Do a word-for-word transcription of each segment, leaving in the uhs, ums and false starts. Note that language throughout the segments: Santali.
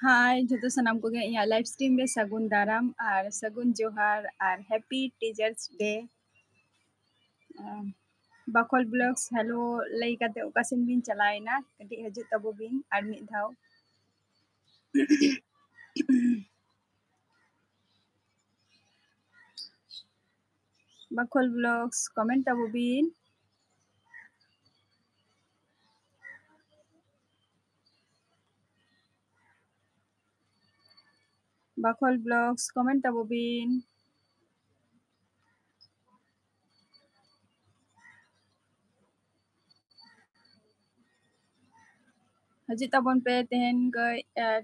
ᱦᱟᱭ ᱡᱷᱚᱛᱚ ᱥᱟᱱᱟᱢ ᱠᱚᱜᱮ ᱤᱧᱟᱹᱜ live stream ᱨᱮ ᱥᱟᱹᱜᱩᱱ ᱫᱟᱨᱟᱢ ᱟᱨ ᱥᱟᱹᱜᱩᱱ ᱡᱚᱦᱟᱨ ᱟᱨ Happy Teachers Day᱾ ᱟᱢ, ᱵᱟᱠᱷᱳᱞ Vlogs hello ᱞᱟᱹᱭ ᱠᱟᱛᱮ ᱚᱠᱟ ᱥᱮᱱ ᱵᱤᱱ ᱪᱟᱞᱟᱣᱮᱱᱟ? ᱠᱟᱹᱴᱤᱡ ᱦᱤᱡᱩᱜ ᱛᱟᱵᱚ ᱵᱤᱱ ᱟᱨ ᱢᱤᱫ ᱫᱷᱟᱣ᱾ ᱵᱟᱠᱷᱳᱞ Vlogs comment ᱛᱟᱵᱚ ᱵᱤᱱ᱾ ᱵᱟᱠᱷᱳᱞ Vlogs comment ᱛᱟᱵᱚ ᱵᱤᱱ᱾ ᱦᱤᱡᱩᱜ ᱛᱟᱵᱚᱱ ᱯᱮ ᱛᱮᱦᱮᱧ ᱠᱟᱹᱡ, ᱟᱨ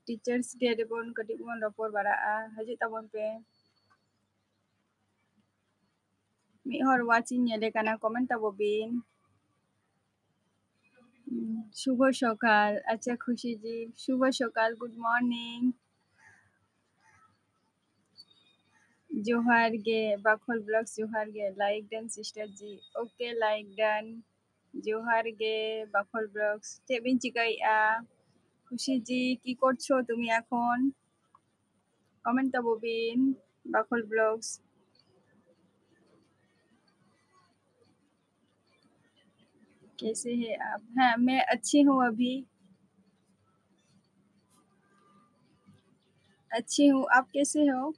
Teachers Day ᱨᱮᱵᱚᱱ ᱠᱟᱹᱴᱤᱡ ᱵᱚᱱ ᱨᱚᱯᱚᱲ ᱵᱟᱲᱟᱜᱼᱟ᱾ ᱦᱤᱡᱩᱜ ᱛᱟᱵᱚᱱ ᱯᱮ᱾ ᱢᱤᱫ ᱦᱚᱲ watch ᱤᱧ ᱧᱮᱞᱮ ᱠᱟᱱᱟ, comment ᱛᱟᱵᱚ ᱵᱤᱱ᱾ ᱦᱩᱸ, ᱥᱩᱵᱷ ᱥᱚᱠᱟᱞ᱾ ᱟᱪᱪᱷᱟ ᱠᱷᱩᱥᱤ ᱡᱤ, ᱥᱩᱵᱷ ᱥᱚᱠᱟᱞ, good morning᱾ ᱡᱚᱦᱟᱨ ᱜᱮ ᱵᱟᱠᱷᱳᱞ Vlogs, ᱡᱚᱦᱟᱨ ᱜᱮ, like done sister ᱡᱤ᱾ OK, like done। ᱡᱚᱦᱟᱨ ᱜᱮ ᱵᱟᱠᱷᱳᱞ Vlogs, ᱪᱮᱫ ᱵᱤᱱ ᱪᱤᱠᱟᱹᱭᱮᱫᱼᱟ? ᱠᱷᱩᱥᱤ ᱡᱤ, কি করছো তুমি এখন? Comment ᱛᱟᱵᱚ ᱵᱤᱱ, ᱵᱟᱠᱷᱳᱞ Vlogs। कैसे हैं आप? हाँ, मैं अच्छी हूँ अभी। अच्छी हूँ, आप कैसे हो?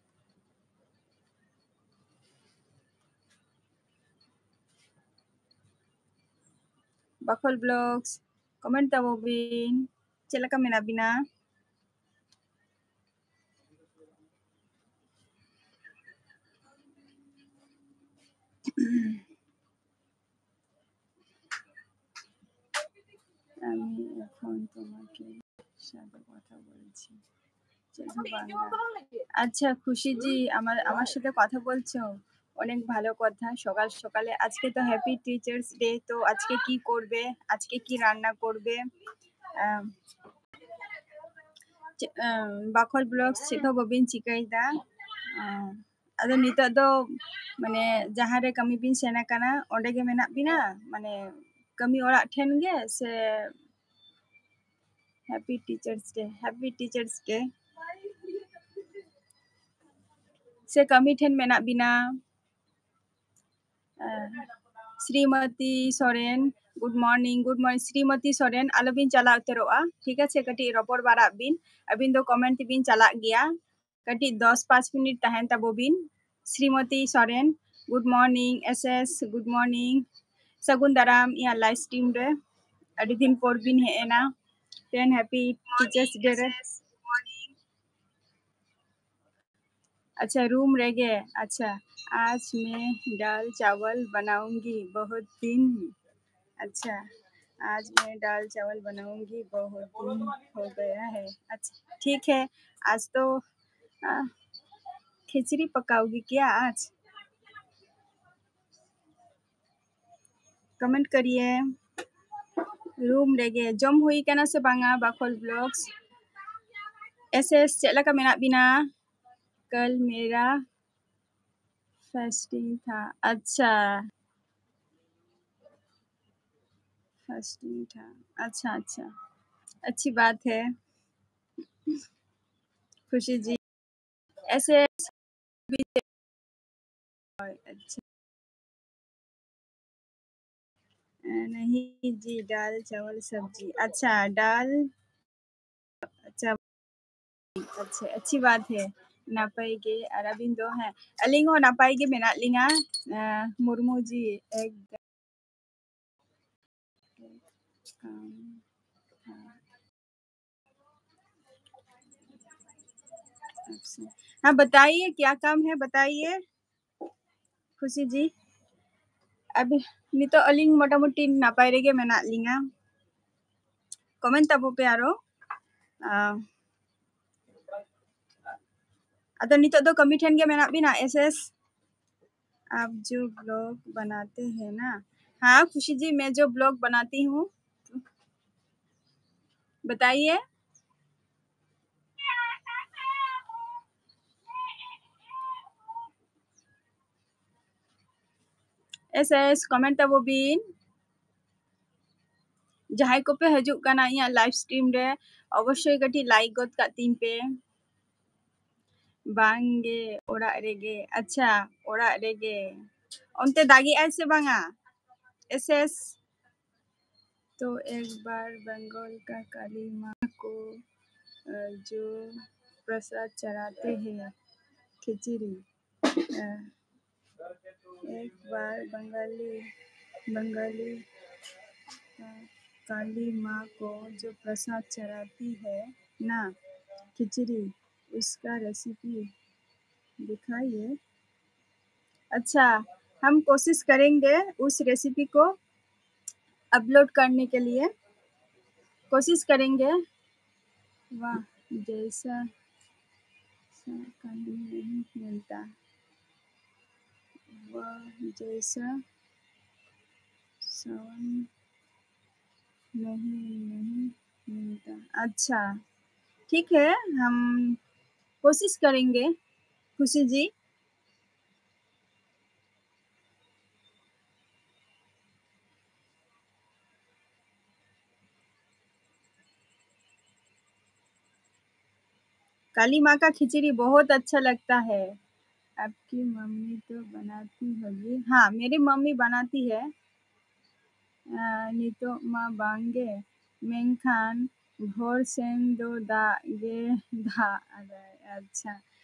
ᱵᱟᱠᱷᱳᱞ Vlogs, comment ᱛᱟᱵᱚ ᱵᱤᱱ, ᱪᱮᱫ ᱞᱮᱠᱟ ᱢᱮᱱᱟᱜ ᱵᱤᱱᱟ? আমি এখন তোমাকে সাথে কথা বলছি। শুধু বাংলা। আচ্ছা খুশি জি, আমার আমার সাথে কথা বলছো? অনেক ভালো কথা। সকাল সকালে আজকে তো Happy Teachers Day, তো আজকে কি করবে? আজকে কি রান্না করবে? আম, ᱪᱮᱫ, ᱟᱢ, ᱵᱟᱠᱷᱳᱞ Vlogs, ᱪᱮᱫ ᱦᱚᱸ ᱵᱟᱹᱵᱤᱱ ᱪᱤᱠᱟᱹᱭᱮᱫᱟ? ᱟᱢ, ᱟᱫᱚ ᱱᱤᱛᱚᱜ ᱫᱚ ᱢᱟᱱᱮ ᱡᱟᱦᱟᱸ ᱨᱮ ᱠᱟᱹᱢᱤ ᱵᱤᱱ ᱥᱮᱱ ᱟᱠᱟᱱᱟ, ᱚᱸᱰᱮ ᱜᱮ ᱢᱮᱱᱟᱜ ᱵᱤᱱᱟ? ᱢᱟᱱᱮ ᱠᱟᱹᱢᱤ ᱚᱲᱟᱜ ᱴᱷᱮᱱ ᱜᱮ ᱥᱮ Happy Teachers Day, Happy Teachers Day. ᱥᱮ ᱠᱟᱹᱢᱤ ᱴᱷᱮᱱ ᱢᱮᱱᱟᱜ ᱵᱤᱱᱟ? ᱟᱨ Srimati Soren, good morning, good morning. Srimati Soren, ᱟᱞᱚᱵᱤᱱ ᱪᱟᱞᱟᱣ ᱩᱛᱟᱹᱨᱚᱜᱼᱟ, ᱴᱷᱤᱠ ᱟᱪᱷᱮ? ᱠᱟᱹᱴᱤᱡ ᱨᱚᱯᱚᱲ ᱵᱟᱲᱟᱜ ᱵᱤᱱ, ᱟᱹᱵᱤᱱ ᱫᱚ comment ᱛᱮᱵᱤᱱ ᱪᱟᱞᱟᱜ ᱜᱮᱭᱟ᱾ ᱠᱟᱹᱴᱤᱡ ᱫᱚᱥ ᱯᱟᱸᱪ ᱢᱤᱱᱤᱴ ᱛᱟᱦᱮᱱ ᱛᱟᱵᱚ ᱵᱤᱱ᱾ Srimati Soren, good morning. S S, good morning. ᱥᱟᱹᱜᱩᱱ ᱫᱟᱨᱟᱢ ᱤᱧᱟᱹᱜ live stream ᱨᱮ, ᱟᱹᱰᱤ ᱫᱤᱱ ᱯᱚᱨ ᱵᱤᱱ ᱦᱮᱡ ᱮᱱᱟ᱾ Then Happy Teachers Day ᱨᱮ᱾ अच्छा, room ᱨᱮᱜᱮ। अच्छा, आज मैं दाल चावल बनाऊंगी, बहुत दिन। अच्छा, आज मैं दाल चावल बनाऊंगी, बहुत दिन हो गया है। अच्छा, ठीक है, आज तो आ, खिचड़ी पकाओगी क्या आज? Comment करिए। Room ᱨᱮᱜᱮ ᱡᱚᱢ ᱦᱩᱭ ᱠᱟᱱᱟ ᱥᱮ ᱵᱟᱝᱟ? ᱵᱟᱠᱷᱳᱞ Vlogs, S S, ᱪᱮᱫ ᱞᱮᱠᱟ ᱢᱮᱱᱟᱜ ᱵᱤᱱᱟ? कल मेरा fasting था। अच्छा, fasting था। अच्छा, अच्छा, अच्छी बात है खुशी जी। S S। अच्छा। अ, नहीं जी, दाल, चावल, सब्जी। अच्छा, दाल, अच्छा, अच्छा, अच्छी बात है। ᱱᱟᱯᱟᱭ ᱜᱮ, ᱟᱨ ᱟᱹᱵᱤᱱ ᱫᱚ? ᱦᱮᱸ, ᱟᱹᱞᱤᱧ ᱦᱚᱸ ᱱᱟᱯᱟᱭ ᱜᱮ ᱢᱮᱱᱟᱜ ᱞᱤᱧᱟ᱾ ᱟᱸ, ᱢᱩᱨᱢᱩ ᱡᱤ, ᱮᱠᱫᱚᱢ। ᱟᱢ, ᱦᱮᱸ। अच्छा। हाँ, बताइए, क्या काम है, बताइए। खुशी जी, ᱟᱹᱵᱤᱱ ᱱᱤᱛᱚᱜ ᱟᱹᱞᱤᱧ ᱢᱚᱴᱟᱢᱩᱴᱤ ᱱᱟᱯᱟᱭ ᱨᱮᱜᱮ ᱢᱮᱱᱟᱜ ᱞᱤᱧᱟ᱾ Comment ᱛᱟᱵᱚ ᱯᱮ ᱟᱨᱚ᱾ ᱟᱸ, ᱟᱫᱚ ᱱᱤᱛᱚᱜ ᱫᱚ ᱠᱟᱹᱢᱤ ᱴᱷᱮᱱ ᱜᱮ ᱢᱮᱱᱟᱜ ᱵᱤᱱᱟ, S S? आप जो vlog बनाते हैं ना। हाँ खुशी जी, मैं जो vlog बनाती हूँ, बताइए। S S, comment ᱛᱟᱵᱚ ᱵᱤᱱ᱾ ᱡᱟᱦᱟᱸᱭ ᱠᱚᱯᱮ ᱦᱤᱡᱩᱜ ᱠᱟᱱᱟ ᱤᱧᱟᱹᱜ live stream ᱨᱮ, ᱚᱵᱚᱥᱥᱳᱭ ᱠᱟᱹᱴᱤᱡ like ᱜᱚᱫ ᱠᱟᱜ ᱛᱤᱧ ᱯᱮ᱾ ᱵᱟᱝᱜᱮ, ᱚᱲᱟᱜ ᱨᱮᱜᱮ᱾ ᱟᱪᱪᱷᱟ, ᱚᱲᱟᱜ ᱨᱮᱜᱮ᱾ ᱚᱱᱛᱮ ᱫᱟᱜᱮᱜᱼᱟᱭ ᱥᱮ ᱵᱟᱝᱟ? S S। तो एक बार बंगाल का काली माँ को, अ, जो प्रसाद चढ़ाते हैं, खिचड़ी, अ, एक बार बंगाली, बंगाली, अ, काली माँ को जो प्रसाद चढ़ाती है ना, खिचड़ी, उसका रेसिपी दिखाइए। अच्छा, हम कोशिश करेंगे उस रेसिपी को अपलोड करने के लिए, कोशिश करेंगे। वाह, जैसा सा कहीं नहीं मिलता, वाह, जैसा सावन नहीं, नहीं मिलता। अच्छा, ठीक है, हम कोशिश करेंगे, खुशी जी। काली माँ का खिचड़ी बहुत अच्छा लगता है। आपकी मम्मी तो बनाती होगी। हाँ, मेरी मम्मी बनाती है। ᱟᱨ ᱱᱤᱛᱚᱜ ᱢᱟ ᱵᱟᱝᱜᱮ, ᱢᱮᱱᱠᱷᱟᱱ ᱵᱷᱳᱨ ᱥᱮᱱ ᱫᱚ ᱫᱟᱜ ᱜᱮ ᱫᱟᱜ ᱟᱫᱟᱭ᱾ ᱟᱪᱪᱷᱟ,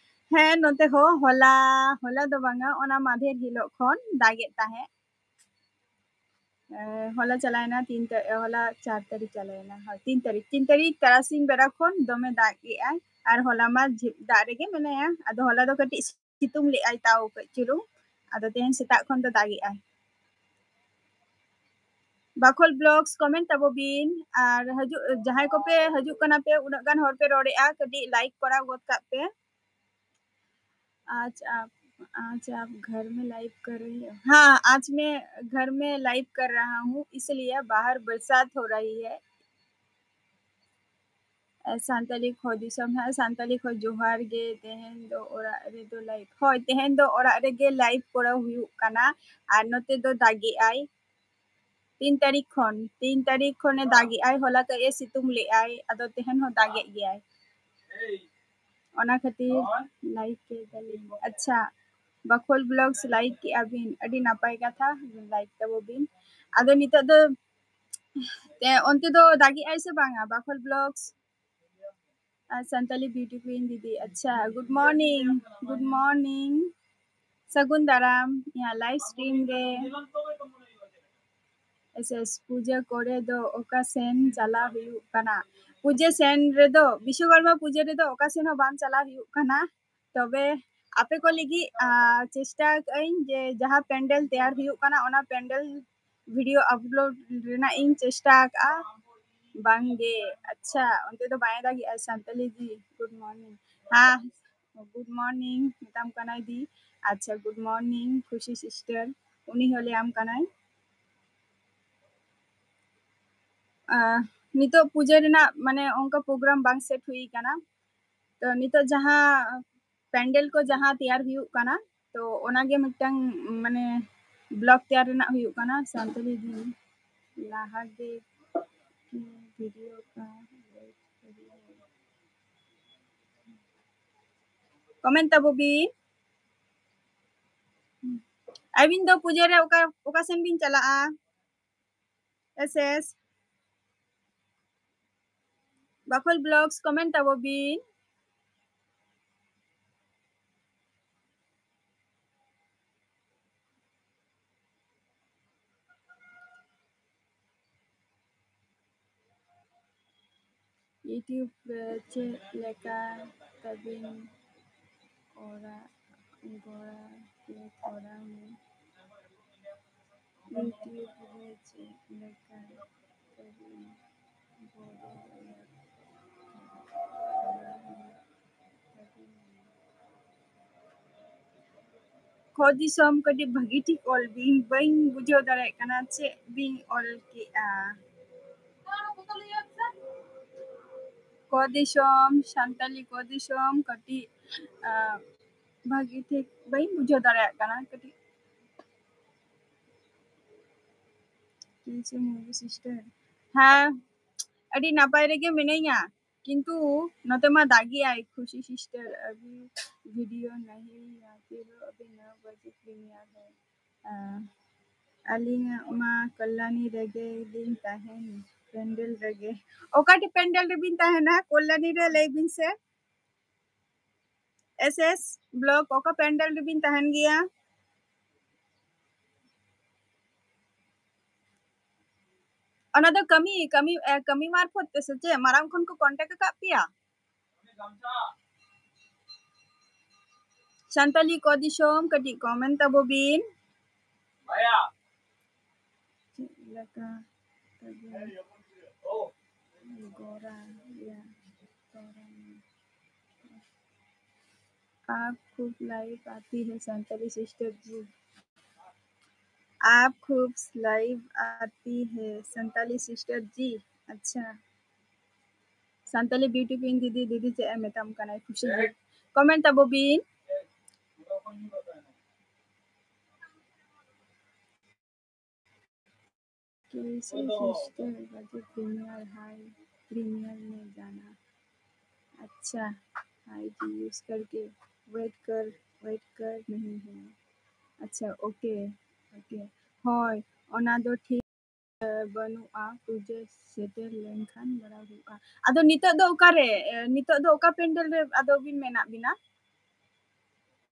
ᱦᱮᱸ, ᱱᱚᱛᱮ ᱦᱚᱸ ᱦᱚᱞᱟ, ᱦᱚᱞᱟ ᱫᱚ ᱵᱟᱝᱟ, ᱚᱱᱟ ᱢᱟᱫᱷᱮᱨ ᱦᱤᱞᱳᱜ ᱠᱷᱚᱱ ᱫᱟᱜᱮᱫ ᱛᱟᱦᱮᱸᱫ᱾ ᱮ, ᱦᱚᱞᱟ ᱪᱟᱞᱟᱣᱮᱱᱟ ᱛᱤᱱ ᱛᱟ-, ᱮ, ᱦᱚᱞᱟ ᱪᱟᱨ ᱛᱟᱹᱨᱤᱠᱷ ᱪᱟᱞᱟᱣᱮᱱᱟ, ᱦᱳᱭ, ᱛᱤᱱ ᱛᱟᱹᱨᱤᱠᱷ, ᱛᱤᱱ ᱛᱟᱹᱨᱤᱠᱷ ᱛᱟᱨᱟᱥᱤᱧ ᱵᱮᱲᱟ ᱠᱷᱚᱱ ᱫᱚᱢᱮ ᱫᱟᱜ ᱠᱮᱜᱼᱟᱭ᱾ ᱟᱨ ᱦᱚᱞᱟ ᱢᱟ ᱡᱷᱤ-, ᱫᱟᱜ ᱨᱮᱜᱮ ᱢᱮᱱᱟᱭᱟ᱾ ᱟᱫᱚ ᱦᱚᱞᱟ ᱫᱚ ᱠᱟᱹᱴᱤᱡ ᱥᱤᱛᱩᱝ ᱞᱮᱜᱼᱟᱭ ᱛᱟᱣ ᱠᱟᱹᱡ ᱪᱩᱞᱩᱝ᱾ ᱟᱫᱚ ᱛᱮᱦᱮᱧ ᱥᱮᱛᱟᱜ ᱠᱷᱚᱱ ᱫᱚ ᱫᱟᱜᱮᱜᱼᱟᱭ᱾ ᱵᱟᱠᱷᱳᱞ Vlogs comment ᱛᱟᱵᱚ ᱵᱤᱱ᱾ ᱟᱨ ᱦᱤᱡᱩᱜ, ᱡᱟᱦᱟᱸᱭ ᱠᱚᱯᱮ ᱦᱤᱡᱩᱜ ᱠᱟᱱᱟ ᱯᱮ, ᱩᱱᱟᱹᱜ ᱜᱟᱱ ᱦᱚᱲ ᱯᱮ ᱨᱚᱲᱮᱜᱼᱟ, ᱠᱟᱹᱴᱤᱡ like ᱠᱚᱨᱟᱣ ᱜᱚᱫ ᱠᱟᱜ ᱯᱮ᱾ आज आप, आज आप घर में लाइव कर रही हो? हाँ, आज मैं घर में लाइव कर रहा हूँ, इसलिए बाहर बरसात हो रही है। ᱮ, ᱥᱟᱱᱛᱟᱞᱤ ᱠᱷᱚ ᱫᱤᱥᱚᱢ, ᱦᱮᱸ, ᱥᱟᱱᱛᱟᱞᱤ ᱠᱷᱚ ᱡᱚᱦᱟᱨ ᱜᱮ᱾ ᱛᱮᱦᱮᱧ ᱫᱚ ᱚᱲᱟᱜ ᱨᱮᱫᱚ ᱞᱟᱭᱤᱵᱷ, ᱦᱳᱭ, ᱛᱮᱦᱮᱧ ᱫᱚ ᱚᱲᱟᱜ ᱨᱮᱜᱮ ᱞᱟᱭᱤᱵᱷ ᱠᱚᱨᱟᱣ ᱦᱩᱭᱩᱜ ᱠᱟᱱᱟ᱾ ᱟᱨ ᱱᱚᱛᱮ ᱫᱚ ᱫᱟᱜᱮᱜᱼᱟᱭ᱾ ᱛᱤᱱ ᱛᱟᱹᱨᱤᱠᱷ ᱠᱷᱚᱱ, ᱛᱤᱱ ᱛᱟᱹᱨᱤᱠᱷ ᱠᱷᱚᱱᱮ ᱫᱟᱜᱮᱜᱼᱟᱭ, ᱦᱚᱞᱟ ᱠᱟᱹᱡ ᱮ ᱥᱤᱛᱩᱝ ᱞᱮᱜᱼᱟᱭ, ᱟᱫᱚ ᱛᱮᱦᱮᱧ ᱦᱚᱸ ᱫᱟᱜᱮᱫ ᱜᱮᱭᱟᱭ᱾ ᱚᱱᱟ ᱠᱷᱟᱹᱛᱤᱨ ᱞᱟᱭᱤᱠ ᱠᱮᱫᱟᱞᱤᱧ᱾ ᱟᱪᱪᱷᱟ, ᱵᱟᱠᱷᱳᱞ ᱵᱞᱚᱜᱥ ᱞᱟᱭᱤᱠ ᱠᱮᱜᱼᱟ ᱵᱤᱱ, ᱟᱹᱰᱤ ᱱᱟᱯᱟᱭ ᱠᱟᱛᱷᱟ, ᱞᱟᱭᱤᱠ ᱛᱟᱵᱚ ᱵᱤᱱ᱾ ᱟᱫᱚ ᱱᱤᱛᱚᱜ ᱫᱚ ᱛᱮ ᱚᱱᱛᱮ ᱫᱚ ᱫᱟᱜᱮᱜᱼᱟᱭ ᱥᱮ ᱵᱟᱝᱟ ᱵᱟᱠᱷᱳᱞ ᱵᱞᱚᱜᱥ? ᱟᱨ ᱥᱟᱱᱛᱟᱞᱤ ᱵᱤᱭᱩᱴᱤ ᱠᱩᱭᱤᱱ ᱫᱤᱫᱤ, ᱟᱪᱪᱷᱟ, ᱜᱩᱰ ᱢᱚᱨᱱᱤᱝ, ᱜᱩᱰ ᱢᱚᱨᱱᱤᱝ, ᱥᱟᱹᱜᱩᱱ ᱫᱟᱨᱟᱢ ᱤᱧᱟᱹᱜ ᱞᱟᱭᱤᱵᱷ ᱥᱴᱨᱤᱢ ᱨᱮ᱾ ᱮᱥ ᱮᱥ, ᱯᱩᱡᱟᱹ ᱠᱚᱨᱮ ᱫᱚ ᱚᱠᱟ ᱥᱮᱱ ᱪᱟᱞᱟᱣ ᱦᱩᱭᱩᱜ ᱠᱟᱱᱟ? ᱯᱩᱡᱟᱹ ᱥᱮᱱ ᱨᱮᱫᱚ, ᱵᱤᱥᱣᱚᱠᱚᱨᱢᱟ ᱯᱩᱡᱟᱹ ᱨᱮᱫᱚ ᱚᱠᱟ ᱥᱮᱱ ᱦᱚᱸ ᱵᱟᱝ ᱪᱟᱞᱟᱣ ᱦᱩᱭᱩᱜ ᱠᱟᱱᱟ᱾ ᱛᱚᱵᱮ ᱟᱯᱮ ᱠᱚ ᱞᱟᱹᱜᱤᱫ, ᱟ, ᱪᱮᱥᱴᱟ ᱟᱠᱟᱫᱟᱹᱧ ᱡᱮ ᱡᱟᱦᱟᱸ ᱯᱮᱱᱰᱮᱞ ᱛᱮᱭᱟᱨ ᱦᱩᱭᱩᱜ ᱠᱟᱱᱟ, ᱚᱱᱟ ᱯᱮᱱᱰᱮᱞ ᱵᱷᱤᱰᱤᱭᱳ ᱟᱯᱞᱳᱰ ᱨᱮᱱᱟᱜ ᱤᱧ ᱪᱮᱥᱴᱟ ᱟᱠᱟᱫᱼᱟ᱾ ᱵᱟᱝᱜᱮ, ᱟᱪᱪᱷᱟ, ᱚᱱᱛᱮ ᱫᱚ ᱵᱟᱭ ᱫᱟᱜᱮᱜᱼᱟ ᱥᱟᱱᱛᱟᱞᱤ ᱡᱤ? Good morning. ᱦᱮᱸ, ᱜᱩᱰ ᱢᱚᱨᱱᱤᱝ ᱢᱮᱛᱟᱢ ᱠᱟᱱᱟᱭ ᱫᱤ᱾ ᱟᱪᱪᱷᱟ, ᱜᱩᱰ ᱢᱚᱨᱱᱤᱝ ᱠᱷᱩᱥᱤ ᱥᱤᱥᱴᱟᱨ, ᱩᱱᱤ ᱦᱚᱸ ᱞᱟᱹᱭᱟᱢ ᱠᱟᱱᱟᱭ᱾ ᱟᱸ, ᱱᱤᱛᱚᱜ ᱯᱩᱡᱟᱹ ᱨᱮᱱᱟᱜ ᱢᱟᱱᱮ ᱚᱱᱠᱟ ᱯᱨᱳᱜᱨᱟᱢ ᱵᱟᱝ ᱥᱮᱴ ᱦᱩᱭ ᱠᱟᱱᱟ᱾ ᱛᱚ ᱱᱤᱛᱚᱜ ᱡᱟᱦᱟᱸ ᱯᱮᱱᱰᱮᱞ ᱠᱚ ᱡᱟᱦᱟᱸ ᱛᱮᱭᱟᱨ ᱦᱩᱭᱩᱜ ᱠᱟᱱᱟ, ᱛᱚ ᱚᱱᱟᱜᱮ ᱢᱤᱫᱴᱟᱝ ᱢᱟᱱᱮ ᱵᱞᱚᱜ ᱛᱮᱭᱟᱨ ᱨᱮᱱᱟᱜ ᱦᱩᱭᱩᱜ ᱠᱟᱱᱟ᱾ ᱥᱟᱱᱛᱟᱲᱤ ᱫᱤᱱ ᱞᱟᱦᱟ ᱜᱮ ᱵᱷᱤᱰᱤᱭᱳ ᱠᱚ ᱠᱚᱢᱮᱱᱴ ᱛᱟᱵᱚ ᱵᱤᱱ᱾ ᱟᱹᱵᱤᱱ ᱫᱚ ᱯᱩᱡᱟᱹ ᱨᱮ ᱚᱠᱟ, ᱚᱠᱟ ᱥᱮᱱ ᱵᱤᱱ ᱪᱟᱞᱟᱜᱼᱟ? ᱮᱥ ᱮᱥ ᱵᱟᱠᱷᱳᱞ ᱵᱞᱚᱜᱥ ᱠᱚᱢᱮᱱᱴ ᱛᱟᱵᱚ ᱵᱤᱱ᱾ YouTube ᱨᱮ ᱪᱮᱫ ᱞᱮᱠᱟ ᱛᱟᱵᱤᱱ ᱚᱲᱟᱜ ᱜᱚᱲᱟ ᱠᱮ ᱠᱚᱨᱟᱣ ᱢᱮ? YouTube ᱨᱮ ᱪᱮᱫ ᱞᱮᱠᱟ ᱛᱟᱵᱤᱱ ᱜᱚᱲᱟ ᱠᱚᱨᱟᱣ ᱢᱮ? ᱠᱚ ᱫᱤᱥᱚᱢ, ᱠᱟᱹᱴᱤᱡ ᱵᱷᱟᱹᱜᱤ ᱴᱷᱤᱠ ᱚᱞ ᱵᱤᱱ, ᱵᱟᱹᱧ ᱵᱩᱡᱷᱟᱹᱣ ᱫᱟᱲᱮᱭᱟᱜ ᱠᱟᱱᱟ ᱪᱮᱫ ᱵᱤᱱ ᱚᱞ ᱠᱮᱜᱼᱟ᱾ ᱠᱚ ᱫᱤᱥᱚᱢ, ᱥᱟᱱᱛᱟᱞᱤ ᱠᱚ ᱫᱤᱥᱚᱢ, ᱠᱟᱹᱴᱤᱡ, ᱟᱸ, ᱵᱷᱟᱹᱜᱤ ᱴᱷᱤᱠ ᱵᱟᱹᱧ ᱵᱩᱡᱷᱟᱹᱣ ᱫᱟᱲᱮᱭᱟᱜ ᱠᱟᱱᱟ ᱠᱟᱹᱴᱤᱡ᱾ कैसे हो सिस्टर? हाँ, ᱟᱹᱰᱤ ᱱᱟᱯᱟᱭ ᱨᱮᱜᱮ ᱢᱤᱱᱟᱹᱧᱟ, ᱠᱤᱱᱛᱩ ᱱᱚᱛᱮ ᱢᱟ ᱫᱟᱜᱮᱜᱼᱟᱭ᱾ ᱠᱷᱩᱥᱤ ᱥᱤᱥᱴᱟᱨ, ᱟᱹᱵᱤ ᱵᱷᱤᱰᱤᱭᱳ ᱱᱟᱦᱤ ᱟᱛᱮ ᱫᱚ ᱟᱹᱵᱤ ᱱᱚ ᱵᱟᱡᱮ ᱯᱨᱤᱢᱤᱭᱟᱨ ᱦᱮ᱾ ᱟᱹᱞᱤᱧᱟᱜ ᱢᱟ ᱠᱚᱞᱞᱟᱱᱤ ᱨᱮᱜᱮ ᱞᱤᱧ ᱛᱟᱦᱮᱱ, ᱯᱮᱱᱰᱮᱞ ᱨᱮᱜᱮ᱾ ᱚᱠᱟᱴᱷᱮᱱ ᱯᱮᱱᱰᱮᱞ ᱨᱮᱵᱤᱱ ᱛᱟᱦᱮᱱᱟ? ᱠᱚᱞᱞᱟᱱᱤ ᱨᱮ ᱞᱟᱹᱭ ᱵᱤᱱ ᱥᱮ᱾ ᱮᱥ ᱮᱥ ᱵᱞᱚᱠ ᱚᱠᱟ ᱯᱮᱱᱰᱮᱞ ᱨᱮᱵᱤᱱ ᱛᱟᱦᱮᱱ ᱜᱮᱭᱟ? ᱚᱱᱟ ᱫᱚ ᱠᱟᱹᱢᱤ, ᱠᱟᱹᱢᱤ, ᱮ, ᱠᱟᱹᱢᱤ ᱢᱟᱨᱯᱷᱚᱛ ᱛᱮ ᱥᱮ ᱪᱮᱫ? ᱢᱟᱨᱟᱝ ᱠᱷᱚᱱ ᱠᱚ ᱠᱚᱱᱴᱟᱠᱴ ᱟᱠᱟᱫ ᱯᱮᱭᱟ? ᱥᱟᱱᱛᱟᱞᱤ ᱠᱚ ᱫᱤᱥᱚᱢ, ᱠᱟᱹᱴᱤᱡ ᱠᱚᱢᱮᱱᱴ ᱛᱟᱵᱚ ᱵᱤᱱ᱾ ᱪᱮᱫ ᱞᱮᱠᱟ ᱛᱟᱵᱚᱱ ᱜᱚᱨᱟ ᱭᱟ, ᱜᱚᱨᱟ ᱭᱟ। आप खूब लाइव आती है संताली सिस्टर जी। आप खूब लाइव आती है संताली सिस्टर जी। अच्छा, संताली ब्यूटी क्वीन दीदी, दीदी ᱪᱮᱫ ᱮ ᱢᱮᱛᱟᱢ ᱠᱟᱱᱟᱭ ᱠᱷᱩᱥᱤ ᱜᱮ? ᱠᱚᱢᱮᱱᱴ ᱛᱟᱵᱚ ᱵᱤᱱ᱾ कैसे सिस्टर बजे प्रीमियर हाई, प्रीमियर में जाना। अच्छा, आई डी यूज करके वेट कर, वेट कर नहीं है। अच्छा, ओके, ओके। ᱦᱳᱭ, ᱚᱱᱟ ᱫᱚ ᱴᱷᱤᱠ, ᱮ, ᱵᱟᱹᱱᱩᱜᱼᱟ, ᱯᱩᱡᱟᱹ ᱥᱮᱴᱮᱨ ᱞᱮᱱᱠᱷᱟᱱ ᱵᱟᱲᱟᱭ ᱦᱩᱭᱩᱜᱼᱟ᱾ ᱟᱫᱚ ᱱᱤᱛᱚᱜ ᱫᱚ ᱚᱠᱟᱨᱮ, ᱮ, ᱱᱤᱛᱚᱜ ᱫᱚ ᱚᱠᱟ ᱯᱮᱱᱰᱮᱞ ᱨᱮ ᱟᱫᱚ ᱵᱤᱱ ᱢᱮᱱᱟᱜ ᱵᱤᱱᱟ?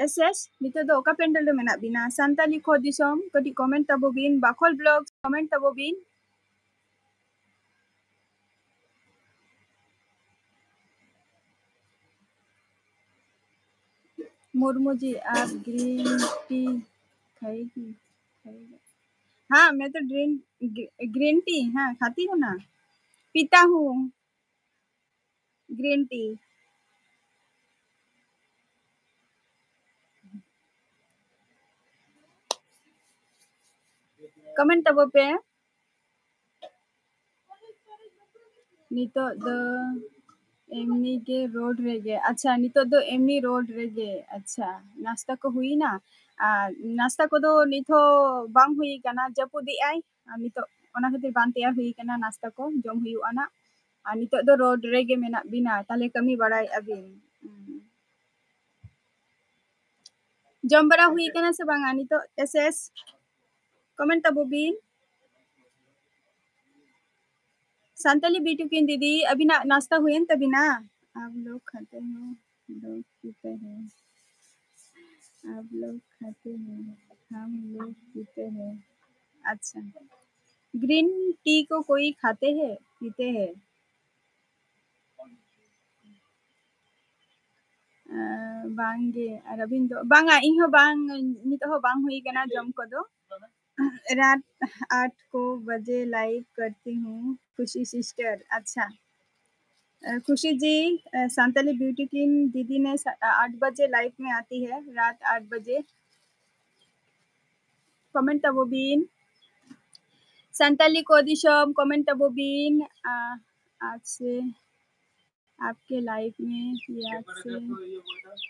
ᱮᱥ ᱮᱥ, ᱱᱤᱛᱚᱜ ᱫᱚ ᱚᱠᱟ ᱯᱮᱱᱰᱮᱞ ᱨᱮ ᱢᱮᱱᱟᱜ ᱵᱤᱱᱟ? ᱥᱟᱱᱛᱟᱞᱤ ᱠᱷᱚ ᱫᱤᱥᱚᱢ, ᱠᱟᱹᱴᱤᱡ ᱠᱚᱢᱮᱱᱴ ᱛᱟᱵᱚ ᱵᱤᱱ᱾ ᱵᱟᱠᱷᱚᱞ ᱵᱞᱚᱜ, ᱠᱚᱢᱮᱱᱴ ᱛᱟᱵᱚ ᱵᱤᱱ᱾ मुर्मू जी, आप ग्रीन टी खाएगी? खाएगा? हाँ, मैं तो ग्रीन, ग्रीन टी, हाँ, खाती हूँ ना, पीता हूँ ग्रीन टी। ᱠᱚᱢᱮᱱᱴ ᱛᱟᱵᱚ ᱯᱮ᱾ ᱱᱤᱛᱚᱜ ᱫᱚ ᱮᱢᱱᱤ ᱜᱮ ᱨᱳᱰ ᱨᱮᱜᱮ᱾ ᱟᱪᱪᱷᱟ, ᱱᱤᱛᱚᱜ ᱫᱚ ᱮᱢᱱᱤ ᱨᱳᱰ ᱨᱮᱜᱮ᱾ ᱟᱪᱪᱷᱟ, ᱱᱟᱥᱛᱟ ᱠᱚ ᱦᱩᱭᱱᱟ? ᱟᱨ ᱱᱟᱥᱛᱟ ᱠᱚᱫᱚ ᱱᱤᱛ ᱦᱚᱸ ᱵᱟᱝ ᱦᱩᱭ ᱠᱟᱱᱟ, ᱡᱟᱹᱯᱩᱫᱮᱜᱼᱟᱭ᱾ ᱟᱨ ᱱᱤᱛᱚᱜ ᱚᱱᱟ ᱠᱷᱟᱹᱛᱤᱨ ᱵᱟᱝ ᱛᱮᱭᱟᱨ ᱦᱩᱭ ᱠᱟᱱᱟ, ᱱᱟᱥᱛᱟ ᱠᱚ ᱡᱚᱢ ᱦᱩᱭᱩᱜᱼᱟ ᱱᱟᱜ᱾ ᱟᱨ ᱱᱤᱛᱚᱜ ᱫᱚ ᱨᱳᱰ ᱨᱮᱜᱮ ᱢᱮᱱᱟᱜ ᱵᱤᱱᱟ, ᱛᱟᱦᱞᱮ ᱠᱟᱹᱢᱤ ᱵᱟᱲᱟᱭᱮᱫᱼᱟ ᱵᱤᱱ᱾ ᱦᱩᱸ᱾ ᱡᱚᱢ ᱵᱟᱲᱟ ᱦᱩᱭ ᱠᱟᱱᱟ ᱥᱮ ᱵᱟᱝᱟ ᱱᱤᱛᱚᱜ? ᱮᱥ ᱮᱥ, ᱠᱚᱢᱮᱱᱴ ᱛᱟᱵᱚ ᱵᱤᱱ᱾ ᱥᱟᱱᱛᱟᱞᱤ ᱵᱤᱭᱩᱴᱤ ᱠᱩᱭᱤᱱ ᱫᱤᱫᱤ, ᱟᱹᱵᱤᱱᱟᱜ ᱱᱟᱥᱛᱟ ᱦᱩᱭᱮᱱ ᱛᱟᱵᱤᱱᱟ? आप लोग खाते हो, लोग पीते हैं। आप लोग खाते हो, हम लोग पीते हैं। अच्छा, ग्रीन टी को कोई खाते हैं, पीते हैं? ᱟᱸ, ᱵᱟᱝᱜᱮ᱾ ᱟᱨ ᱟᱹᱵᱤᱱ ᱫᱚ? ᱵᱟᱝᱟ, ᱤᱧ ᱦᱚᱸ ᱵᱟᱝ, ᱱᱤᱛᱚᱜ ᱦᱚᱸ ᱵᱟᱝ ᱦᱩᱭ ᱠᱟᱱᱟ ᱡᱚᱢ ᱠᱚᱫᱚ᱾ रात आठ को बजे लाइव करती हूँ, खुशी सिस्टर। अच्छा, अ, खुशी जी, अ, संताली ब्यूटी क्वीन दीदी ने सा-, अ, आठ बजे लाइव में आती है, रात आठ बजे। कमेंट ᱛᱟᱵᱚ ᱵᱤᱱ᱾ संताली ᱠᱚ ᱫᱤᱥᱚᱢ, ᱠᱚᱢᱮᱱᱴ ᱛᱟᱵᱚ ᱵᱤᱱ᱾ ᱟ, आज से आपके लाइव में याद से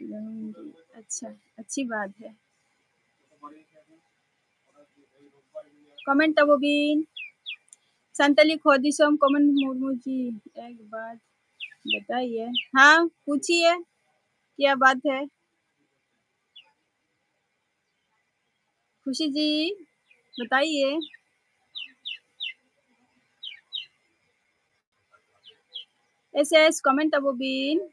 रहूंगी। अच्छा, अच्छी बात है। कमेंट ᱛᱟᱵᱚ ᱵᱤᱱ᱾ संताली ᱠᱚ ᱫᱤᱥᱚᱢ, ᱠᱚᱢᱮᱱᱴ ᱢᱩᱨᱢᱩ ᱡᱤ, एक बात बताइए। हाँ, पूछिए, क्या बात है? खुशी जी, बताइए। एस एस, कमेंट ᱛᱟᱵᱚ ᱵᱤᱱ᱾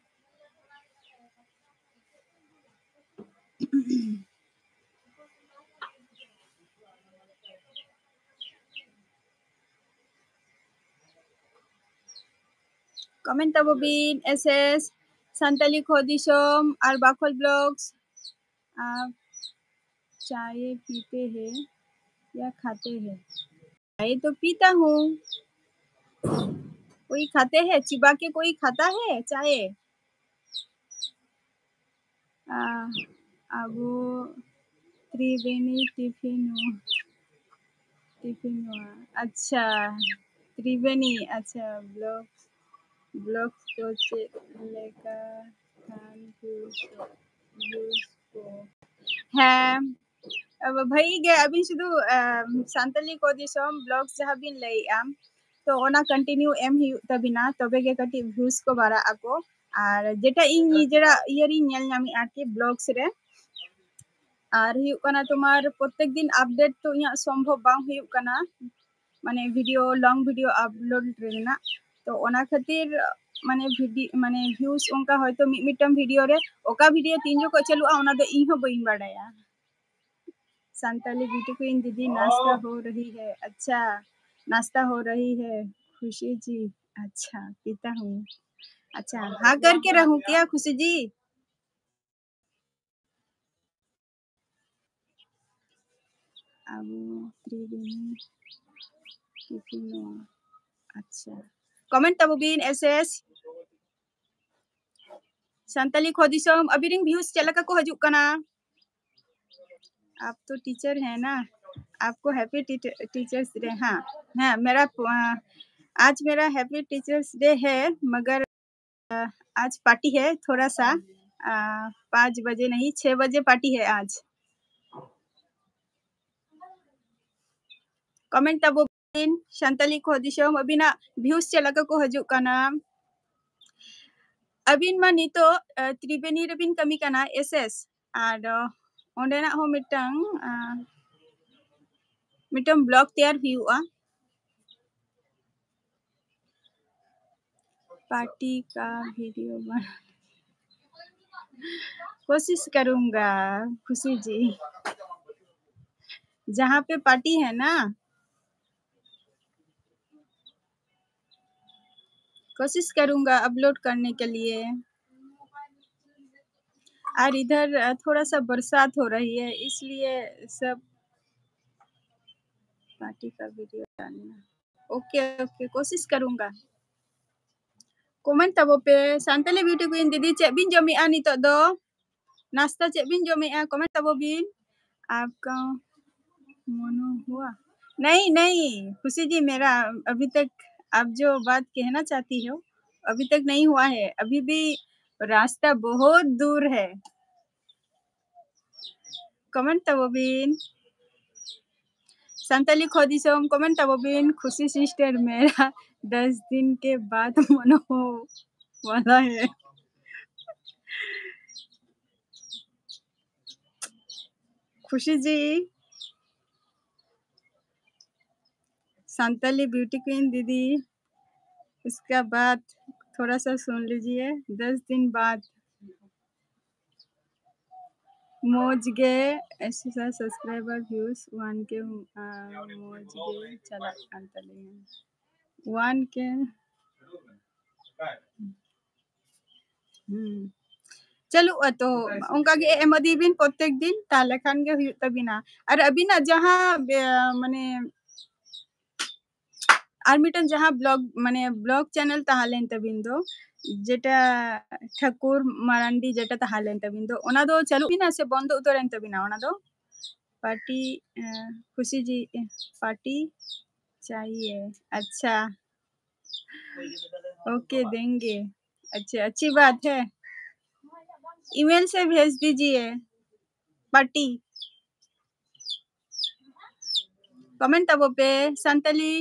ᱠᱚᱢᱮᱱᱴ ᱛᱟᱵᱚ ᱵᱤᱱ, ᱮᱥ ᱮᱥ, ᱥᱟᱱᱛᱟᱞᱤ ᱠᱷᱚ ᱫᱤᱥᱚᱢ ᱟᱨ ᱵᱟᱠᱷᱳᱞ ᱵᱞᱚᱜᱥ᱾ आप चाय पीते हैं या खाते हैं? चाय तो पीता हूँ। कोई खाते हैं? चिबा के कोई खाता है चाय? ᱟᱸ, ᱟᱵᱚ ᱛᱨᱤᱵᱮᱱᱤ ᱴᱤᱯᱷᱤᱱ, ᱴᱤᱯᱷᱤᱱ ᱱᱚᱣᱟ᱾ ᱟᱪᱪᱷᱟ, ᱛᱨᱤᱵᱮᱱᱤ, ᱟᱪᱪᱷᱟ, ᱵᱞᱚᱜ᱾ ᱵᱞᱚᱜ ᱠᱚ ᱪᱮᱫ ᱞᱮᱠᱟ ᱠᱷᱟᱱ ᱵᱷᱤᱭᱩᱡᱽ ᱠᱚ? ᱦᱮᱸ, ᱟᱵ-, ᱵᱷᱟᱹᱜᱤ ᱜᱮ᱾ ᱟᱹᱵᱤᱱ ᱥᱩᱫᱷᱩ, ᱟᱢ, ᱥᱟᱱᱛᱟᱞᱤ ᱠᱚ ᱫᱤᱥᱚᱢ ᱵᱞᱚᱜ ᱡᱟᱦᱟᱸ ᱵᱤᱱ ᱞᱟᱹᱭᱮᱜᱼᱟ, ᱛᱚ ᱚᱱᱟ ᱠᱚᱱᱴᱤᱱᱤᱭᱩ ᱮᱢ ᱦᱩᱭᱩᱜ ᱛᱟᱵᱤᱱᱟ, ᱛᱚᱵᱮ ᱜᱮ ᱠᱟᱹᱴᱤᱡ ᱵᱷᱤᱭᱩᱡᱽ ᱠᱚ ᱵᱟᱲᱟᱜ ᱟᱠᱚ᱾ ᱟᱨ ᱡᱮᱴᱟ ᱤᱧ ᱱᱤᱡᱮᱨᱟᱜ ᱤᱭᱟᱹ ᱨᱤᱧ ᱧᱮᱞ ᱧᱟᱢᱮᱜᱼᱟ ᱟᱨᱠᱤ, ᱵᱞᱚᱜᱥ ᱨᱮ, ᱟᱨ ᱦᱩᱭᱩᱜ ᱠᱟᱱᱟ ᱛᱳᱢᱟᱨ ᱯᱨᱚᱛᱮᱠ ᱫᱤᱱ ᱟᱯᱰᱮᱴ ᱛᱚ ᱤᱧᱟᱹᱜ ᱥᱚᱢᱵᱷᱚᱵ ᱵᱟᱝ ᱦᱩᱭᱩᱜ ᱠᱟᱱᱟ, ᱢᱟᱱᱮ ᱵᱷᱤᱰᱤᱭᱳ, ᱞᱚᱝ ᱵᱷᱤᱰᱤᱭᱳ ᱟᱯᱞᱳᱰ ᱨᱮᱱᱟᱜ᱾ ᱛᱚ ᱚᱱᱟ ᱠᱷᱟᱹᱛᱤᱨ ᱢᱟᱱᱮ ᱵᱷᱤᱰᱤ-, ᱢᱟᱱᱮ ᱵᱷᱤᱭᱩᱡᱽ ᱚᱱᱠᱟ ᱦᱚᱭᱛᱳ ᱢᱤᱫ ᱢᱤᱫᱴᱟᱝ ᱵᱷᱤᱰᱤᱭᱳ ᱨᱮ ᱚᱠᱟ ᱵᱷᱤᱰᱤᱭᱳ ᱛᱤᱱ ᱡᱚᱠᱷᱚᱱ ᱪᱟᱹᱞᱩᱜᱼᱟ ᱚᱱᱟ ᱫᱚ ᱤᱧ ᱦᱚᱸ ᱵᱟᱹᱧ ᱵᱟᱲᱟᱭᱟ᱾ संताली बीटी क्वीन दीदी, नाश्ता हो रही है? अच्छा, नाश्ता हो रही है खुशी जी? अच्छा, पीता हूँ। अच्छा, हाँ करके रहूँ क्या खुशी जी? ᱟᱵᱚ ᱛᱨᱤᱵᱮᱱᱤ ᱠᱤᱯᱤ ᱱᱚᱣᱟ᱾ ᱟᱪᱪᱷᱟ, ᱠᱚᱢᱮᱱᱴ ᱛᱟᱵᱚ ᱵᱤᱱ, ᱮᱥ ᱮᱥ᱾ ᱥᱟᱱᱛᱟᱞᱤ ᱠᱷᱚ ᱫᱤᱥᱚᱢ, ᱟᱹᱵᱤᱱ ᱨᱤᱱ ᱵᱷᱤᱭᱩᱡᱽ ᱪᱮᱫ ᱞᱮᱠᱟ ᱠᱚ ᱦᱤᱡᱩᱜ ᱠᱟᱱᱟ? आप तो टीचर है ना, आपको हैप्पी टीचर्स डे। हाँ, हाँ, मेरा, अ, आज मेरा हैप्पी टीचर्स डे है, मगर, अ, आज पार्टी है थोड़ा सा, अ, पाँच बजे नहीं, छः बजे पार्टी है आज। ᱠᱚᱢᱮᱱᱴ ᱛᱟᱵᱚ ᱵᱤᱱ, ᱥᱟᱱᱛᱟᱞᱤ ᱠᱷᱚ ᱫᱤᱥᱚᱢ, ᱟᱹᱵᱤᱱᱟᱜ ᱵᱷᱤᱭᱩᱡᱽ ᱪᱮᱫ ᱞᱮᱠᱟ ᱠᱚ ᱦᱤᱡᱩᱜ ᱠᱟᱱᱟ? ᱟᱹᱵᱤᱱ ᱢᱟ ᱱᱤᱛᱚᱜ, ᱟᱸ, ᱛᱨᱤᱵᱮᱱᱤ ᱨᱮᱵᱤᱱ ᱠᱟᱹᱢᱤ ᱠᱟᱱᱟ, ᱮᱥ ᱮᱥ, ᱟᱨ, ᱟᱸ, ᱚᱸᱰᱮᱱᱟᱜ ᱦᱚᱸ ᱢᱤᱫᱴᱟᱝ, ᱟᱸ, ᱢᱤᱫᱴᱟᱝ ᱵᱞᱚᱜ ᱛᱮᱭᱟᱨ ᱦᱩᱭᱩᱜᱼᱟ᱾ पार्टी का वीडियो बना, कोशिश करूँगा खुशी जी, जहाँ पे पार्टी है ना, कोशिश करूँगा अपलोड करने के लिए। और इधर, अ, थोड़ा सा बरसात हो रही है, इसलिए सब पार्टी का वीडियो डालना। ओके, ओके, कोशिश करूँगा। ᱠᱚᱢᱮᱱᱴ ᱛᱟᱵᱚ ᱯᱮ, ᱥᱟᱱᱛᱟᱞᱤ ᱵᱤᱭᱩᱴᱤ ᱠᱩᱭᱤᱱ ᱫᱤᱫᱤ, ᱪᱮᱫ ᱵᱤᱱ ᱡᱚᱢᱮᱜᱼᱟ ᱱᱤᱛᱚᱜ ᱫᱚ? ᱱᱟᱥᱛᱟ ᱪᱮᱫ ᱵᱤᱱ ᱡᱚᱢᱮᱜᱼᱟ? ᱠᱚᱢᱮᱱᱴ ᱛᱟᱵᱚ ᱵᱤᱱ। आपका मोनो हुआ? नहीं, नहीं, खुशी जी, मेरा अभी तक आप जो बात कहना चाहती हो, अभी तक नहीं हुआ है, अभी भी रास्ता बहुत दूर है। Comment ᱛᱟᱵᱚ ᱵᱤᱱ᱾ ᱥᱟᱱᱛᱟᱞᱤ ᱠᱷᱚ ᱫᱤᱥᱚᱢ, comment ᱛᱟᱵᱚ ᱵᱤᱱ᱾ खुशी sister, मेरा दस दिन के बाद मन हो वाला है। खुशी जी, संताली beauty queen दीदी, इसका बात थोड़ा सा सुन लीजिए। दस दिन बाद। ᱢᱚᱡᱽ ᱜᱮ, ᱮᱥᱤ ᱥᱟᱭ subscriber, views one K, ᱟ, ᱢᱚᱡᱽ ᱜᱮ ᱪᱟᱞᱟᱜ ᱠᱟᱱ ᱛᱟᱞᱤᱧᱟ᱾ One K᱾ ᱦᱩᱸ᱾ ᱪᱟᱹᱞᱩᱜᱼᱟ ᱛᱚ, ᱚᱱᱠᱟ ᱜᱮ ᱮᱢ ᱤᱫᱤ ᱵᱤᱱ ᱯᱨᱚᱛᱮᱠ ᱫᱤᱱ, ᱛᱟᱦᱞᱮ ᱠᱷᱟᱱ ᱜᱮ ᱦᱩᱭᱩᱜ ᱛᱟᱵᱤᱱᱟ᱾ ᱟᱨ ᱟᱹᱵᱤᱱᱟᱜ ᱡᱟᱦᱟᱸ, ᱵᱮ-, ᱢᱟᱱᱮ, ᱟᱨ ᱢᱤᱫᱴᱮᱱ ᱡᱟᱦᱟᱸ vlog, ᱢᱟᱱᱮ, vlog channel ᱛᱟᱦᱮᱸ ᱞᱮᱱ ᱛᱟᱵᱤᱱ ᱫᱚ, ᱡᱮᱴᱟ ᱴᱷᱟᱹᱠᱩᱨ ᱢᱟᱨᱟᱱᱰᱤ ᱡᱮᱴᱟ ᱛᱟᱦᱮᱸ ᱞᱮᱱ ᱛᱟᱵᱤᱱ ᱫᱚ, ᱚᱱᱟ ᱫᱚ ᱪᱟᱹᱞᱩᱜ ᱠᱟᱱᱟ ᱥᱮ ᱵᱚᱱᱫᱚ ᱩᱛᱟᱹᱨᱮᱱ ᱛᱟᱵᱤᱱᱟ ᱚᱱᱟ ᱫᱚ? ᱯᱟᱨᱴᱤ, ᱮ, ᱠᱷᱩᱥᱤ ᱡᱤ, ᱮ, ᱯᱟᱨᱴᱤ ᱪᱟᱦᱤᱭᱮ᱾ ᱟᱪᱪᱷᱟ, OK, देंगे। अच्छा, अच्छी बात है। ईमेल से भेज दीजिए पार्टी। Comment ᱛᱟᱵᱚ ᱯᱮ, ᱥᱟᱱᱛᱟᱞᱤ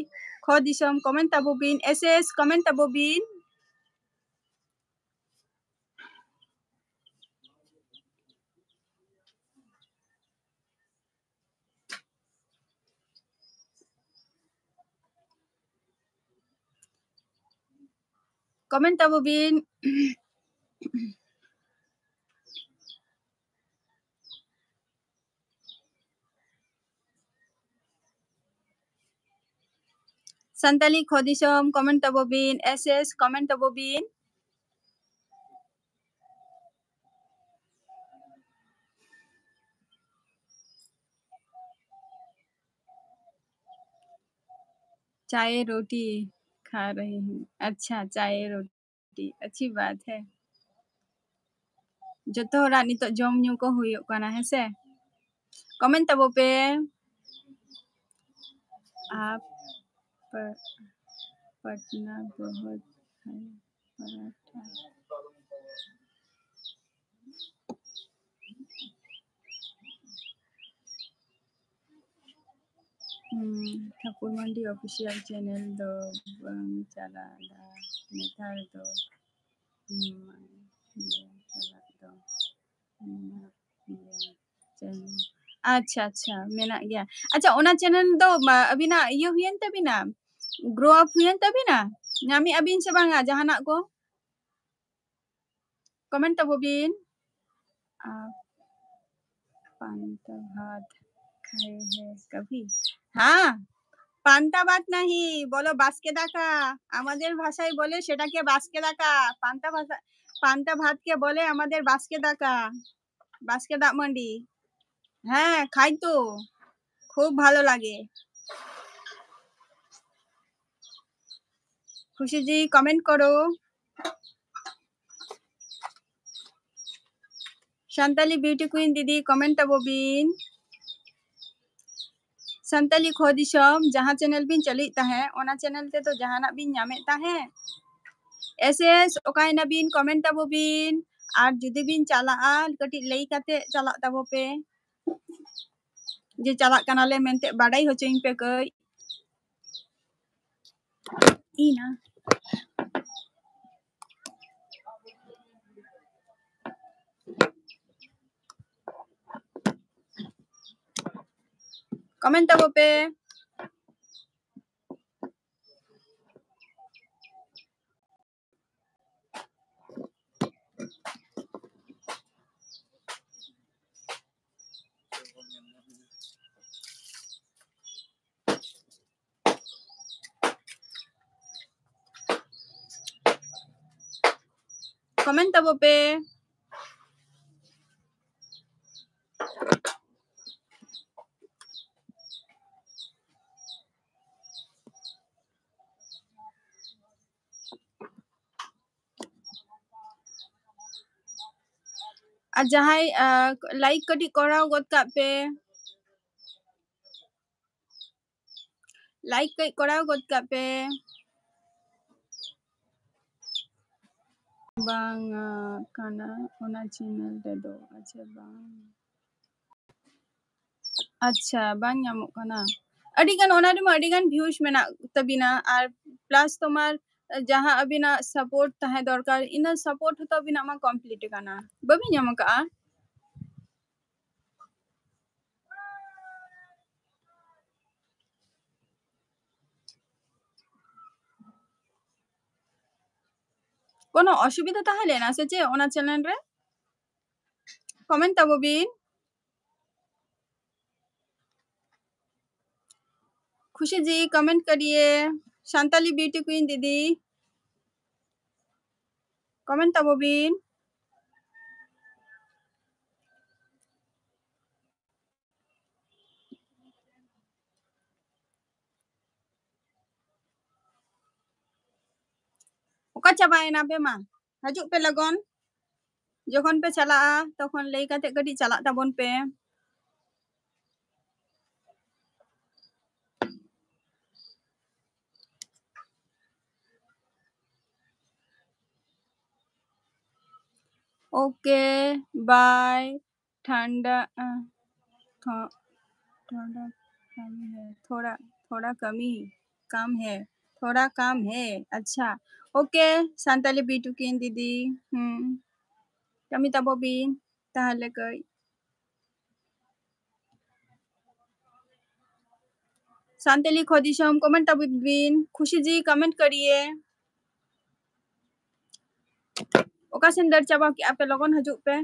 ᱠᱷᱚ ᱫᱤᱥᱚᱢ, comment ᱛᱟᱵᱚ ᱵᱤᱱ, ᱮᱥ ᱮᱥ comment ᱛᱟᱵᱚ ᱵᱤᱱ᱾ Comment ᱛᱟᱵᱚ ᱵᱤᱱ᱾ ᱥᱟᱱᱛᱟᱞᱤ ᱠᱷᱚ ᱫᱤᱥᱚᱢ comment ᱛᱟᱵᱚ ᱵᱤᱱ, ᱮᱥ ᱮᱥ comment ᱛᱟᱵᱚ ᱵᱤᱱ᱾ चाय रोटी खा रही हूँ। अच्छा, चाय रोटी, अच्छी बात है। ᱡᱚᱛᱚ ᱦᱚᱲᱟᱜ ᱱᱤᱛᱚᱜ ᱡᱚᱢ ᱧᱩ ᱠᱚ ᱦᱩᱭᱩᱜ ᱠᱟᱱᱟ, ᱦᱮᱸ ᱥᱮ? Comment ᱛᱟᱵᱚ ᱯᱮ᱾ आप प-, पटना बहुत है। ᱯᱟᱨᱟᱴᱷᱟ᱾ ᱦᱩᱸ, ᱴᱷᱟᱠᱩᱨ ᱢᱟᱱᱰᱤ official channel ᱫᱚ ᱵᱟᱝ ᱪᱟᱞᱟᱜᱼᱟ ᱱᱮᱛᱟᱨ ᱫᱚ᱾ ᱦᱩᱸ, ᱤᱭᱟᱹ ᱪᱟᱞᱟᱜ ᱫᱚ ᱢᱮᱱᱟᱜ ᱜᱮᱭᱟ channel᱾ ᱟᱪᱪᱷᱟ, ᱟᱪᱪᱷᱟ, ᱢᱮᱱᱟᱜ ᱜᱮᱭᱟ᱾ ᱟᱪᱪᱷᱟ, ᱚᱱᱟ channel ᱫᱚ, ᱢᱟ, ᱟᱹᱵᱤᱱᱟᱜ ᱤᱭᱟᱹ ᱦᱩᱭᱮᱱ ᱛᱟᱹᱵᱤᱱᱟ? Grow up ᱦᱩᱭᱮᱱ ᱛᱟᱹᱵᱤᱱᱟ? ᱧᱟᱢᱮᱜᱼᱟ ᱵᱤᱱ ᱥᱮ ᱵᱟᱝᱟ ᱡᱟᱦᱟᱱᱟᱜ ᱠᱚ? Comment ᱛᱟᱵᱚ ᱵᱤᱱ᱾ ᱟᱨ ᱯᱟᱱᱛᱟ ᱵᱷᱟᱛ ᱠᱷᱟᱭᱮ ᱦᱮ ᱠᱟᱵᱷᱤ? ᱦ্যাঁ, পান্তা ভাত নাহি, বলো বাসকে দাকা। আমাদের ভাষায় বলে সেটাকে বাসকে দাকা। পান্তা ভাষা, পান্তা ভাতকে বলে আমাদের বাসকে দাকা, বাসকে দাগ মান্ডি। হ্যাঁ, খাই তো, খুব ভালো লাগে। খুশি জি, comment করো। ᱥᱟᱱᱛᱟᱞᱤ beauty queen ᱫᱤᱫᱤ, comment ᱛᱟᱵᱚ ᱵᱤᱱ᱾ ᱥᱟᱱᱛᱟᱞᱤ ᱠᱷᱚ ᱫᱤᱥᱚᱢ ᱡᱟᱦᱟᱸ channel ᱵᱤᱱ ᱪᱟᱹᱞᱩᱭᱮᱫ ᱛᱟᱦᱮᱸᱫ, ᱚᱱᱟ channel ᱛᱮᱫᱚ ᱡᱟᱦᱟᱱᱟᱜ ᱵᱤᱱ ᱧᱟᱢᱮᱫ ᱛᱟᱦᱮᱸᱫ? ᱮᱥ ᱮᱥ, ᱚᱠᱟᱭᱮᱱᱟ ᱵᱤᱱ? Comment ᱛᱟᱵᱚ ᱵᱤᱱ᱾ ᱟᱨ ᱡᱩᱫᱤ ᱵᱤᱱ ᱪᱟᱞᱟᱜᱼᱟ, ᱠᱟᱹᱴᱤᱡ ᱞᱟᱹᱭ ᱠᱟᱛᱮ ᱪᱟᱞᱟᱜ ᱛᱟᱵᱚ ᱯᱮ, ᱡᱮ ᱪᱟᱞᱟᱜ ᱠᱟᱱᱟᱞᱮ ᱢᱮᱱᱛᱮ ᱵᱟᱰᱟᱭ ᱦᱚᱪᱚᱧ ᱯᱮ ᱠᱟᱹᱡ᱾ ᱤᱱᱟ᱾ Comment ᱛᱟᱵᱚ ᱯᱮ᱾ Comment ᱛᱟᱵᱚ ᱯᱮ᱾ ᱟᱨ ᱡᱟᱦᱟᱸᱭ, ᱟ, like ᱠᱟᱹᱴᱤᱡ ᱠᱚᱨᱟᱣ ᱜᱚᱫ ᱠᱟᱜ ᱯᱮ, like ᱠᱟᱹᱡ ᱠᱚᱨᱟᱣ ᱜᱚᱫ ᱠᱟᱜ ᱯᱮ᱾ ᱵᱟᱝ ᱠᱟᱱᱟ ᱚᱱᱟ ᱪᱮᱱᱮᱞ ᱨᱮᱫᱚ᱾ ᱟᱪᱪᱷᱟ, ᱵᱟᱝ, ᱟᱪᱪᱷᱟ, ᱵᱟᱝ ᱧᱟᱢᱚᱜ ᱠᱟᱱᱟ᱾ ᱟᱹᱰᱤ ᱜᱟᱱ, ᱚᱱᱟ ᱨᱮᱢᱟ ᱟᱹᱰᱤ ᱜᱟᱱ ᱵᱷᱤᱭᱩᱡᱽ ᱢᱮᱱᱟᱜ ᱛᱟᱵᱤᱱᱟ, ᱟᱨ ᱯᱞᱟᱥ ᱛᱳᱢᱟᱨ ᱡᱟᱦᱟᱸ ᱟᱹᱵᱤᱱᱟᱜ ᱥᱟᱯᱳᱨᱴ ᱛᱟᱦᱮᱸ ᱫᱚᱨᱠᱟᱨ, ᱤᱱᱟᱹ ᱥᱟᱯᱳᱨᱴ ᱦᱚᱸᱛᱚ ᱟᱹᱵᱤᱱᱟᱜ ᱢᱟ ᱠᱚᱢᱯᱞᱤᱴ ᱟᱠᱟᱱᱟ, ᱵᱟᱹᱵᱤᱱ ᱧᱟᱢ ᱟᱠᱟᱜᱼᱟ᱾ ᱠᱳᱱᱳ ᱚᱥᱩᱵᱤᱫᱷᱟ ᱛᱟᱦᱮᱸ ᱞᱮᱱᱟ ᱥᱮ ᱪᱮᱫ ᱚᱱᱟ ᱪᱮᱱᱮᱞ ᱨᱮ? ᱠᱚᱢᱮᱱᱴ ᱛᱟᱵᱚ ᱵᱤᱱ᱾ ᱠᱷᱩᱥᱤ ᱡᱤ, ᱠᱚᱢᱮᱱᱴ ᱠᱟᱨᱤᱭᱮ᱾ ᱥᱟᱱᱛᱟᱞᱤ ᱵᱤᱭᱩᱴᱤ ᱠᱩᱭᱤᱱ ᱫᱤᱫᱤ, ᱠᱚᱢᱮᱱᱴ ᱛᱟᱵᱚ ᱵᱤᱱ᱾ ᱚᱠᱟ ᱪᱟᱵᱟᱭᱮᱱᱟ ᱯᱮ ᱢᱟ? ᱦᱤᱡᱩᱜ ᱯᱮ ᱞᱚᱜᱚᱱ᱾ ᱡᱚᱠᱷᱚᱱ ᱯᱮ ᱪᱟᱞᱟᱜᱼᱟ, ᱛᱚᱠᱷᱚᱱ ᱞᱟᱹᱭ ᱠᱟᱛᱮ ᱠᱟᱹᱴᱤᱡ ᱪᱟᱞᱟᱜ ᱛᱟᱵᱚᱱ ᱯᱮ᱾ OK, bye। ठंडा, अ, थ-, ठंडा कम है, थोड़ा, थोड़ा कमी, कम है, थोड़ा कम है। अच्छा, OK, ᱥᱟᱱᱛᱟᱞᱤ ᱵᱤᱭᱩᱴᱤ ᱠᱩᱭᱤᱱ ᱫᱤᱫᱤ, ᱦᱩᱸ, ᱠᱟᱹᱢᱤ ᱛᱟᱵᱚ ᱵᱤᱱ ᱛᱟᱦᱚᱞᱮ ᱠᱟᱹᱡ᱾ ᱥᱟᱱᱛᱟᱞᱤ ᱠᱷᱚ ᱫᱤᱥᱚᱢ, ᱠᱚᱢᱮᱱᱴ ᱛᱟᱵᱚ ᱵᱤᱱ᱾ ᱠᱷᱩᱥᱤ ᱡᱤ, ᱠᱚᱢᱮᱱᱴ ᱠᱟᱨᱤᱭᱮ᱾ ᱚᱠᱟ ᱥᱮᱱ ᱫᱟᱹᱲ ᱪᱟᱵᱟ ᱠᱮᱜᱼᱟ ᱯᱮ? ᱞᱚᱜᱚᱱ ᱦᱤᱡᱩᱜ ᱯᱮ᱾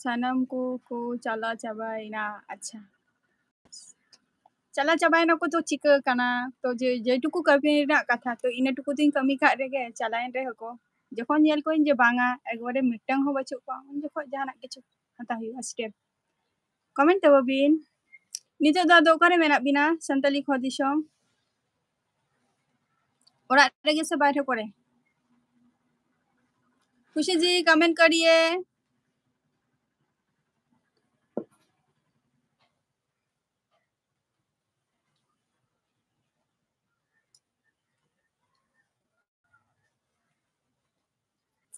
ᱥᱟᱱᱟᱢ ᱠᱚ ᱠᱚ ᱪᱟᱞᱟᱣ ᱪᱟᱵᱟᱭᱮᱱᱟ᱾ ᱟᱪᱪᱷᱟ, ᱪᱟᱞᱟᱣ ᱪᱟᱵᱟᱭᱮᱱᱟ ᱠᱚ ᱛᱚ ᱪᱤᱠᱟᱹ ᱠᱟᱱᱟ? ᱛᱚ ᱡᱮ, ᱡᱮᱴᱩᱠᱩ ᱠᱟᱹᱢᱤ ᱨᱮᱱᱟᱜ ᱠᱟᱛᱷᱟ, ᱛᱚ ᱤᱱᱟᱹ ᱴᱩᱠᱩ ᱫᱚᱧ ᱠᱟᱹᱢᱤ ᱠᱟᱜ ᱨᱮᱜᱮ, ᱪᱟᱞᱟᱣᱮᱱ ᱨᱮᱦᱚᱸ ᱠᱚ᱾ ᱡᱚᱠᱷᱚᱱ ᱧᱮᱞ ᱠᱚᱣᱟᱧ ᱡᱮ ᱵᱟᱝᱟ, ᱮᱠᱵᱟᱨᱮ ᱢᱤᱫᱴᱟᱝ ᱦᱚᱸ ᱵᱟᱹᱪᱩᱜ ᱠᱚᱣᱟ, ᱩᱱ ᱡᱚᱠᱷᱚᱱ ᱡᱟᱦᱟᱱᱟᱜ ᱠᱤᱪᱷᱩ ᱦᱟᱛᱟᱣ ᱦᱩᱭᱩᱜᱼᱟ, ᱥᱴᱮᱯ᱾ ᱠᱚᱢᱮᱱᱴ ᱛᱟᱵᱚ ᱵᱤᱱ᱾ ᱱᱤᱛᱚᱜ ᱫᱚ ᱟᱫᱚ ᱚᱠᱟᱨᱮ ᱢᱮᱱᱟᱜ ᱵᱤᱱᱟ, ᱥᱟᱱᱛᱟᱞᱤ ᱠᱷᱚ ᱫᱤᱥᱚᱢ? ᱚᱲᱟᱜ ᱨᱮᱜᱮ ᱥᱮ ᱵᱟᱭᱨᱮ ᱠᱚᱨᱮ? ᱠᱷᱩᱥᱤ ᱡᱤ, ᱠᱚᱢᱮᱱᱴ ᱠᱟᱨᱤᱭᱮ᱾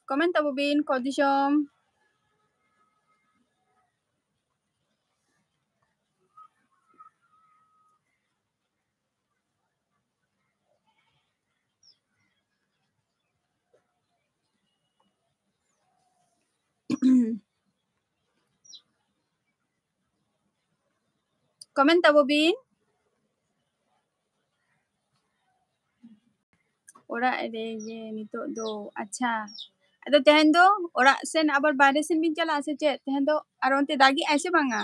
Comment ᱛᱟᱵᱚ ᱵᱤᱱ, ᱠᱷᱚ ᱫᱤᱥᱚᱢ᱾ Comment ᱛᱟᱵᱚ ᱵᱤᱱ᱾ ᱚᱲᱟᱜ ᱨᱮᱜᱮ ᱱᱤᱛᱚᱜ ᱫᱚ᱾ ᱟᱪᱪᱷᱟ, ᱟᱫᱚ ᱛᱮᱦᱮᱧ ᱫᱚ ᱚᱲᱟᱜ ᱥᱮᱱ ᱟᱵᱟᱨ ᱵᱟᱭᱨᱮ ᱥᱮᱱ ᱵᱤᱱ ᱪᱟᱞᱟᱜᱼᱟ ᱥᱮ ᱪᱮᱫ? ᱛᱮᱦᱮᱧ ᱫᱚ ᱟᱨ ᱚᱱᱛᱮ ᱫᱟᱜᱮᱜᱼᱟᱭ ᱥᱮ ᱵᱟᱝᱟ?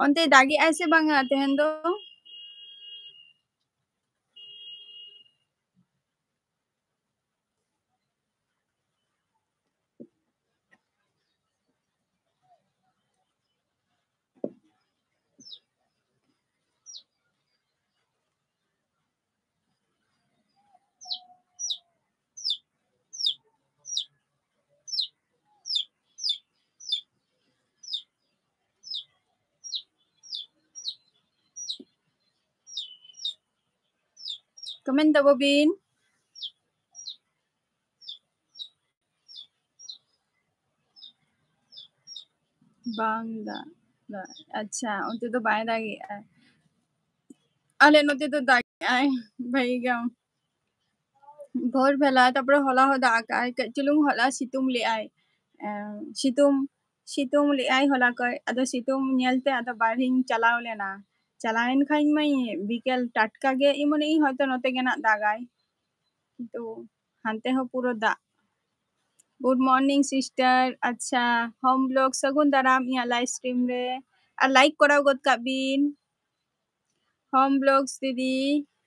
ᱚᱱᱛᱮ ᱫᱟᱜᱮᱜᱼᱟᱭ ᱥᱮ ᱵᱟᱝᱟ ᱛᱮᱦᱮᱧ ᱫᱚ? Comment ᱛᱟᱵᱚ ᱵᱤᱱ᱾ ᱵᱟᱝ ᱫᱟᱜ, ᱫᱟᱜ, ᱟᱪᱪᱷᱟ, ᱚᱱᱛᱮ ᱫᱚ ᱵᱟᱭ ᱫᱟᱜᱮᱜᱼᱟ᱾ ᱟᱞᱮ ᱱᱚᱛᱮ ᱫᱚ ᱫᱟᱜᱮᱜᱼᱟᱭ ᱵᱷᱟᱹᱜᱤ ᱜᱮ᱾ ᱵᱷᱳᱨ ᱵᱮᱞᱟ, ᱛᱟᱨᱯᱚᱨᱮ ᱦᱚᱞᱟ ᱦᱚᱸ ᱫᱟᱜ ᱟᱠᱟᱜᱼᱟᱭ, ᱠᱟᱹᱡ ᱪᱩᱞᱩᱝ ᱦᱚᱞᱟ ᱥᱤᱛᱩᱝ ᱞᱮᱜᱼᱟᱭ᱾ ᱮᱸ, ᱥᱤᱛᱩᱝ, ᱥᱤᱛᱩᱝ ᱞᱮᱜᱼᱟᱭ ᱦᱚᱞᱟ ᱠᱷᱚᱡ᱾ ᱟᱫᱚ ᱥᱤᱛᱩᱝ ᱧᱮᱞᱛᱮ ᱟᱫᱚ ᱵᱟᱨᱦᱮᱧ ᱪᱟᱞᱟᱣ ᱞᱮᱱᱟ᱾ ᱪᱟᱞᱟᱣᱮᱱ ᱠᱷᱟᱱ ᱢᱟᱧ ᱵᱤᱠᱮᱞ ᱴᱟᱴᱠᱟ ᱜᱮ ᱮᱢᱚᱱᱤᱧ ᱦᱚᱭᱛᱚ ᱱᱚᱛᱮ ᱜᱮ ᱱᱟᱜ ᱫᱟᱜᱟᱭ, ᱠᱤᱱᱛᱩ ᱦᱟᱱᱛᱮ ᱦᱚᱸ ᱯᱩᱨᱟᱹ ᱫᱟᱜ᱾ Good morning sister᱾ ᱟᱪᱪᱷᱟ, Home Vlog ᱥᱟᱹᱜᱩᱱ ᱫᱟᱨᱟᱢ ᱤᱧᱟᱹᱜ live stream ᱨᱮ, ᱟᱨ like ᱠᱚᱨᱟᱣ ᱜᱚᱫ ᱠᱟᱜ ᱵᱤᱱ᱾ Home Vlogs ᱫᱤᱫᱤ,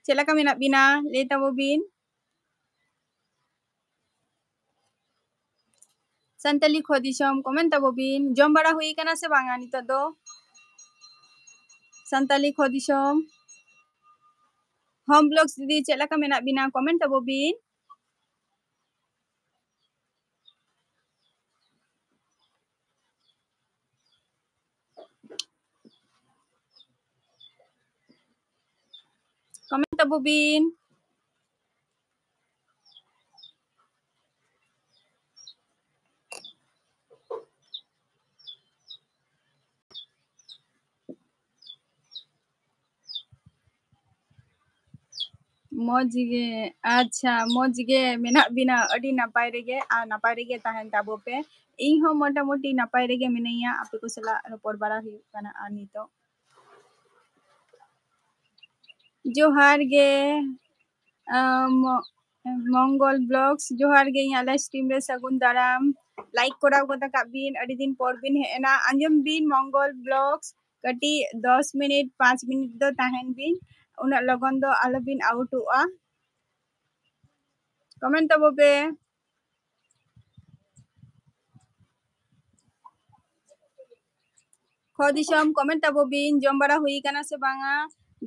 ᱪᱮᱫ ᱞᱮᱠᱟ ᱢᱮᱱᱟᱜ ᱵᱤᱱᱟ? ᱞᱟᱹᱭ ᱛᱟᱵᱚ ᱵᱤᱱ᱾ ᱥᱟᱱᱛᱟᱞᱤ ᱠᱷᱚ ᱫᱤᱥᱚᱢ, comment ᱛᱟᱵᱚ ᱵᱤᱱ᱾ ᱡᱚᱢ ᱵᱟᱲᱟ ᱦᱩᱭ ᱠᱟᱱᱟ ᱥᱮ ᱵᱟᱝᱟ ᱱᱤᱛᱚᱜ ᱫᱚ? ᱥᱟᱱᱛᱟᱞᱤ ᱠᱷᱚ ᱫᱤᱥᱚᱢ, Home Vlogs ᱫᱤᱫᱤ, ᱪᱮᱫ ᱞᱮᱠᱟ ᱢᱮᱱᱟᱜ ᱵᱤᱱᱟ? Comment ᱛᱟᱵᱚ ᱵᱤᱱ᱾ Comment ᱛᱟᱵᱚ ᱵᱤᱱ᱾ ᱢᱚᱡᱽ ᱜᱮ᱾ ᱟᱪᱪᱷᱟ, ᱢᱚᱡᱽ ᱜᱮ ᱢᱮᱱᱟᱜ ᱵᱤᱱᱟ, ᱟᱹᱰᱤ ᱱᱟᱯᱟᱭ ᱨᱮᱜᱮ, ᱟᱨ ᱱᱟᱯᱟᱭ ᱨᱮᱜᱮ ᱛᱟᱦᱮᱱ ᱛᱟᱵᱚ ᱯᱮ᱾ ᱤᱧ ᱦᱚᱸ ᱢᱚᱴᱟᱢᱩᱴᱤ ᱱᱟᱯᱟᱭ ᱨᱮᱜᱮ ᱢᱤᱱᱟᱹᱧᱟ, ᱟᱯᱮ ᱠᱚ ᱥᱟᱞᱟᱜ ᱨᱚᱯᱚᱲ ᱵᱟᱲᱟ ᱦᱩᱭᱩᱜ ᱠᱟᱱᱟ᱾ ᱟᱨ ᱱᱤᱛᱚᱜ ᱡᱚᱦᱟᱨ ᱜᱮ, ᱟᱢ, ᱢᱚᱝᱜᱚᱞ ᱵᱞᱚᱜᱥ, ᱡᱚᱦᱟᱨ ᱜᱮ ᱤᱧᱟᱹᱜ ᱞᱟᱭᱤᱵᱷ ᱥᱴᱨᱤᱢ ᱨᱮ ᱥᱟᱹᱜᱩᱱ ᱫᱟᱨᱟᱢ᱾ ᱞᱟᱭᱤᱠ ᱠᱚᱨᱟᱣ ᱜᱚᱫ ᱟᱠᱟᱫ ᱵᱤᱱ, ᱟᱹᱰᱤ ᱫᱤᱱ ᱯᱚᱨ ᱵᱤᱱ ᱦᱮᱡ ᱮᱱᱟ᱾ ᱟᱸᱡᱚᱢ ᱵᱤᱱ ᱢᱚᱝᱜᱚᱞ ᱵᱞᱚᱜᱥ, ᱠᱟᱹᱴᱤᱡ ᱫᱚᱥ ᱢᱤᱱᱤᱴ, ᱯᱟᱸᱪ ᱢᱤᱱᱤᱴ ᱫᱚ ᱛᱟᱦᱮᱱ ᱵᱤᱱ, ᱩᱱᱟᱹᱜ ᱞᱚᱜᱚᱱ ᱫᱚ ᱟᱞᱚᱵᱤᱱ ᱟᱣᱩᱴᱚᱜᱼᱟ᱾ ᱠᱚᱢᱮᱱᱴ ᱛᱟᱵᱚ ᱯᱮ᱾ ᱠᱷᱚ ᱫᱤᱥᱚᱢ, ᱠᱚᱢᱮᱱᱴ ᱛᱟᱵᱚ ᱵᱤᱱ, ᱡᱚᱢ ᱵᱟᱲᱟ ᱦᱩᱭ ᱠᱟᱱᱟ ᱥᱮ ᱵᱟᱝᱟ?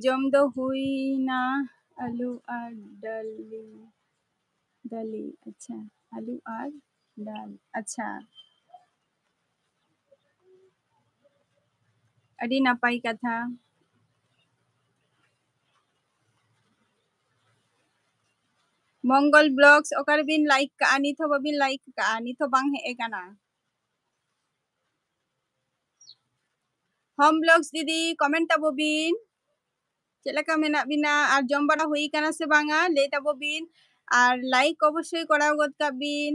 ᱡᱚᱢ ᱫᱚ ᱦᱩᱭᱱᱟ, ᱟᱹᱞᱩ ᱟᱨ ᱰᱟᱹᱞᱤ, ᱰᱟᱹᱞᱤ, ᱟᱪᱪᱷᱟ, ᱟᱹᱞᱩ ᱟᱨ ᱰᱟᱞ, ᱟᱪᱪᱷᱟ, ᱟᱹᱰᱤ ᱱᱟᱯᱟᱭ ᱠᱟᱛᱷᱟ᱾ ᱢᱚᱝᱜᱚᱞ ᱵᱞᱚᱜᱥ, ᱚᱠᱟ ᱨᱮᱵᱤᱱ ᱞᱟᱭᱤᱠ ᱠᱟᱜᱼᱟ? ᱱᱤᱛ ᱦᱚᱸ ᱵᱟᱵᱤᱱ ᱞᱟᱭᱤᱠ ᱠᱟᱜᱼᱟ, ᱱᱤᱛ ᱦᱚᱸ ᱵᱟᱝ ᱦᱮᱡ ᱟᱠᱟᱱᱟ᱾ ᱦᱳᱢ ᱵᱞᱚᱜᱥ ᱫᱤᱫᱤ, ᱠᱚᱢᱮᱱᱴ ᱛᱟᱵᱚ ᱵᱤᱱ, ᱪᱮᱫ ᱞᱮᱠᱟ ᱢᱮᱱᱟᱜ ᱵᱤᱱᱟ ᱟᱨ ᱡᱚᱢ ᱵᱟᱲᱟ ᱦᱩᱭ ᱠᱟᱱᱟ ᱥᱮ ᱵᱟᱝᱟ, ᱞᱟᱹᱭ ᱛᱟᱵᱚ ᱵᱤᱱ, ᱟᱨ ᱞᱟᱭᱤᱠ ᱚᱵᱚᱥᱥᱳᱭ ᱠᱚᱨᱟᱣ ᱜᱚᱫ ᱠᱟᱜ ᱵᱤᱱ᱾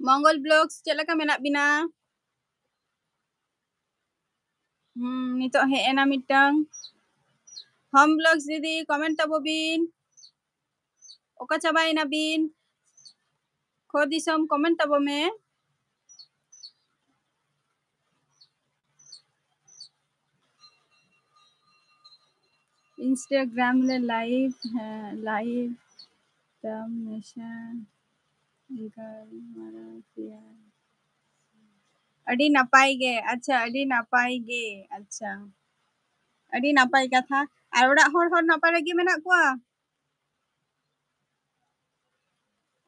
ᱢᱚᱝᱜᱚᱞ ᱵᱞᱚᱜᱥ, ᱪᱮᱫ ᱞᱮᱠᱟ ᱢᱮᱱᱟᱜ ᱵᱤᱱᱟ? ᱦᱩᱸ, ᱱᱤᱛᱚᱜ ᱦᱮᱡ ᱮᱱᱟ ᱢᱤᱫᱴᱟᱝ᱾ ᱦᱳᱢ ᱵᱞᱚᱜᱥ ᱫᱤᱫᱤ, ᱠᱚᱢᱮᱱᱴ ᱛᱟᱵᱚ ᱵᱤᱱ᱾ ᱚᱠᱟ ᱪᱟᱵᱟᱭᱮᱱᱟ ᱵᱤᱱ? ᱠᱷᱚ ᱫᱤᱥᱚᱢ, ᱠᱚᱢᱮᱱᱴ ᱛᱟᱵᱚ ᱢᱮ᱾ ᱤᱱᱥᱴᱟᱜᱨᱟᱢ ᱨᱮ ᱞᱟᱭᱤᱵᱷ, ᱦᱮᱸ, ᱞᱟᱭᱤᱵᱷ ᱛᱟᱢ ᱢᱮᱥᱟ ᱜᱟᱞᱢᱟᱨᱟᱣ ᱠᱮᱭᱟ᱾ ᱟᱹᱰᱤ ᱱᱟᱯᱟᱭ ᱜᱮ, ᱟᱪᱪᱷᱟ, ᱟᱹᱰᱤ ᱱᱟᱯᱟᱭ ᱜᱮ, ᱟᱪᱪᱷᱟ, ᱟᱹᱰᱤ ᱱᱟᱯᱟᱭ ᱠᱟᱛᱷᱟ᱾ ᱟᱨ ᱚᱲᱟᱜ ᱦᱚᱲ ᱦᱚᱸ ᱱᱟᱯᱟᱭ ᱨᱮᱜᱮ ᱢᱮᱱᱟᱜ ᱠᱚᱣᱟ?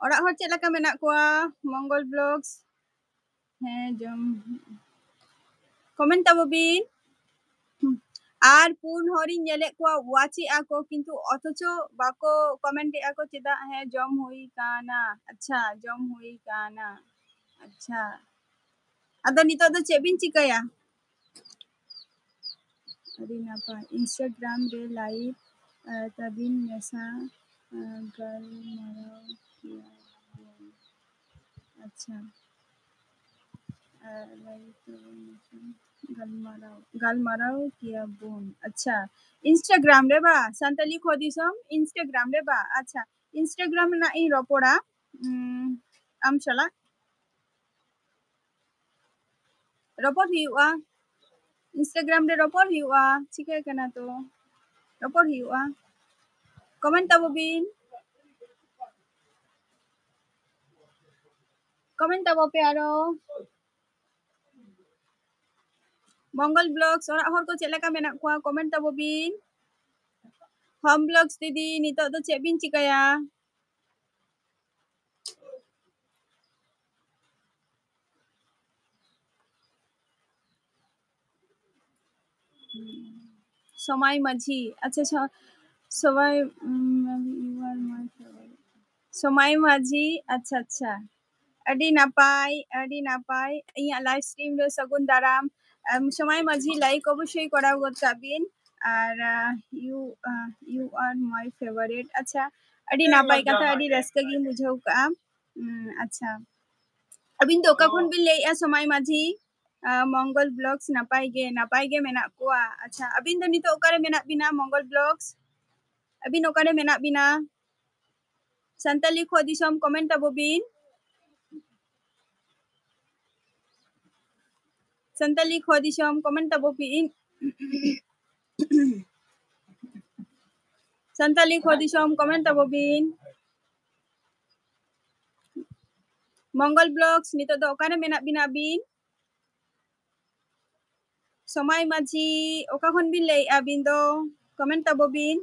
ᱚᱲᱟᱜ ᱦᱚᱲ ᱪᱮᱫ ᱞᱮᱠᱟ ᱢᱮᱱᱟᱜ ᱠᱚᱣᱟ? ᱢᱚᱝᱜᱚᱞ ᱵᱞᱚᱜᱥ᱾ ᱦᱮᱸ, ᱡᱚᱢ᱾ ᱠᱚᱢᱮᱱᱴ ᱛᱟᱵᱚ ᱵᱤᱱ᱾ ᱟᱨ ᱯᱩᱱ ᱦᱚᱲᱤᱧ ᱧᱮᱞᱮᱫ ᱠᱚᱣᱟ, ᱣᱟᱪᱮᱫᱼᱟ ᱠᱚ, ᱠᱤᱱᱛᱩ ᱚᱛᱷᱚᱪᱚ ᱵᱟᱠᱚ ᱠᱚᱢᱮᱱᱴᱮᱫᱼᱟ ᱠᱚ ᱪᱮᱫᱟᱜ? ᱦᱮᱸ, ᱡᱚᱢ ᱦᱩᱭ ᱠᱟᱱᱟ᱾ ᱟᱪᱪᱷᱟ, ᱡᱚᱢ ᱦᱩᱭ ᱠᱟᱱᱟ᱾ ᱟᱪᱪᱷᱟ, ᱟᱫᱚ ᱱᱤᱛᱚᱜ ᱫᱚ ᱪᱮᱫ ᱵᱤᱱ ᱪᱤᱠᱟᱹᱭᱟ? ᱟᱹᱰᱤ ᱱᱟᱯᱟᱭ, Instagram ᱨᱮ live ᱛᱟᱵᱤᱱ ᱢᱮᱥᱟ ᱜᱟᱞᱢᱟᱨᱟᱣ ᱠᱮᱭᱟ ᱵᱚᱱ᱾ ᱟᱪᱪᱷᱟ, ᱜᱟᱞᱢᱟᱨᱟᱣ ᱜᱟᱞᱢᱟᱨᱟᱣ ᱠᱮᱭᱟ ᱵᱚᱱ᱾ ᱟᱪᱪᱷᱟ, Instagram ᱨᱮ ᱵᱟ, ᱥᱟᱱᱛᱟᱞᱤ ᱠᱷᱚ ᱫᱤᱥᱚᱢ Instagram ᱨᱮ ᱵᱟ᱾ ᱟᱪᱪᱷᱟ, Instagram ᱨᱮᱱᱟᱜ ᱤᱧ ᱨᱚᱯᱚᱲᱟ ᱟᱢ ᱥᱟᱞᱟᱜ᱾ ᱨᱚᱯᱚᱲ ᱦᱩᱭᱩᱜᱼᱟ, Instagram ᱨᱮ ᱨᱚᱯᱚᱲ ᱦᱩᱭᱩᱜᱼᱟ᱾ ᱪᱤᱠᱟᱹ ᱠᱟᱱᱟ ᱛᱚ, ᱨᱚᱯᱚᱲ ᱦᱩᱭᱩᱜᱼᱟ᱾ Comment ᱛᱟᱵᱚ ᱵᱤᱱ, comment ᱛᱟᱵᱚ ᱯᱮ ᱟᱨᱚ᱾ ᱢᱚᱝᱜᱚᱞ Vlogs, ᱚᱲᱟᱜ ᱦᱚᱲ ᱠᱚ ᱪᱮᱫ ᱞᱮᱠᱟ ᱢᱮᱱᱟᱜ ᱠᱚᱣᱟ? Comment ᱛᱟᱵᱚ ᱵᱤᱱ᱾ Home Vlogs ᱫᱤᱫᱤ, ᱱᱤᱛᱚᱜ ᱫᱚ ᱪᱮᱫ ᱵᱤᱱ ᱪᱤᱠᱟᱹᱭᱟ? ᱥᱚᱢᱟᱭ ᱢᱟᱹᱡᱷᱤ, ᱟᱪᱪᱷᱟ, ᱥᱚ-, ᱥᱚᱢᱟᱭ, ᱩᱢ, you are my favorite. ᱥᱚᱢᱟᱭ ᱢᱟᱹᱡᱷᱤ, ᱟᱪᱪᱷᱟ, ᱟᱪᱪᱷᱟ, ᱟᱹᱰᱤ ᱱᱟᱯᱟᱭ, ᱟᱹᱰᱤ ᱱᱟᱯᱟᱭ᱾ ᱤᱧᱟᱹᱜ live stream ᱨᱮ ᱥᱟᱹᱜᱩᱱ ᱫᱟᱨᱟᱢ᱾ ᱟᱢ, ᱥᱚᱢᱟᱭ ᱢᱟᱹᱡᱷᱤ, like ᱚᱵᱚᱥᱥᱳᱭ ᱠᱚᱨᱟᱣ ᱜᱚᱫ ᱠᱟᱜ ᱵᱤᱱ᱾ ᱟᱨ, ᱟᱸ, you, ᱟᱸ, you are my favorite. ᱟᱪᱪᱷᱟ, ᱟᱹᱰᱤ ᱱᱟᱯᱟᱭ ᱠᱟᱛᱷᱟ, ᱟᱹᱰᱤ ᱨᱟᱹᱥᱠᱟᱹ ᱜᱤᱧ ᱵᱩᱡᱷᱟᱹᱣ ᱠᱟᱜᱼᱟ᱾ ᱩᱸ, ᱟᱪᱪᱷᱟ, ᱟᱹᱵᱤᱱ ᱫᱚ ᱚᱠᱟ ᱠᱷᱚᱱ ᱵᱤᱱ ᱞᱟᱹᱭᱮᱜᱼᱟ, ᱥᱚᱢᱟᱭ ᱢᱟᱹᱡᱷᱤ? ᱟᱸ, ᱢᱚᱝᱜᱚᱞ Vlogs, ᱱᱟᱯᱟᱭ ᱜᱮ, ᱱᱟᱯᱟᱭ ᱜᱮ ᱢᱮᱱᱟᱜ ᱠᱚᱣᱟ᱾ ᱟᱪᱪᱷᱟ, ᱟᱹᱵᱤᱱ ᱫᱚ ᱱᱤᱛᱚᱜ ᱚᱠᱟᱨᱮ ᱢᱮᱱᱟᱜ ᱵᱤᱱᱟ, ᱢᱚᱝᱜᱚᱞ Vlogs? ᱟᱹᱵᱤᱱ ᱚᱠᱟᱨᱮ ᱢᱮᱱᱟᱜ ᱵᱤᱱᱟ? ᱥᱟᱱᱛᱟᱞᱤ ᱠᱷᱚ ᱫᱤᱥᱚᱢ, comment ᱛᱟᱵᱚ ᱵᱤᱱ᱾ ᱥᱟᱱᱛᱟᱞᱤ ᱠᱷᱚ ᱫᱤᱥᱚᱢ, comment ᱛᱟᱵᱚ ᱵᱤᱱ᱾ ᱥᱟᱱᱛᱟᱞᱤ ᱠᱷᱚ ᱫᱤᱥᱚᱢ, comment ᱛᱟᱵᱚ ᱵᱤᱱ᱾ ᱢᱚᱝᱜᱚᱞ Vlogs, ᱱᱤᱛᱚᱜ ᱫᱚ ᱚᱠᱟᱨᱮ ᱢᱮᱱᱟᱜ ᱵᱤᱱᱟ ᱟᱹᱵᱤᱱ? ᱥᱚᱢᱟᱭ ᱢᱟᱹᱡᱷᱤ, ᱚᱠᱟ ᱠᱷᱚᱱ ᱵᱤᱱ ᱞᱟᱹᱭᱮᱜᱼᱟ ᱟᱹᱵᱤᱱ ᱫᱚ? Comment ᱛᱟᱵᱚ ᱵᱤᱱ᱾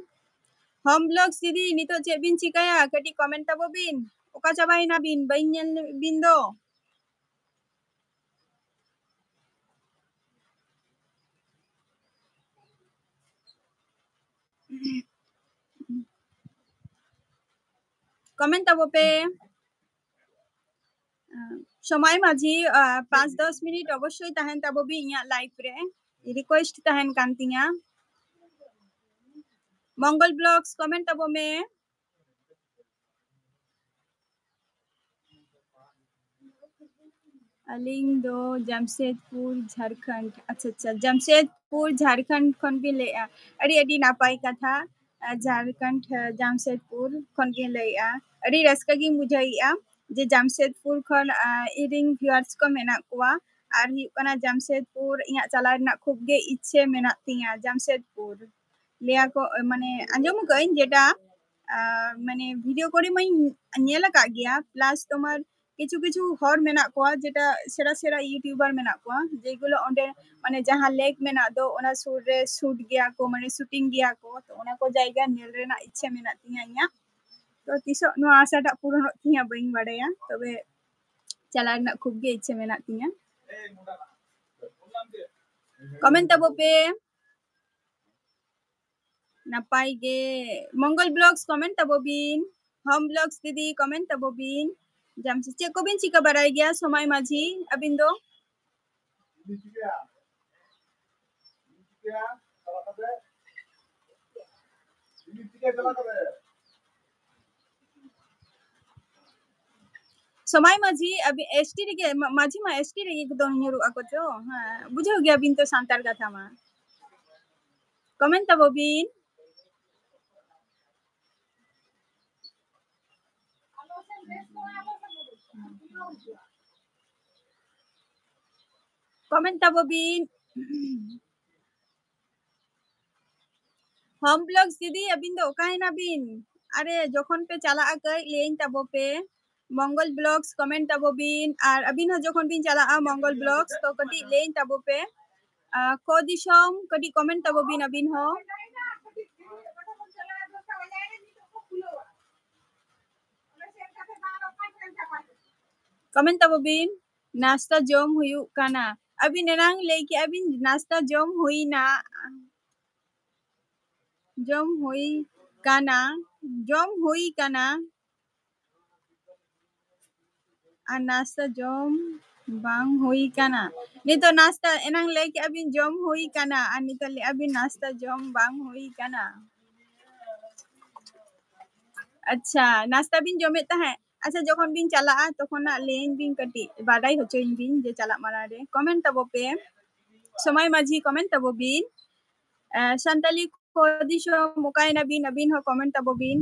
Home Vlogs ᱫᱤᱫᱤ, ᱱᱤᱛᱚᱜ ᱪᱮᱫ ᱵᱤᱱ ᱪᱤᱠᱟᱹᱭᱟ? ᱠᱟᱹᱴᱤᱡ comment ᱛᱟᱵᱚ ᱵᱤᱱ᱾ ᱚᱠᱟ ᱪᱟᱵᱟᱭᱮᱱᱟ ᱵᱤᱱ? ᱵᱟᱹᱧ ᱧᱮᱞ ᱵᱤᱱ ᱫᱚ᱾ Comment ᱛᱟᱵᱚ ᱯᱮ᱾ ᱥᱚᱢᱟᱭ ᱢᱟᱹᱡᱷᱤ, ᱟᱸ, ᱯᱟᱸᱪ ᱫᱚᱥ ᱢᱤᱱᱤᱴ ᱚᱵᱚᱥᱥᱳᱭ ᱛᱟᱦᱮᱱ ᱛᱟᱵᱚ ᱵᱤᱱ ᱤᱧᱟᱹᱜ live ᱨᱮ᱾ Request ᱛᱟᱦᱮᱱ ᱠᱟᱱ ᱛᱤᱧᱟ᱾ ᱢᱚᱝᱜᱚᱞ Vlogs comment ᱛᱟᱵᱚ ᱢᱮ᱾ ᱟᱹᱞᱤᱧ ᱫᱚ ᱡᱟᱢᱥᱮᱫᱽᱯᱩᱨ, ᱡᱷᱟᱲᱠᱷᱚᱸᱰ᱾ ᱟᱪᱪᱷᱟ, ᱟᱪᱪᱷᱟ, ᱡᱟᱢᱥᱮᱫᱽᱯᱩᱨ, ᱡᱷᱟᱲᱠᱷᱚᱸᱰ ᱠᱷᱚᱱ ᱵᱤᱱ ᱞᱟᱹᱭᱮᱫᱼᱟ᱾ ᱟᱹᱰᱤ, ᱟᱹᱰᱤ ᱱᱟᱯᱟᱭ ᱠᱟᱛᱷᱟ᱾ ᱟᱨ ᱡᱷᱟᱲᱠᱷᱚᱸᱰ, ᱡᱟᱢᱥᱮᱫᱽᱯᱩᱨ ᱠᱷᱚᱱ ᱵᱤᱱ ᱞᱟᱹᱭᱮᱫᱼᱟ᱾ ᱟᱹᱰᱤ ᱨᱟᱹᱥᱠᱟᱹ ᱜᱤᱧ ᱵᱩᱡᱷᱟᱹᱣᱮᱫᱼᱟ ᱡᱮ ᱡᱟᱢᱥᱮᱫᱽᱯᱩᱨ ᱠᱷᱚᱱ, ᱟᱸ, ᱤᱧᱨᱮᱱ viewers ᱠᱚ ᱢᱮᱱᱟᱜ ᱠᱚᱣᱟ᱾ ᱟᱨ ᱦᱩᱭᱩᱜ ᱠᱟᱱᱟ ᱡᱟᱢᱥᱮᱫᱽᱯᱩᱨ ᱤᱧᱟᱹᱜ ᱪᱟᱞᱟᱣ ᱨᱮᱱᱟᱜ ᱠᱷᱩᱵ ᱜᱮ ᱤᱪᱪᱷᱟᱹ ᱢᱮᱱᱟᱜ ᱛᱤᱧᱟᱹ, ᱡᱟᱢᱥᱮᱫᱽᱯᱩᱨ᱾ ᱞᱟᱹᱭᱟ ᱠᱚ, ᱢᱟᱱᱮ, ᱟᱸᱡᱚᱢ ᱟᱠᱟᱫᱟᱹᱧ ᱡᱮᱴᱟ, ᱟᱸ, ᱢᱟᱱᱮ, video ᱠᱚᱨᱮ ᱢᱟᱧ ᱧᱮᱞ ᱟᱠᱟᱫ ᱜᱮᱭᱟ, plus ᱛᱳᱢᱟᱨ ᱠᱤᱪᱷᱩ ᱠᱤᱪᱷᱩ ᱦᱚᱲ ᱢᱮᱱᱟᱜ ᱠᱚᱣᱟ, ᱡᱮᱴᱟ ᱥᱮᱬᱟ ᱥᱮᱬᱟ YouTuber ᱢᱮᱱᱟᱜ ᱠᱚᱣᱟ, ᱡᱮᱜᱩᱞᱳ ᱚᱸᱰᱮ, ᱢᱟᱱᱮ, ᱡᱟᱦᱟᱸ lake ᱢᱮᱱᱟᱜ ᱫᱚ, ᱚᱱᱟ ᱥᱩᱨ ᱨᱮ shoot ᱜᱮᱭᱟ ᱠᱚ, ᱢᱟᱱᱮ, shooting ᱜᱮᱭᱟ ᱠᱚ᱾ ᱛᱚ, ᱚᱱᱟ ᱠᱚ ᱡᱟᱭᱜᱟ ᱧᱮᱞ ᱨᱮᱱᱟᱜ ᱤᱪᱪᱷᱟᱹ ᱢᱮᱱᱟᱜ ᱛᱤᱧᱟᱹ ᱤᱧᱟᱹᱜ᱾ ᱛᱚ, ᱛᱤᱥᱚᱜ ᱱᱚᱣᱟ ᱟᱥᱟᱴᱟᱜ ᱯᱩᱨᱚᱱᱚᱜ ᱛᱤᱧᱟᱹ, ᱵᱟᱹᱧ ᱵᱟᱲᱟᱭᱟ, ᱛᱚᱵᱮ ᱪᱟᱞᱟᱜ ᱨᱮᱱᱟᱜ ᱠᱷᱩᱵ ᱜᱮ ᱤᱪᱪᱷᱟᱹ ᱢᱮᱱᱟᱜ ᱛᱤᱧᱟᱹ᱾ Comment ᱛᱟᱵᱚ ᱯᱮ᱾ ᱱᱟᱯᱟᱭ ᱜᱮ᱾ ᱢᱚᱝᱜᱚᱞ Vlogs comment ᱛᱟᱵᱚ ᱵᱤᱱ᱾ Home Vlogs ᱫᱤᱫᱤ comment ᱛᱟᱵᱚ ᱵᱤᱱ᱾ ᱡᱟᱢᱥᱮᱫᱽ, ᱪᱮᱫ ᱠᱚᱵᱤᱱ ᱪᱤᱠᱟᱹ ᱵᱟᱲᱟᱭ ᱜᱮᱭᱟ ᱥᱚᱢᱟᱭ ᱢᱟᱹᱡᱷᱤ ᱟᱹᱵᱤᱱ ᱫᱚ? ᱥᱚᱢᱟᱭ ᱢᱟᱹᱡᱷᱤ, ᱟᱵᱤ-, ST ᱨᱮᱜᱮ, ᱢᱟ-, ᱢᱟᱹᱡᱷᱤ ᱢᱟ ST ᱨᱮᱜᱮ ᱠᱚ ᱫᱚ ᱧᱩᱨᱩᱜ ᱟᱠᱚ ᱪᱚ? ᱦᱮᱸ, ᱵᱩᱡᱷᱟᱹᱣ ᱜᱮᱭᱟᱵᱤᱱ ᱛᱚ ᱥᱟᱱᱛᱟᱲ ᱠᱟᱛᱷᱟ ᱢᱟ᱾ Comment ᱛᱟᱵᱚ ᱵᱤᱱ᱾ Comment ᱛᱟᱵᱚ ᱵᱤᱱ᱾ Home Vlogs ᱫᱤᱫᱤ, ᱟᱹᱵᱤᱱ ᱫᱚ ᱚᱠᱟᱭᱮᱱᱟ ᱵᱤᱱ? ᱟᱨᱮ, ᱡᱚᱠᱷᱚᱱ ᱯᱮ ᱪᱟᱞᱟᱜᱼᱟ, ᱠᱟᱹᱡ ᱞᱟᱹᱭᱟᱹᱧ ᱛᱟᱵᱚ ᱯᱮ᱾ ᱢᱚᱝᱜᱚᱞ Vlogs comment ᱛᱟᱵᱚ ᱵᱤᱱ, ᱟᱨ ᱟᱹᱵᱤᱱ ᱦᱚᱸ ᱡᱚᱠᱷᱚᱱ ᱵᱤᱱ ᱪᱟᱞᱟᱜᱼᱟ ᱢᱚᱝᱜᱚᱞ Vlogs, ᱛᱚ ᱠᱟᱹᱴᱤᱡ ᱞᱟᱹᱭᱟᱹᱧ ᱛᱟᱵᱚ ᱯᱮ᱾ ᱟᱨ ᱠᱚ ᱫᱤᱥᱚᱢ, ᱠᱟᱹᱴᱤᱡ comment ᱛᱟᱵᱚ ᱵᱤᱱ ᱟᱹᱵᱤᱱ ᱦᱚᱸ᱾ Comment ᱛᱟᱵᱚ ᱵᱤᱱ᱾ ᱱᱟᱥᱛᱟ ᱡᱚᱢ ᱦᱩᱭᱩᱜ ᱠᱟᱱᱟ᱾ ᱟᱹᱵᱤᱱ ᱮᱱᱟᱝ ᱞᱟᱹᱭ ᱠᱮᱜᱼᱟ ᱵᱤᱱ, ᱱᱟᱥᱛᱟ ᱡᱚᱢ ᱦᱩᱭᱱᱟ᱾ ᱡᱚᱢ ᱦᱩᱭ ᱠᱟᱱᱟ᱾ ᱡᱚᱢ ᱦᱩᱭ ᱠᱟᱱᱟ᱾ ᱟᱨ ᱱᱟᱥᱛᱟ ᱡᱚᱢ ᱵᱟᱝ ᱦᱩᱭ ᱠᱟᱱᱟ᱾ ᱱᱤᱛᱚᱜ ᱱᱟᱥᱛᱟ ᱮᱱᱟᱝ ᱞᱟᱹᱭ ᱠᱮᱜᱼᱟ ᱵᱤᱱ ᱡᱚᱢ ᱦᱩᱭ ᱠᱟᱱᱟ, ᱟᱨ ᱱᱤᱛᱚᱜ ᱞᱟᱹᱭᱮᱜᱼᱟ ᱵᱤᱱ ᱱᱟᱥᱛᱟ ᱡᱚᱢ ᱵᱟᱝ ᱦᱩᱭ ᱠᱟᱱᱟ᱾ ᱟᱪᱪᱷᱟ, ᱱᱟᱥᱛᱟ ᱵᱤᱱ ᱡᱚᱢᱮᱫ ᱛᱟᱦᱮᱸᱫ? ᱟᱪᱪᱷᱟ, ᱡᱚᱠᱷᱚᱱ ᱵᱤᱱ ᱪᱟᱞᱟᱜᱼᱟ ᱛᱚᱠᱷᱚᱱ ᱱᱟᱜ ᱞᱟᱹᱭᱟᱹᱧ ᱵᱤᱱ, ᱠᱟᱹᱴᱤᱡ ᱵᱟᱰᱟᱭ ᱦᱚᱪᱚᱧ ᱵᱤᱱ ᱡᱮ ᱪᱟᱞᱟᱜ ᱢᱟᱲᱟᱝ ᱨᱮ᱾ ᱠᱚᱢᱮᱱᱴ ᱛᱟᱵᱚ ᱯᱮ᱾ ᱥᱚᱢᱟᱭ ᱢᱟᱹᱡᱷᱤ, ᱠᱚᱢᱮᱱᱴ ᱛᱟᱵᱚ ᱵᱤᱱ᱾ ᱮ, ᱥᱟᱱᱛᱟᱞᱤ ᱠᱷᱚᱫᱤᱥᱚᱢ, ᱚᱠᱟᱭᱮᱱᱟ ᱵᱤᱱ? ᱟᱹᱵᱤᱱ ᱦᱚᱸ ᱠᱚᱢᱮᱱᱴ ᱛᱟᱵᱚ ᱵᱤᱱ᱾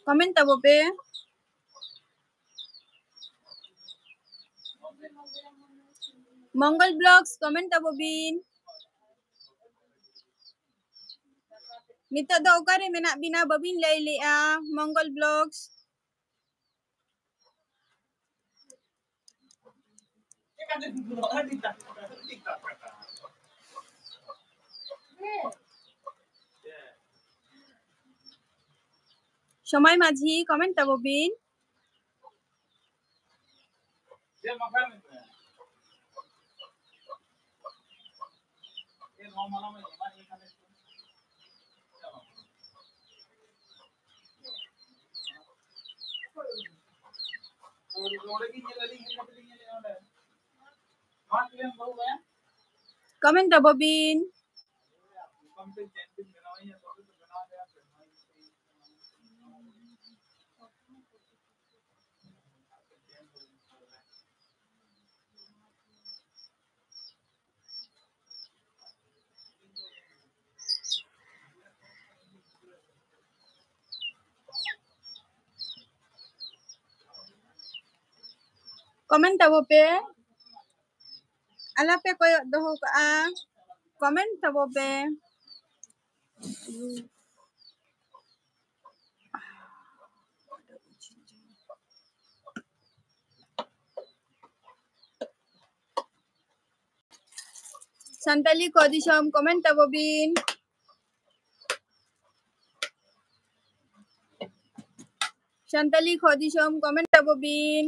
ᱠᱚᱢᱮᱱᱴ ᱛᱟᱵᱚ ᱯᱮ᱾ ᱢᱚᱝᱜᱚᱞ ᱵᱞᱚᱜᱥ, ᱠᱚᱢᱮᱱᱴ ᱛᱟᱵᱚ ᱵᱤᱱ᱾ ᱱᱤᱛᱚᱜ ᱫᱚ ᱚᱠᱟᱨᱮ ᱢᱮᱱᱟᱜ ᱵᱤᱱᱟ? ᱵᱟᱹᱵᱤᱱ ᱞᱟᱹᱭ ᱞᱮᱜᱼᱟ, ᱢᱚᱝᱜᱚᱞ ᱵᱞᱚᱜᱥ᱾ ᱥᱚᱢᱟᱭ ᱢᱟᱹᱡᱷᱤ, ᱠᱚᱢᱮᱱᱴ ᱛᱟᱵᱚ ᱵᱤᱱ᱾ ᱠᱚᱢᱮᱱᱴ ᱛᱟᱵᱚ ᱵᱤᱱ᱾ ᱠᱚᱢᱮᱱᱴ ᱛᱟᱵᱚ ᱯᱮ, ᱟᱞᱚᱯᱮ ᱠᱚᱭᱚᱜ ᱫᱚᱦᱚ ᱠᱟᱜᱼᱟ, ᱠᱚᱢᱮᱱᱴ ᱛᱟᱵᱚ ᱯᱮ᱾ ᱥᱟᱱᱛᱟᱞᱤ ᱠᱷᱚᱫᱤᱥᱚᱢ, ᱠᱚᱢᱮᱱᱴ ᱛᱟᱵᱚ ᱵᱤᱱ᱾ ᱥᱟᱱᱛᱟᱞᱤ ᱠᱷᱚᱫᱤᱥᱚᱢ, ᱠᱚᱢᱮᱱᱴ ᱛᱟᱵᱚ ᱵᱤᱱ᱾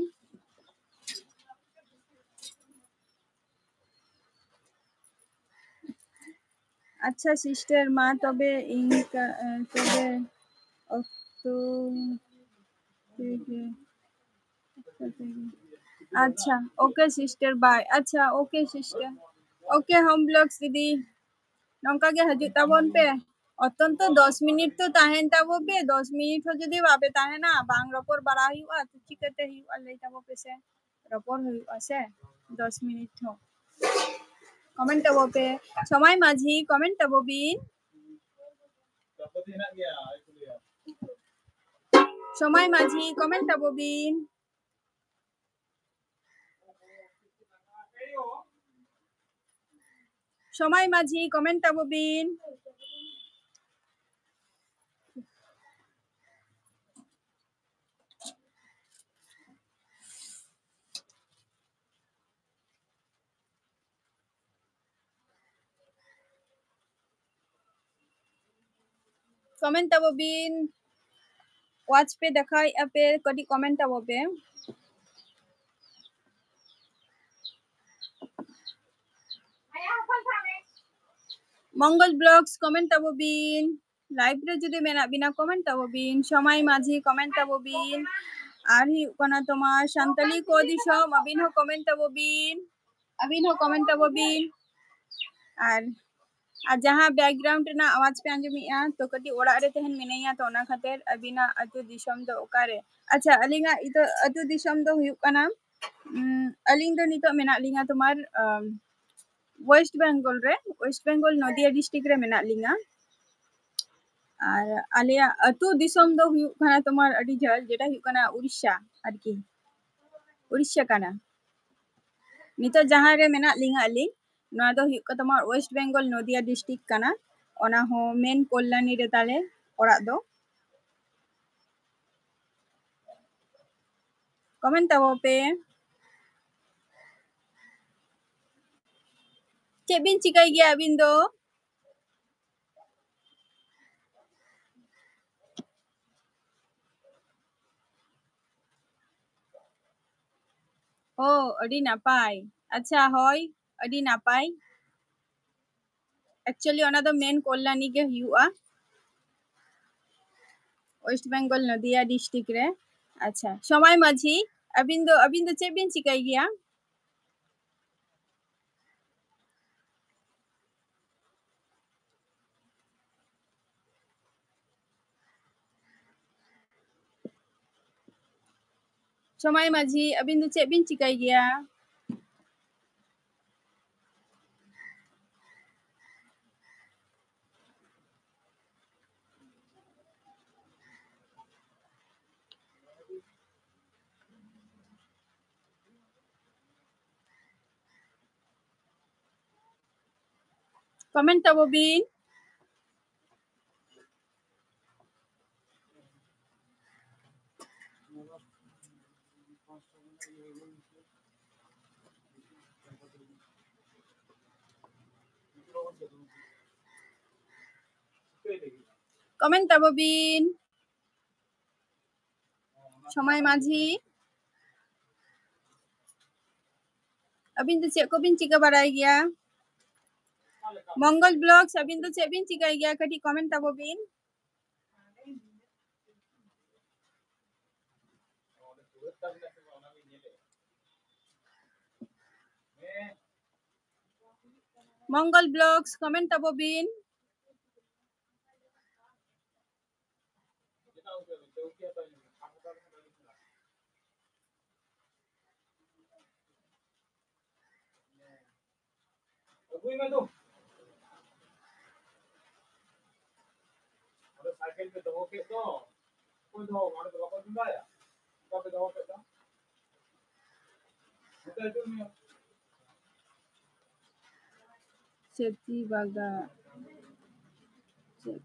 ᱟᱪᱪᱷᱟ sister, ᱢᱟ ᱛᱚᱵᱮ ᱤᱱᱠᱟ, ᱮ, ᱛᱚᱵᱮ ᱚᱠᱛᱚ ᱛᱮᱜᱮ᱾ ᱟᱪᱪᱷᱟ, okay sister, bye. ᱟᱪᱪᱷᱟ, okay sister, okay, Home Vlogs ᱫᱤᱫᱤ, ᱱᱚᱝᱠᱟ ᱜᱮ ᱦᱤᱡᱩᱜ ᱛᱟᱵᱚᱱ ᱯᱮ᱾ ᱚᱛᱚᱱᱛᱚ ᱫᱚᱥ ᱢᱤᱱᱤᱴ ᱛᱚ ᱛᱟᱦᱮᱱ ᱛᱟᱵᱚ ᱯᱮ᱾ ᱫᱚᱥ ᱢᱤᱱᱤᱴ ᱦᱚᱸ ᱡᱩᱫᱤ ᱵᱟᱯᱮ ᱛᱟᱦᱮᱱᱟ, ᱵᱟᱝ ᱨᱚᱯᱚᱲ ᱵᱟᱲᱟ ᱦᱩᱭᱩᱜᱼᱟ, ᱛᱚ ᱪᱤᱠᱟᱹᱛᱮ ᱦᱩᱭᱩᱜᱼᱟ? ᱞᱟᱹᱭ ᱛᱟᱵᱚ ᱯᱮ ᱥᱮ, ᱨᱚᱯᱚᱲ ᱦᱩᱭᱩᱜᱼᱟ ᱥᱮ᱾ ᱫᱚᱥ ᱢᱤᱱᱤᱴ ᱦᱚᱸ comment ᱛᱟᱵᱚ ᱯᱮ᱾ ᱥᱚᱢᱟᱭ ᱢᱟᱹᱡᱷᱤ comment ᱛᱟᱵᱚ ᱵᱤᱱ᱾ ᱥᱚᱢᱟᱭ ᱢᱟᱹᱡᱷᱤ comment ᱛᱟᱵᱚ ᱵᱤᱱ᱾ ᱥᱚᱢᱟᱭ ᱢᱟᱹᱡᱷᱤ comment ᱛᱟᱵᱚ ᱵᱤᱱ᱾ comment ᱛᱟᱵᱚ ᱵᱤᱱ᱾ Watch ᱯᱮ ᱫᱮᱠᱷᱟᱣᱮᱫᱼᱟ ᱯᱮ, ᱠᱟᱹᱴᱤᱡ comment ᱛᱟᱵᱚ ᱯᱮ᱾ ᱢᱚᱝᱜᱚᱞ Vlogs comment ᱛᱟᱵᱚ ᱵᱤᱱ᱾ Live ᱨᱮ ᱡᱩᱫᱤ ᱢᱮᱱᱟᱜ ᱵᱤᱱᱟ comment ᱛᱟᱵᱚ ᱵᱤᱱ᱾ ᱥᱚᱢᱟᱭ ᱢᱟᱹᱡᱷᱤ comment ᱛᱟᱵᱚ ᱵᱤᱱ᱾ ᱟᱨ ᱦᱩᱭᱩᱜ ᱠᱟᱱᱟ ᱛᱳᱢᱟᱨ ᱥᱟᱱᱛᱟᱞᱤ ᱠᱚ ᱫᱤᱥᱚᱢ, ᱟᱹᱵᱤᱱ ᱦᱚᱸ comment ᱛᱟᱵᱚ ᱵᱤᱱ᱾ ᱟᱹᱵᱤᱱ ᱦᱚᱸ comment ᱛᱟᱵᱚ ᱵᱤᱱ᱾ ᱟᱨ, ᱟᱨ ᱡᱟᱦᱟᱸ background ᱨᱮᱱᱟᱜ ᱟᱣᱟᱡᱽ ᱯᱮ ᱟᱸᱡᱚᱢᱮᱜᱼᱟ, ᱛᱚ ᱠᱟᱹᱴᱤᱡ ᱚᱲᱟᱜ ᱨᱮ ᱛᱮᱦᱮᱧ ᱢᱤᱱᱟᱹᱧᱟ, ᱛᱚ ᱚᱱᱟ ᱠᱷᱟᱹᱛᱤᱨ ᱟᱹᱵᱤᱱᱟᱜ ᱟᱹᱛᱩ ᱫᱤᱥᱚᱢ ᱫᱚ ᱚᱠᱟᱨᱮ? ᱟᱪᱪᱷᱟ, ᱟᱹᱞᱤᱧᱟᱜ ᱤᱛᱟᱹ-, ᱟᱹᱛᱩ ᱫᱤᱥᱚᱢ ᱫᱚ ᱦᱩᱭᱩᱜ ᱠᱟᱱᱟ, ᱩᱢ, ᱟᱹᱞᱤᱧ ᱫᱚ ᱱᱤᱛᱚᱜ ᱢᱮᱱᱟᱜ ᱞᱤᱧᱟ ᱛᱳᱢᱟᱨ, ᱟᱢ, West Bengal ᱨᱮ, West Bengal ᱱᱚᱫᱤᱭᱟ district ᱨᱮ ᱢᱮᱱᱟᱜ ᱞᱤᱧᱟ᱾ ᱟᱨ ᱟᱞᱮᱭᱟᱜ ᱟᱹᱛᱩ ᱫᱤᱥᱚᱢ ᱫᱚ ᱦᱩᱭᱩᱜ ᱠᱟᱱᱟ ᱛᱳᱢᱟᱨ ᱟᱹᱰᱤ ᱡᱷᱟᱹᱞ, ᱡᱮᱴᱟ ᱦᱩᱭᱩᱜ ᱠᱟᱱᱟ ᱩᱲᱤᱥᱥᱟ ᱟᱨᱠᱤ, ᱩᱲᱤᱥᱥᱟ ᱠᱟᱱᱟ᱾ ᱱᱤᱛᱚᱜ ᱡᱟᱦᱟᱸ ᱨᱮ ᱢᱮᱱᱟᱜ ᱞᱤᱧᱟ ᱟᱹᱞᱤᱧ, ᱱᱚᱣᱟ ᱫᱚ ᱦᱩᱭᱩᱜ ᱠᱟᱱᱟ ᱛᱳᱢᱟᱨ West Bengal ᱱᱚᱫᱤᱭᱟ district ᱠᱟᱱᱟ᱾ ᱚᱱᱟ ᱦᱚᱸ main ᱠᱚᱞᱞᱟᱱᱤ ᱨᱮ ᱛᱟᱞᱮ ᱚᱲᱟᱜ ᱫᱚ᱾ comment ᱛᱟᱵᱚ ᱯᱮ᱾ ᱪᱮᱫ ᱵᱤᱱ ᱪᱤᱠᱟᱹᱭ ᱜᱮᱭᱟ ᱟᱹᱵᱤᱱ ᱫᱚ? ᱚ, ᱟᱹᱰᱤ ᱱᱟᱯᱟᱭ᱾ ᱟᱪᱪᱷᱟ, ᱦᱳᱭ, ᱟᱹᱰᱤ ᱱᱟᱯᱟᱭ᱾ Actually ᱚᱱᱟ ᱫᱚ ᱢᱮᱱ ᱠᱚᱞᱞᱟᱱᱤ ᱜᱮ ᱦᱩᱭᱩᱜᱼᱟ, West Bengal ᱱᱚᱫᱤᱭᱟ district ᱨᱮ᱾ ᱟᱪᱪᱷᱟ, ᱥᱚᱢᱟᱭ ᱢᱟᱹᱡᱷᱤ, ᱟᱹᱵᱤᱱ ᱫᱚ, ᱟᱹᱵᱤᱱ ᱫᱚ ᱪᱮᱫ ᱵᱤᱱ ᱪᱤᱠᱟᱹᱭ ᱜᱮᱭᱟ? ᱥᱚᱢᱟᱭ ᱢᱟᱹᱡᱷᱤ, ᱟᱹᱵᱤᱱ ᱫᱚ ᱪᱮᱫ ᱵᱤᱱ ᱪᱤᱠᱟᱹᱭ ᱜᱮᱭᱟ? Comment ᱛᱟᱵᱚ ᱵᱤᱱ᱾ Comment ᱛᱟᱵᱚ ᱵᱤᱱ᱾ ᱥᱚᱢᱟᱭ ᱢᱟᱹᱡᱷᱤ, ᱟᱹᱵᱤᱱ ᱫᱚ ᱪᱮᱫ ᱠᱚᱵᱤᱱ ᱪᱤᱠᱟᱹ ᱵᱟᱲᱟᱭ ᱜᱮᱭᱟ? ᱢᱚᱝᱜᱚᱞ Vlogs, ᱟᱹᱵᱤᱱ ᱫᱚ ᱪᱮᱫ ᱵᱤᱱ ᱪᱤᱠᱟᱹᱭ ᱜᱮᱭᱟ? ᱠᱟᱹᱴᱤᱡ comment ᱛᱟᱵᱚ ᱵᱤᱱ᱾ ᱢᱚᱝᱜᱚᱞ Vlogs, comment ᱛᱟᱵᱚ ᱵᱤᱱ᱾ ᱟᱹᱜᱩᱭ ᱢᱮ ᱫᱩ᱾ ᱚᱸᱰᱮ ᱥᱟᱭᱠᱮᱞ ᱯᱮ ᱫᱚᱦᱚ ᱠᱮᱫ ᱫᱚ᱾ ᱚᱠᱚᱭ ᱫᱚᱦᱚ? ᱚᱸᱰᱮ ᱫᱚ ᱵᱟᱠᱚ ᱪᱚᱸᱫᱟᱭᱟ᱾ ᱚᱠᱟ ᱯᱮ ᱫᱚᱦᱚ ᱠᱮᱫ ᱫᱚ? ᱱᱚᱛᱮ ᱦᱤᱡᱩᱜ ᱢᱮ᱾ ᱪᱮᱛᱤ ᱵᱟᱜᱟ᱾ ᱪᱮᱫ?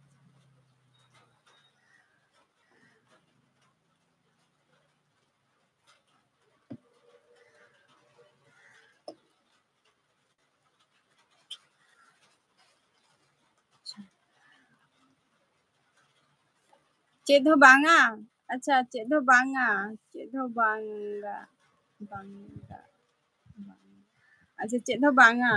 ᱪᱮᱫ ᱦᱚᱸ ᱵᱟᱝᱟ? ᱟᱪᱪᱷᱟ, ᱪᱮᱫ ᱦᱚᱸ ᱵᱟᱝᱟ, ᱪᱮᱫ ᱦᱚᱸ ᱵᱟᱝᱟ, ᱵᱟᱝᱟ, ᱵᱟᱝᱟ᱾ ᱟᱪᱪᱷᱟ, ᱪᱮᱫ ᱦᱚᱸ ᱵᱟᱝᱟ᱾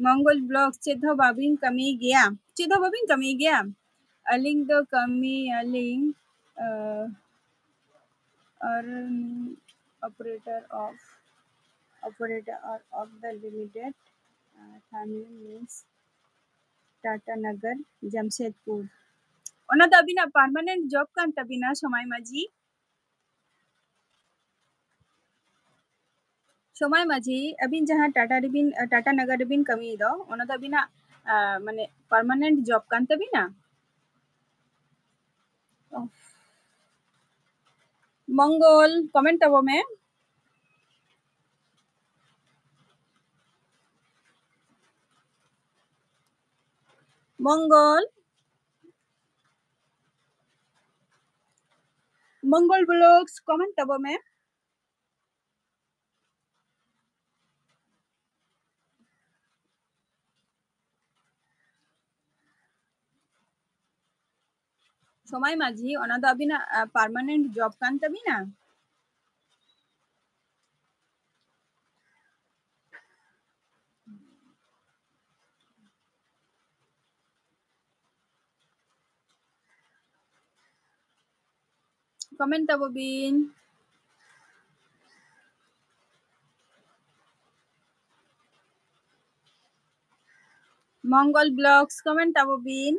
ᱢᱚᱝᱜᱚᱞ ᱵᱞᱚᱜ, ᱪᱮᱫ ᱦᱚᱸ ᱵᱟᱵᱤᱱ ᱠᱟᱹᱢᱤ ᱜᱮᱭᱟ? ᱪᱮᱫ ᱦᱚᱸ ᱵᱟᱵᱤᱱ ᱠᱟᱹᱢᱤ ᱜᱮᱭᱟ? ᱟᱹᱞᱤᱧ ᱫᱚ ᱠᱟᱹᱢᱤᱭᱟᱞᱤᱧ, ᱟᱨ operator of, operator of the limited, ᱛᱷᱟᱱᱤ means Tata ᱱᱟᱜᱟᱨ, ᱡᱟᱢᱥᱮᱫᱽᱯᱩᱨ᱾ ᱚᱱᱟ ᱫᱚ ᱟᱹᱵᱤᱱᱟᱜ permanent job ᱠᱟᱱ ᱛᱟᱹᱵᱤᱱᱟ, ᱥᱚᱢᱟᱭ ᱢᱟᱹᱡᱷᱤ? ᱥᱚᱢᱟᱭ ᱢᱟᱹᱡᱷᱤ, ᱟᱹᱵᱤᱱ ᱡᱟᱦᱟᱸ ᱴᱟᱴᱟ ᱨᱮᱵᱤᱱ, ᱴᱟᱴᱟ ᱱᱟᱜᱟᱨ ᱨᱮᱵᱤᱱ ᱠᱟᱹᱢᱤᱭᱮᱫᱟ, ᱚᱱᱟ ᱫᱚ ᱟᱹᱵᱤᱱᱟᱜ, ᱟ, ᱢᱟᱱᱮ permanent job ᱠᱟᱱ ᱛᱟᱹᱵᱤᱱᱟ? ᱢᱚᱝᱜᱚᱞ, comment ᱛᱟᱵᱚ ᱢᱮ᱾ ᱢᱚᱝᱜᱚᱞ, ᱢᱚᱝᱜᱚᱞ ᱵᱞᱚᱜᱥ, comment ᱛᱟᱵᱚ ᱢᱮ᱾ ᱥᱚᱢᱟᱭ ᱢᱟᱹᱡᱷᱤ, ᱚᱱᱟ ᱫᱚ ᱟᱹᱵᱤᱱᱟᱜ, ᱟ, permanent job ᱠᱟᱱ ᱛᱟᱹᱵᱤᱱᱟ? Comment ᱛᱟᱵᱚ ᱵᱤᱱ᱾ ᱢᱚᱝᱜᱚᱞ ᱵᱞᱚᱜᱥ, comment ᱛᱟᱵᱚ ᱵᱤᱱ᱾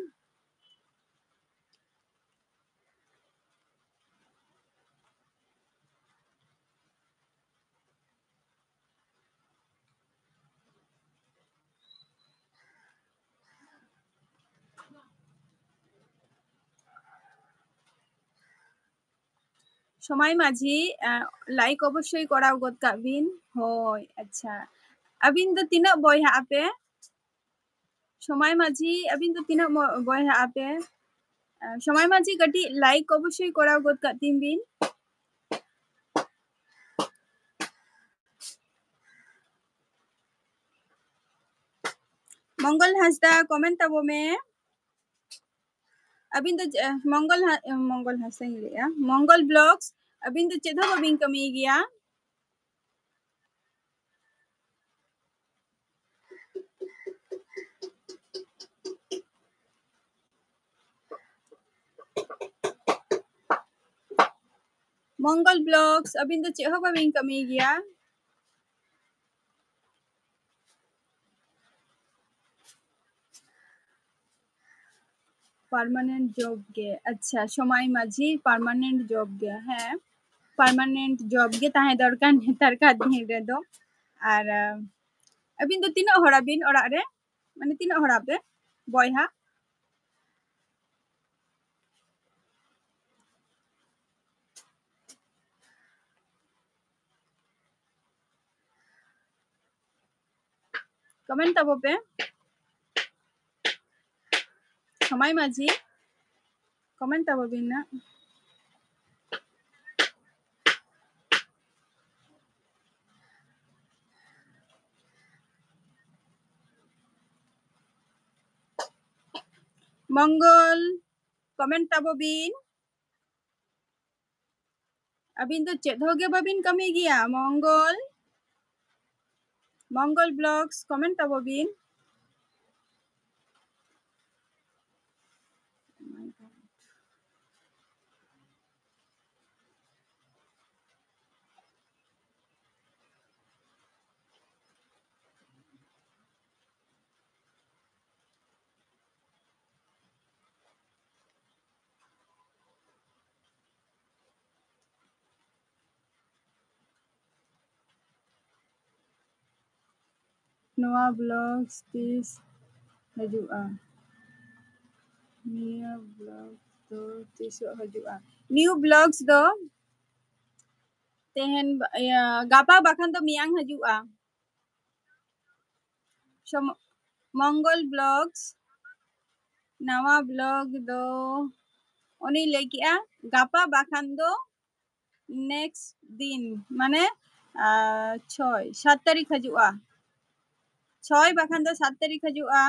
ᱥᱚᱢᱟᱭ ᱢᱟᱹᱡᱷᱤ, ᱟ, like ᱚᱵᱚᱥᱥᱳᱭ ᱠᱚᱨᱟᱣ ᱜᱚᱫ ᱠᱟᱜ ᱵᱤᱱ᱾ ᱦᱳᱭ, ᱟᱪᱪᱷᱟ᱾ ᱟᱹᱵᱤᱱ ᱫᱚ ᱛᱤᱱᱟᱹᱜ ᱵᱚᱭᱦᱟᱜ ᱟᱯᱮ? ᱥᱚᱢᱟᱭ ᱢᱟᱹᱡᱷᱤ, ᱟᱹᱵᱤᱱ ᱫᱚ ᱛᱤᱱᱟᱹᱜ ᱢᱚ-, ᱵᱚᱭᱦᱟᱜ ᱟᱯᱮ? ᱟ, ᱥᱚᱢᱟᱭ ᱢᱟᱹᱡᱷᱤ, ᱠᱟᱹᱴᱤᱡ like ᱚᱵᱚᱥᱥᱳᱭ ᱠᱚᱨᱟᱣ ᱜᱚᱫ ᱠᱟᱜ ᱛᱤᱧ ᱵᱤᱱ᱾ ᱢᱚᱝᱜᱚᱞ ᱦᱟᱸᱥᱫᱟ, comment ᱛᱟᱵᱚ ᱢᱮ᱾ ᱟᱹᱵᱤᱱ ᱫᱚ ᱪᱮ-, ᱢᱚᱝᱜᱚᱞ ᱦᱟ-, ᱢᱚᱝᱜᱚᱞ ᱦᱟᱸᱥᱫᱟᱧ ᱞᱟᱹᱭᱮᱜᱼᱟ, ᱢᱚᱝᱜᱚᱞ ᱵᱞᱚᱜᱥ, ᱟᱹᱵᱤᱱ ᱫᱚ ᱪᱮᱫ ᱦᱚᱸ ᱵᱟᱹᱵᱤᱱ ᱠᱟᱹᱢᱤᱭ ᱜᱮᱭᱟ? ᱢᱚᱝᱜᱚᱞ ᱵᱞᱚᱜᱥ, ᱟᱹᱵᱤᱱ ᱫᱚ ᱪᱮᱫ ᱦᱚᱸ ᱵᱟᱹᱵᱤᱱ ᱠᱟᱹᱢᱤ ᱜᱮᱭᱟ? ᱯᱟᱨᱢᱟᱱᱮᱱᱴ ᱡᱚᱵ ᱜᱮ᱾ ᱟᱪᱪᱷᱟ, ᱥᱚᱢᱟᱭ ᱢᱟᱹᱡᱷᱤ, ᱯᱟᱨᱢᱟᱱᱮᱱᱴ ᱡᱚᱵ ᱜᱮ᱾ ᱦᱮᱸ, ᱯᱟᱨᱢᱟᱱᱮᱱᱴ ᱡᱚᱵ ᱜᱮ ᱛᱟᱦᱮᱸ ᱫᱚᱨᱠᱟᱨ ᱱᱮᱛᱟᱨ ᱠᱟᱨ ᱫᱤᱱ ᱨᱮᱫᱚ᱾ ᱟᱨ, ᱟᱸ, ᱟᱹᱵᱤᱱ ᱫᱚ ᱛᱤᱱᱟᱹᱜ ᱦᱚᱲ ᱟᱹᱵᱤᱱ ᱚᱲᱟᱜ ᱨᱮ? ᱢᱟᱱᱮ ᱛᱤᱱᱟᱹᱜ ᱦᱚᱲ ᱟᱯᱮ ᱵᱚᱭᱦᱟ? ᱠᱚᱢᱮᱱᱴ ᱛᱟᱵᱚ ᱯᱮ᱾ ᱥᱚᱢᱟᱭ ᱢᱟᱹᱡᱷᱤ, ᱠᱚᱢᱮᱱᱴ ᱛᱟᱵᱚ ᱵᱤᱱ ᱱᱟᱜ᱾ ᱢᱚᱝᱜᱚᱞ, ᱠᱚᱢᱮᱱᱴ ᱛᱟᱵᱚ ᱵᱤᱱ᱾ ᱟᱹᱵᱤᱱ ᱫᱚ ᱪᱮᱫ ᱦᱚᱸ ᱜᱮ ᱵᱟᱹᱵᱤᱱ ᱠᱟᱹᱢᱤ ᱜᱮᱭᱟ? ᱢᱚᱝᱜᱚᱞ, ᱢᱚᱝᱜᱚᱞ ᱵᱞᱚᱜᱥ, ᱠᱚᱢᱮᱱᱴ ᱛᱟᱵᱚ ᱵᱤᱱ᱾ ᱱᱚᱣᱟ ᱵᱞᱚᱜᱥ ᱛᱤᱥ ᱦᱤᱡᱩᱜᱼᱟ? ᱱᱤᱭᱟᱹ ᱵᱞᱚᱜ ᱫᱚ ᱛᱤᱥᱚᱜ ᱦᱤᱡᱩᱜᱼᱟ? ᱱᱤᱭᱩ ᱵᱞᱚᱜᱥ ᱫᱚ ᱛᱮᱦᱮᱧ ᱵᱟ-, ᱤᱭᱟᱹ, ᱜᱟᱯᱟ ᱵᱟᱠᱷᱟᱱ ᱫᱚ ᱢᱮᱭᱟᱝ ᱦᱤᱡᱩᱜᱼᱟ᱾ ᱥᱚᱢ-, ᱢᱚᱝᱜᱚᱞ ᱵᱞᱚᱜᱥ, ᱱᱟᱣᱟ ᱵᱞᱚᱜ ᱫᱚ ᱩᱱᱤ ᱞᱟᱹᱭ ᱠᱮᱜᱼᱟ ᱜᱟᱯᱟ ᱵᱟᱠᱷᱟᱱ ᱫᱚ ᱱᱮᱠᱥᱴ ᱫᱤᱱ, ᱢᱟᱱᱮ, ᱟᱨ, ᱪᱷᱚᱭ, ᱥᱟᱛ ᱛᱟᱹᱨᱤᱠᱷ ᱦᱤᱡᱩᱜᱼᱟ᱾ ᱪᱷᱚᱭ ᱵᱟᱠᱷᱟᱱ ᱫᱚ ᱥᱟᱛ ᱛᱟᱹᱨᱤᱠᱷ ᱦᱤᱡᱩᱜᱼᱟ᱾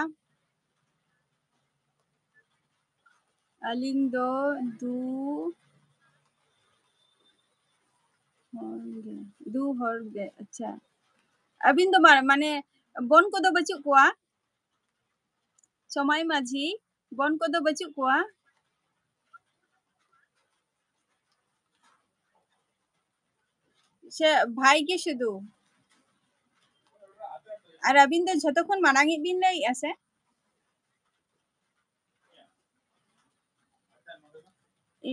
ᱟᱹᱞᱤᱧ ᱫᱚ ᱫᱩ ᱦᱚᱲ ᱜᱮ, ᱫᱩ ᱦᱚᱲ ᱜᱮ᱾ ᱟᱪᱪᱷᱟ, ᱟᱹᱵᱤᱱ ᱫᱚ ᱢᱟ-, ᱢᱟᱱᱮ ᱵᱚᱱ ᱠᱚᱫᱚ ᱵᱟᱹᱪᱩᱜ ᱠᱚᱣᱟ? ᱥᱚᱢᱟᱭ ᱢᱟᱹᱡᱷᱤ, ᱵᱚᱱ ᱠᱚᱫᱚ ᱵᱟᱹᱪᱩᱜ ᱠᱚᱣᱟ? ᱥᱮ ᱵᱷᱟᱭ ᱜᱮ ᱥᱩᱫᱷᱩ? ᱟᱨ ᱟᱹᱵᱤᱱ ᱫᱚ ᱡᱷᱚᱛᱚ ᱠᱷᱚᱱ ᱢᱟᱨᱟᱝ ᱤᱡ ᱵᱤᱱ ᱞᱟᱹᱭᱮᱜᱼᱟ ᱥᱮ?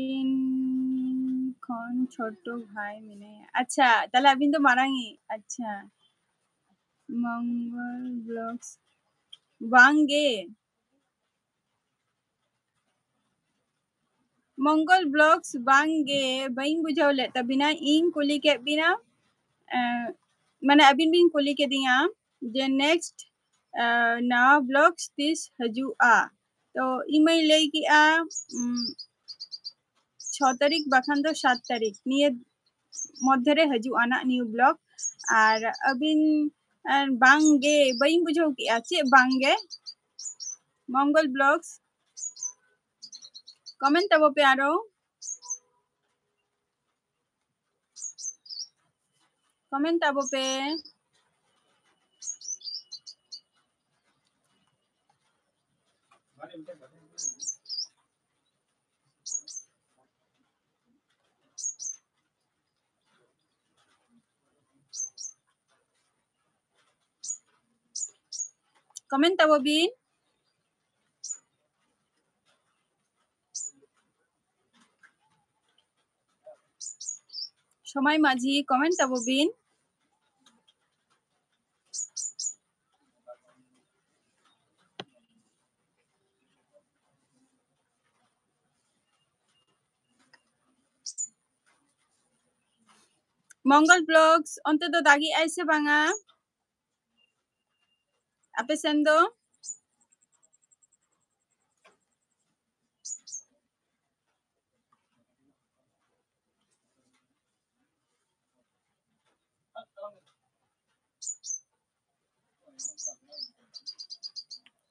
ᱤᱧ ᱠᱷᱚᱱ ᱪᱷᱳᱴᱳ ᱵᱷᱟᱭ ᱢᱮᱱᱟᱭᱟ᱾ ᱟᱪᱪᱷᱟ, ᱛᱟᱦᱞᱮ ᱟᱹᱵᱤᱱ ᱫᱚ ᱢᱟᱨᱟᱝ ᱤᱡ᱾ ᱟᱪᱪᱷᱟ, ᱢᱚᱝᱜᱚᱞ ᱵᱞᱚᱜᱥ ᱵᱟᱝ ᱜᱮ᱾ ᱢᱚᱝᱜᱚᱞ ᱵᱞᱚᱜᱥ ᱵᱟᱝ ᱜᱮ, ᱵᱟᱹᱧ ᱵᱩᱡᱷᱟᱹᱣ ᱞᱮᱫ ᱛᱟᱵᱤᱱᱟ᱾ ᱤᱧ ᱠᱩᱞᱤ ᱠᱮᱫ ᱵᱤᱱᱟ, ᱮᱸ, ᱢᱟᱱᱮ ᱟᱹᱵᱤᱱ ᱵᱤᱱ ᱠᱩᱞᱤ ᱠᱮᱫᱤᱧᱟ ᱡᱮ ᱱᱮᱠᱥᱴ, ᱮᱸ, ᱱᱟᱣᱟ ᱵᱞᱚᱜᱥ ᱛᱤᱥ ᱦᱤᱡᱩᱜᱼᱟ? ᱛᱚ ᱤᱧ ᱢᱟᱧ ᱞᱟᱹᱭ ᱠᱮᱜᱼᱟ, ᱩᱢ, ᱪᱷᱚ ᱛᱟᱹᱨᱤᱠᱷ ᱵᱟᱠᱷᱟᱱ ᱫᱚ ᱥᱟᱛ ᱛᱟᱹᱨᱤᱠᱷ ᱱᱤᱭᱟᱹ ᱢᱚᱫᱽᱫᱷᱮ ᱨᱮ ᱦᱤᱡᱩᱜᱼᱟ ᱱᱟᱜ ᱱᱤᱭᱩ ᱵᱞᱚᱜ᱾ ᱟᱨ ᱟᱹᱵᱤᱱ, ᱟᱨ ᱵᱟᱝ ᱜᱮ, ᱵᱟᱹᱧ ᱵᱩᱡᱷᱟᱹᱣ ᱠᱮᱜᱼᱟ ᱪᱮᱫ ᱵᱟᱝ ᱜᱮ᱾ ᱢᱚᱝᱜᱚᱞ ᱵᱞᱚᱜᱥ, ᱠᱚᱢᱮᱱᱴ ᱛᱟᱵᱚ ᱯᱮ ᱟᱨᱚ᱾ ᱠᱚᱢᱮᱱᱴ ᱛᱟᱵᱚ ᱯᱮ᱾ ᱠᱚᱢᱮᱱᱴ ᱛᱟᱵᱚ ᱵᱤᱱ᱾ ᱥᱚᱢᱟᱭ ᱢᱟᱹᱡᱷᱤ, ᱠᱚᱢᱮᱱᱴ ᱛᱟᱵᱚ ᱵᱤᱱ᱾ ᱢᱚᱝᱜᱚᱞ ᱵᱞᱚᱜᱥ, ᱚᱱᱛᱮ ᱫᱚ ᱫᱟᱜᱮᱜᱼᱟᱭ ᱥᱮ ᱵᱟᱝᱟ? ᱟᱯᱮ ᱥᱮᱱ ᱫᱚ?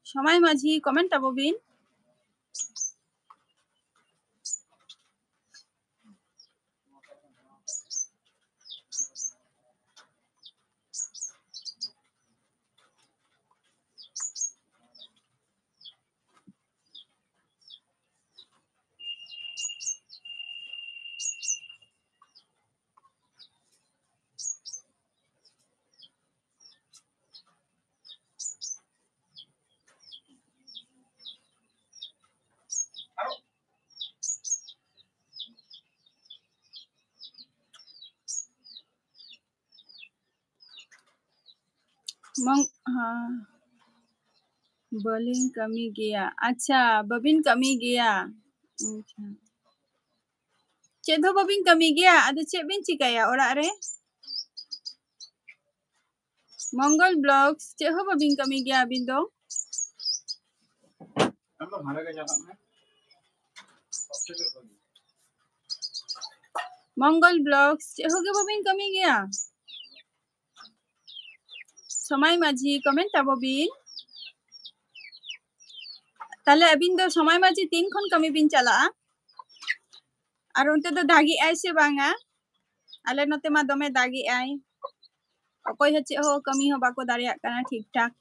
ᱥᱚᱢᱟᱭ ᱢᱟᱹᱡᱷᱤ, ᱠᱚᱢᱮᱱᱴ ᱛᱟᱵᱚ ᱵᱤᱱ᱾ ᱢᱚᱝ-, ᱦᱮᱸ᱾ ᱵᱟᱹᱞᱤᱧ ᱠᱟᱹᱢᱤ ᱜᱮᱭᱟ᱾ ᱟᱪᱪᱷᱟ, ᱵᱟᱹᱵᱤᱱ ᱠᱟᱹᱢᱤ ᱜᱮᱭᱟ᱾ ᱟᱪᱪᱷᱟ᱾ ᱪᱮᱫ ᱦᱚᱸ ᱵᱟᱹᱵᱤᱱ ᱠᱟᱹᱢᱤ ᱜᱮᱭᱟ? ᱟᱫᱚ ᱪᱮᱫ ᱵᱤᱱ ᱪᱤᱠᱟᱹᱭᱟ ᱚᱲᱟᱜ ᱨᱮ? ᱢᱚᱝᱜᱚᱞ ᱵᱞᱚᱜᱥ, ᱪᱮᱫ ᱦᱚᱸ ᱵᱟᱹᱵᱤᱱ ᱠᱟᱹᱢᱤ ᱜᱮᱭᱟ ᱟᱹᱵᱤᱱ ᱫᱚ? ᱢᱚᱝᱜᱚᱞ ᱵᱞᱚᱜᱥ, ᱪᱮᱫ ᱦᱚᱸ ᱜᱮ ᱵᱟᱹᱵᱤᱱ ᱠᱟᱹᱢᱤ ᱜᱮᱭᱟ? ᱥᱚᱢᱟᱭ ᱢᱟᱹᱡᱷᱤ, ᱠᱚᱢᱮᱱᱴ ᱛᱟᱵᱚ ᱵᱤᱱ᱾ ᱛᱟᱦᱞᱮ ᱟᱹᱵᱤᱱ ᱫᱚ ᱥᱚᱢᱟᱭ ᱢᱟᱹᱡᱷᱤ ᱛᱤᱱ ᱠᱷᱚᱱ ᱠᱟᱹᱢᱤ ᱵᱤᱱ ᱪᱟᱞᱟᱜᱼᱟ? ᱟᱨ ᱚᱱᱛᱮ ᱫᱚ ᱫᱟᱜᱮᱜᱼᱟᱭ ᱥᱮ ᱵᱟᱝᱟ? ᱟᱞᱮ ᱱᱚᱛᱮ ᱢᱟ ᱫᱚᱢᱮ ᱫᱟᱜᱮᱜᱼᱟᱭ᱾ ᱚᱠᱚᱭ ᱦᱚᱸ ᱪᱮᱫ ᱦᱚᱸ ᱠᱟᱹᱢᱤ ᱦᱚᱸ ᱵᱟᱠᱚ ᱫᱟᱲᱮᱭᱟᱜ ᱠᱟᱱᱟ ᱴᱷᱤᱠ ᱴᱷᱟᱠ᱾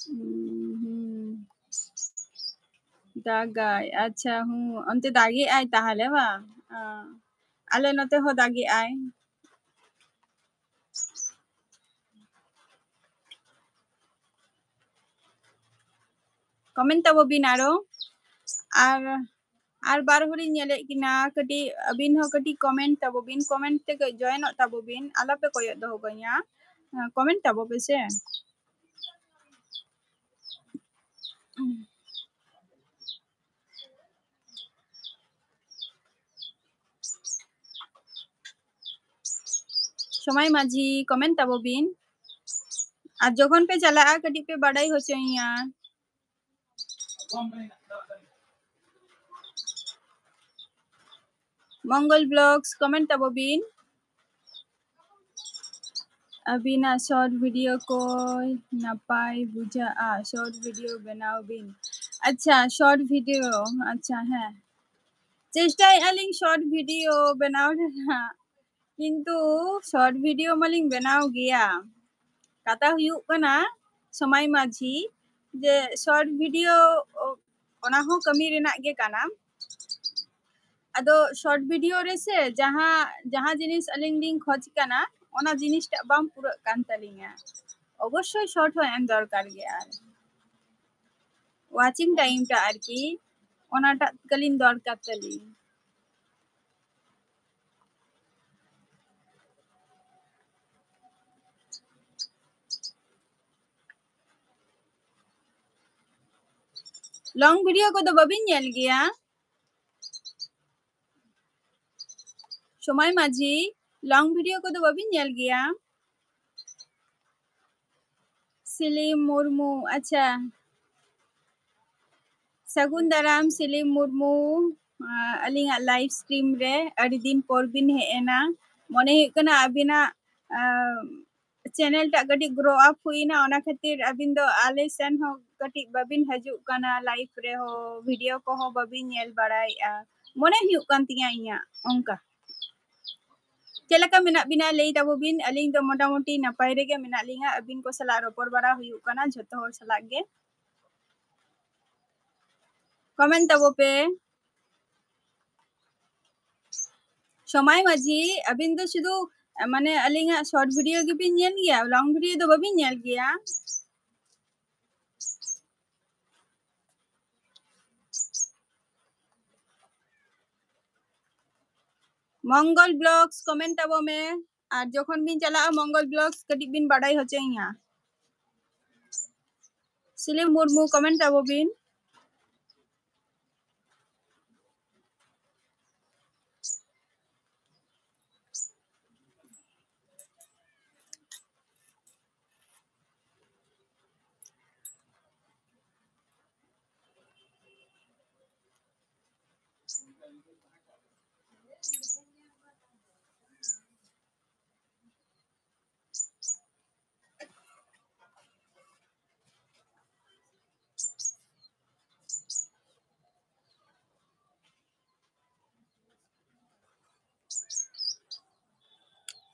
ᱦᱩᱸ, ᱦᱩᱸ᱾ ᱫᱟᱜᱟᱭ, ᱟᱪᱪᱷᱟ, ᱦᱩᱸ, ᱚᱱᱛᱮ ᱫᱟᱜᱮᱜᱼᱟᱭ ᱛᱟᱦᱞᱮ ᱵᱟᱝ? ᱟᱸ, ᱟᱞᱮ ᱱᱚᱛᱮ ᱦᱚᱸ ᱫᱟᱜᱮᱜᱼᱟᱭ᱾ ᱠᱚᱢᱮᱱᱴ ᱛᱟᱵᱚ ᱵᱤᱱ ᱟᱨᱚ᱾ ᱟᱨ, ᱟᱨ ᱵᱟᱨ ᱦᱚᱲᱤᱧ ᱧᱮᱞᱮᱫ ᱠᱤᱱᱟ, ᱠᱟᱹᱴᱤᱡ ᱟᱹᱵᱤᱱ ᱦᱚᱸ ᱠᱟᱹᱴᱤᱡ ᱠᱚᱢᱮᱱᱴ ᱛᱟᱵᱚ ᱵᱤᱱ, ᱠᱚᱢᱮᱱᱴ ᱛᱮ ᱠᱟᱹᱡ ᱡᱚᱭᱮᱱᱚᱜ ᱛᱟᱵᱚ ᱵᱤᱱ, ᱟᱞᱚᱯᱮ ᱠᱚᱭᱚᱜ ᱫᱚᱦᱚ ᱠᱟᱹᱧᱟ, ᱠᱚᱢᱮᱱᱴ ᱛᱟᱵᱚ ᱯᱮ ᱥᱮ᱾ ᱥᱚᱢᱟᱭ ᱢᱟᱹᱡᱷᱤ, ᱠᱚᱢᱮᱱᱴ ᱛᱟᱵᱚ ᱵᱤᱱ᱾ ᱟᱨ ᱡᱚᱠᱷᱚᱱ ᱯᱮ ᱪᱟᱞᱟᱜᱼᱟ, ᱠᱟᱹᱴᱤᱡ ᱯᱮ ᱵᱟᱰᱟᱭ ᱦᱚᱪᱚᱧᱟ᱾ ᱢᱚᱝᱜᱚᱞ ᱵᱞᱚᱜᱥ, ᱠᱚᱢᱮᱱᱴ ᱛᱟᱵᱚ ᱵᱤᱱ᱾ ᱟᱹᱵᱤᱱᱟᱜ ᱥᱚᱨᱴ ᱵᱷᱤᱰᱤᱭᱳ ᱠᱚ ᱱᱟᱯᱟᱭ ᱵᱩᱡᱷᱟᱹᱜᱼᱟ, ᱥᱚᱨᱴ ᱵᱷᱤᱰᱤᱭᱳ ᱵᱮᱱᱟᱣ ᱵᱤᱱ᱾ ᱟᱪᱪᱷᱟ, ᱥᱚᱨᱴ ᱵᱷᱤᱰᱤᱭᱳ, ᱟᱪᱪᱷᱟ, ᱦᱮᱸ, ᱪᱮᱥᱴᱟᱭᱮᱫᱼᱟ ᱞᱤᱧ ᱥᱚᱨᱴ ᱵᱷᱤᱰᱤᱭᱳ ᱵᱮᱱᱟᱣ ᱨᱮᱱᱟᱜ, ᱠᱤᱱᱛᱩ ᱥᱚᱨᱴ ᱵᱷᱤᱰᱤᱭᱳ ᱢᱟᱞᱤᱧ ᱵᱮᱱᱟᱣ ᱜᱮᱭᱟ᱾ ᱠᱟᱛᱷᱟ ᱦᱩᱭᱩᱜ ᱠᱟᱱᱟ, ᱥᱚᱢᱟᱭ ᱢᱟᱹᱡᱷᱤ, ᱡᱮ ᱥᱚᱨᱴ ᱵᱷᱤᱰᱤᱭᱳ, ᱚ, ᱚᱱᱟ ᱦᱚᱸ ᱠᱟᱹᱢᱤ ᱨᱮᱱᱟᱜ ᱜᱮ ᱠᱟᱱᱟ᱾ ᱟᱫᱚ ᱥᱚᱨᱴ ᱵᱷᱤᱰᱤᱭᱳ ᱨᱮ ᱥᱮ ᱡᱟᱦᱟᱸ, ᱡᱟᱦᱟᱸ ᱡᱤᱱᱤᱥ ᱟᱹᱞᱤᱧ ᱞᱤᱧ ᱠᱷᱚᱡᱽ ᱠᱟᱱᱟ, ᱚᱱᱟ ᱡᱤᱱᱤᱥᱴᱟᱜ ᱵᱟᱝ ᱯᱩᱨᱟᱹᱜ ᱠᱟᱱ ᱛᱟᱹᱞᱤᱧᱟ᱾ ᱚᱵᱚᱥᱥᱳᱭ ᱥᱚᱨᱴ ᱦᱚᱸ ᱮᱢ ᱫᱚᱨᱠᱟᱨ ᱜᱮ, ᱟᱨ ᱣᱟᱪᱤᱝ ᱴᱟᱭᱤᱢ ᱴᱟᱜ ᱟᱨᱠᱤ, ᱚᱱᱟᱴᱟᱜ ᱠᱟᱹᱞᱤᱧ ᱫᱚᱨᱠᱟᱨ ᱛᱟᱹᱞᱤᱧ᱾ Long video ᱠᱚᱫᱚ ᱵᱟᱵᱤᱱ ᱧᱮᱞ ᱜᱮᱭᱟ? ᱥᱚᱢᱟᱭ ᱢᱟᱹᱡᱷᱤ, long video ᱠᱚᱫᱚ ᱵᱟᱵᱤᱱ ᱧᱮᱞ ᱜᱮᱭᱟ? ᱥᱤᱞᱤᱢ ᱢᱩᱨᱢᱩ, ᱟᱪᱪᱷᱟ᱾ ᱥᱟᱹᱜᱩᱱ ᱫᱟᱨᱟᱢ ᱥᱤᱞᱤᱢ ᱢᱩᱨᱢᱩ, ᱟᱸ, ᱟᱹᱞᱤᱧᱟᱜ live stream ᱨᱮ ᱟᱹᱰᱤ ᱫᱤᱱ ᱯᱚᱨ ᱵᱤᱱ ᱦᱮᱡ ᱮᱱᱟ᱾ ᱢᱚᱱᱮ ᱦᱩᱭᱩᱜ ᱠᱟᱱᱟ ᱟᱹᱵᱤᱱᱟᱜ, ᱟᱸ, channel ᱴᱟᱜ ᱠᱟᱹᱴᱤᱡ grow up ᱦᱩᱭᱱᱟ, ᱚᱱᱟ ᱠᱷᱟᱹᱛᱤᱨ ᱟᱹᱵᱤᱱ ᱫᱚ ᱟᱞᱮ ᱥᱮᱱ ᱦᱚᱸ ᱠᱟᱹᱴᱤᱡ ᱵᱟᱵᱤᱱ ᱦᱤᱡᱩᱜ ᱠᱟᱱᱟ live ᱨᱮᱦᱚᱸ, video ᱠᱚᱦᱚᱸ ᱵᱟᱵᱤᱱ ᱧᱮᱞ ᱵᱟᱲᱟᱭᱮᱫᱼᱟ, ᱢᱚᱱᱮ ᱦᱩᱭᱩᱜ ᱠᱟᱱ ᱛᱤᱧᱟ ᱤᱧᱟᱹᱜ ᱚᱱᱠᱟ᱾ ᱪᱮᱫ ᱞᱮᱠᱟ ᱢᱮᱱᱟᱜ ᱵᱤᱱᱟ ᱞᱟᱹᱭ ᱛᱟᱵᱚ ᱵᱤᱱ? ᱟᱹᱞᱤᱧ ᱫᱚ ᱢᱚᱴᱟᱢᱩᱴᱤ ᱱᱟᱯᱟᱭ ᱨᱮᱜᱮ ᱢᱮᱱᱟᱜ ᱞᱤᱧᱟ᱾ ᱟᱹᱵᱤᱱ ᱠᱚ ᱥᱟᱞᱟᱜ ᱨᱚᱯᱚᱲ ᱵᱟᱲᱟ ᱦᱩᱭᱩᱜ ᱠᱟᱱᱟ ᱡᱷᱚᱛᱚ ᱦᱚᱲ ᱥᱟᱞᱟᱜ ᱜᱮ᱾ Comment ᱛᱟᱵᱚ ᱯᱮ᱾ ᱥᱚᱢᱟᱭ ᱢᱟᱹᱡᱷᱤ, ᱟᱹᱵᱤᱱ ᱫᱚ ᱥᱩᱫᱷᱩ, ᱢᱟᱱᱮ, ᱟᱹᱞᱤᱧᱟᱜ short video ᱜᱮᱵᱤᱱ ᱧᱮᱞ ᱜᱮᱭᱟ, long video ᱫᱚ ᱵᱟᱵᱤᱱ ᱧᱮᱞ ᱜᱮᱭᱟ? ᱢᱚᱝᱜᱚᱞ Vlogs comment ᱛᱟᱵᱚ ᱢᱮ, ᱟᱨ ᱡᱚᱠᱷᱚᱱ ᱵᱤᱱ ᱪᱟᱞᱟᱜᱼᱟ ᱢᱚᱝᱜᱚᱞ Vlogs ᱠᱟᱹᱴᱤᱡ ᱵᱤᱱ ᱵᱟᱰᱟᱭ ᱦᱚᱪᱚᱭᱤᱧᱟ᱾ ᱥᱤᱞᱤᱢ ᱢᱩᱨᱢᱩ comment ᱛᱟᱵᱚ ᱵᱤᱱ᱾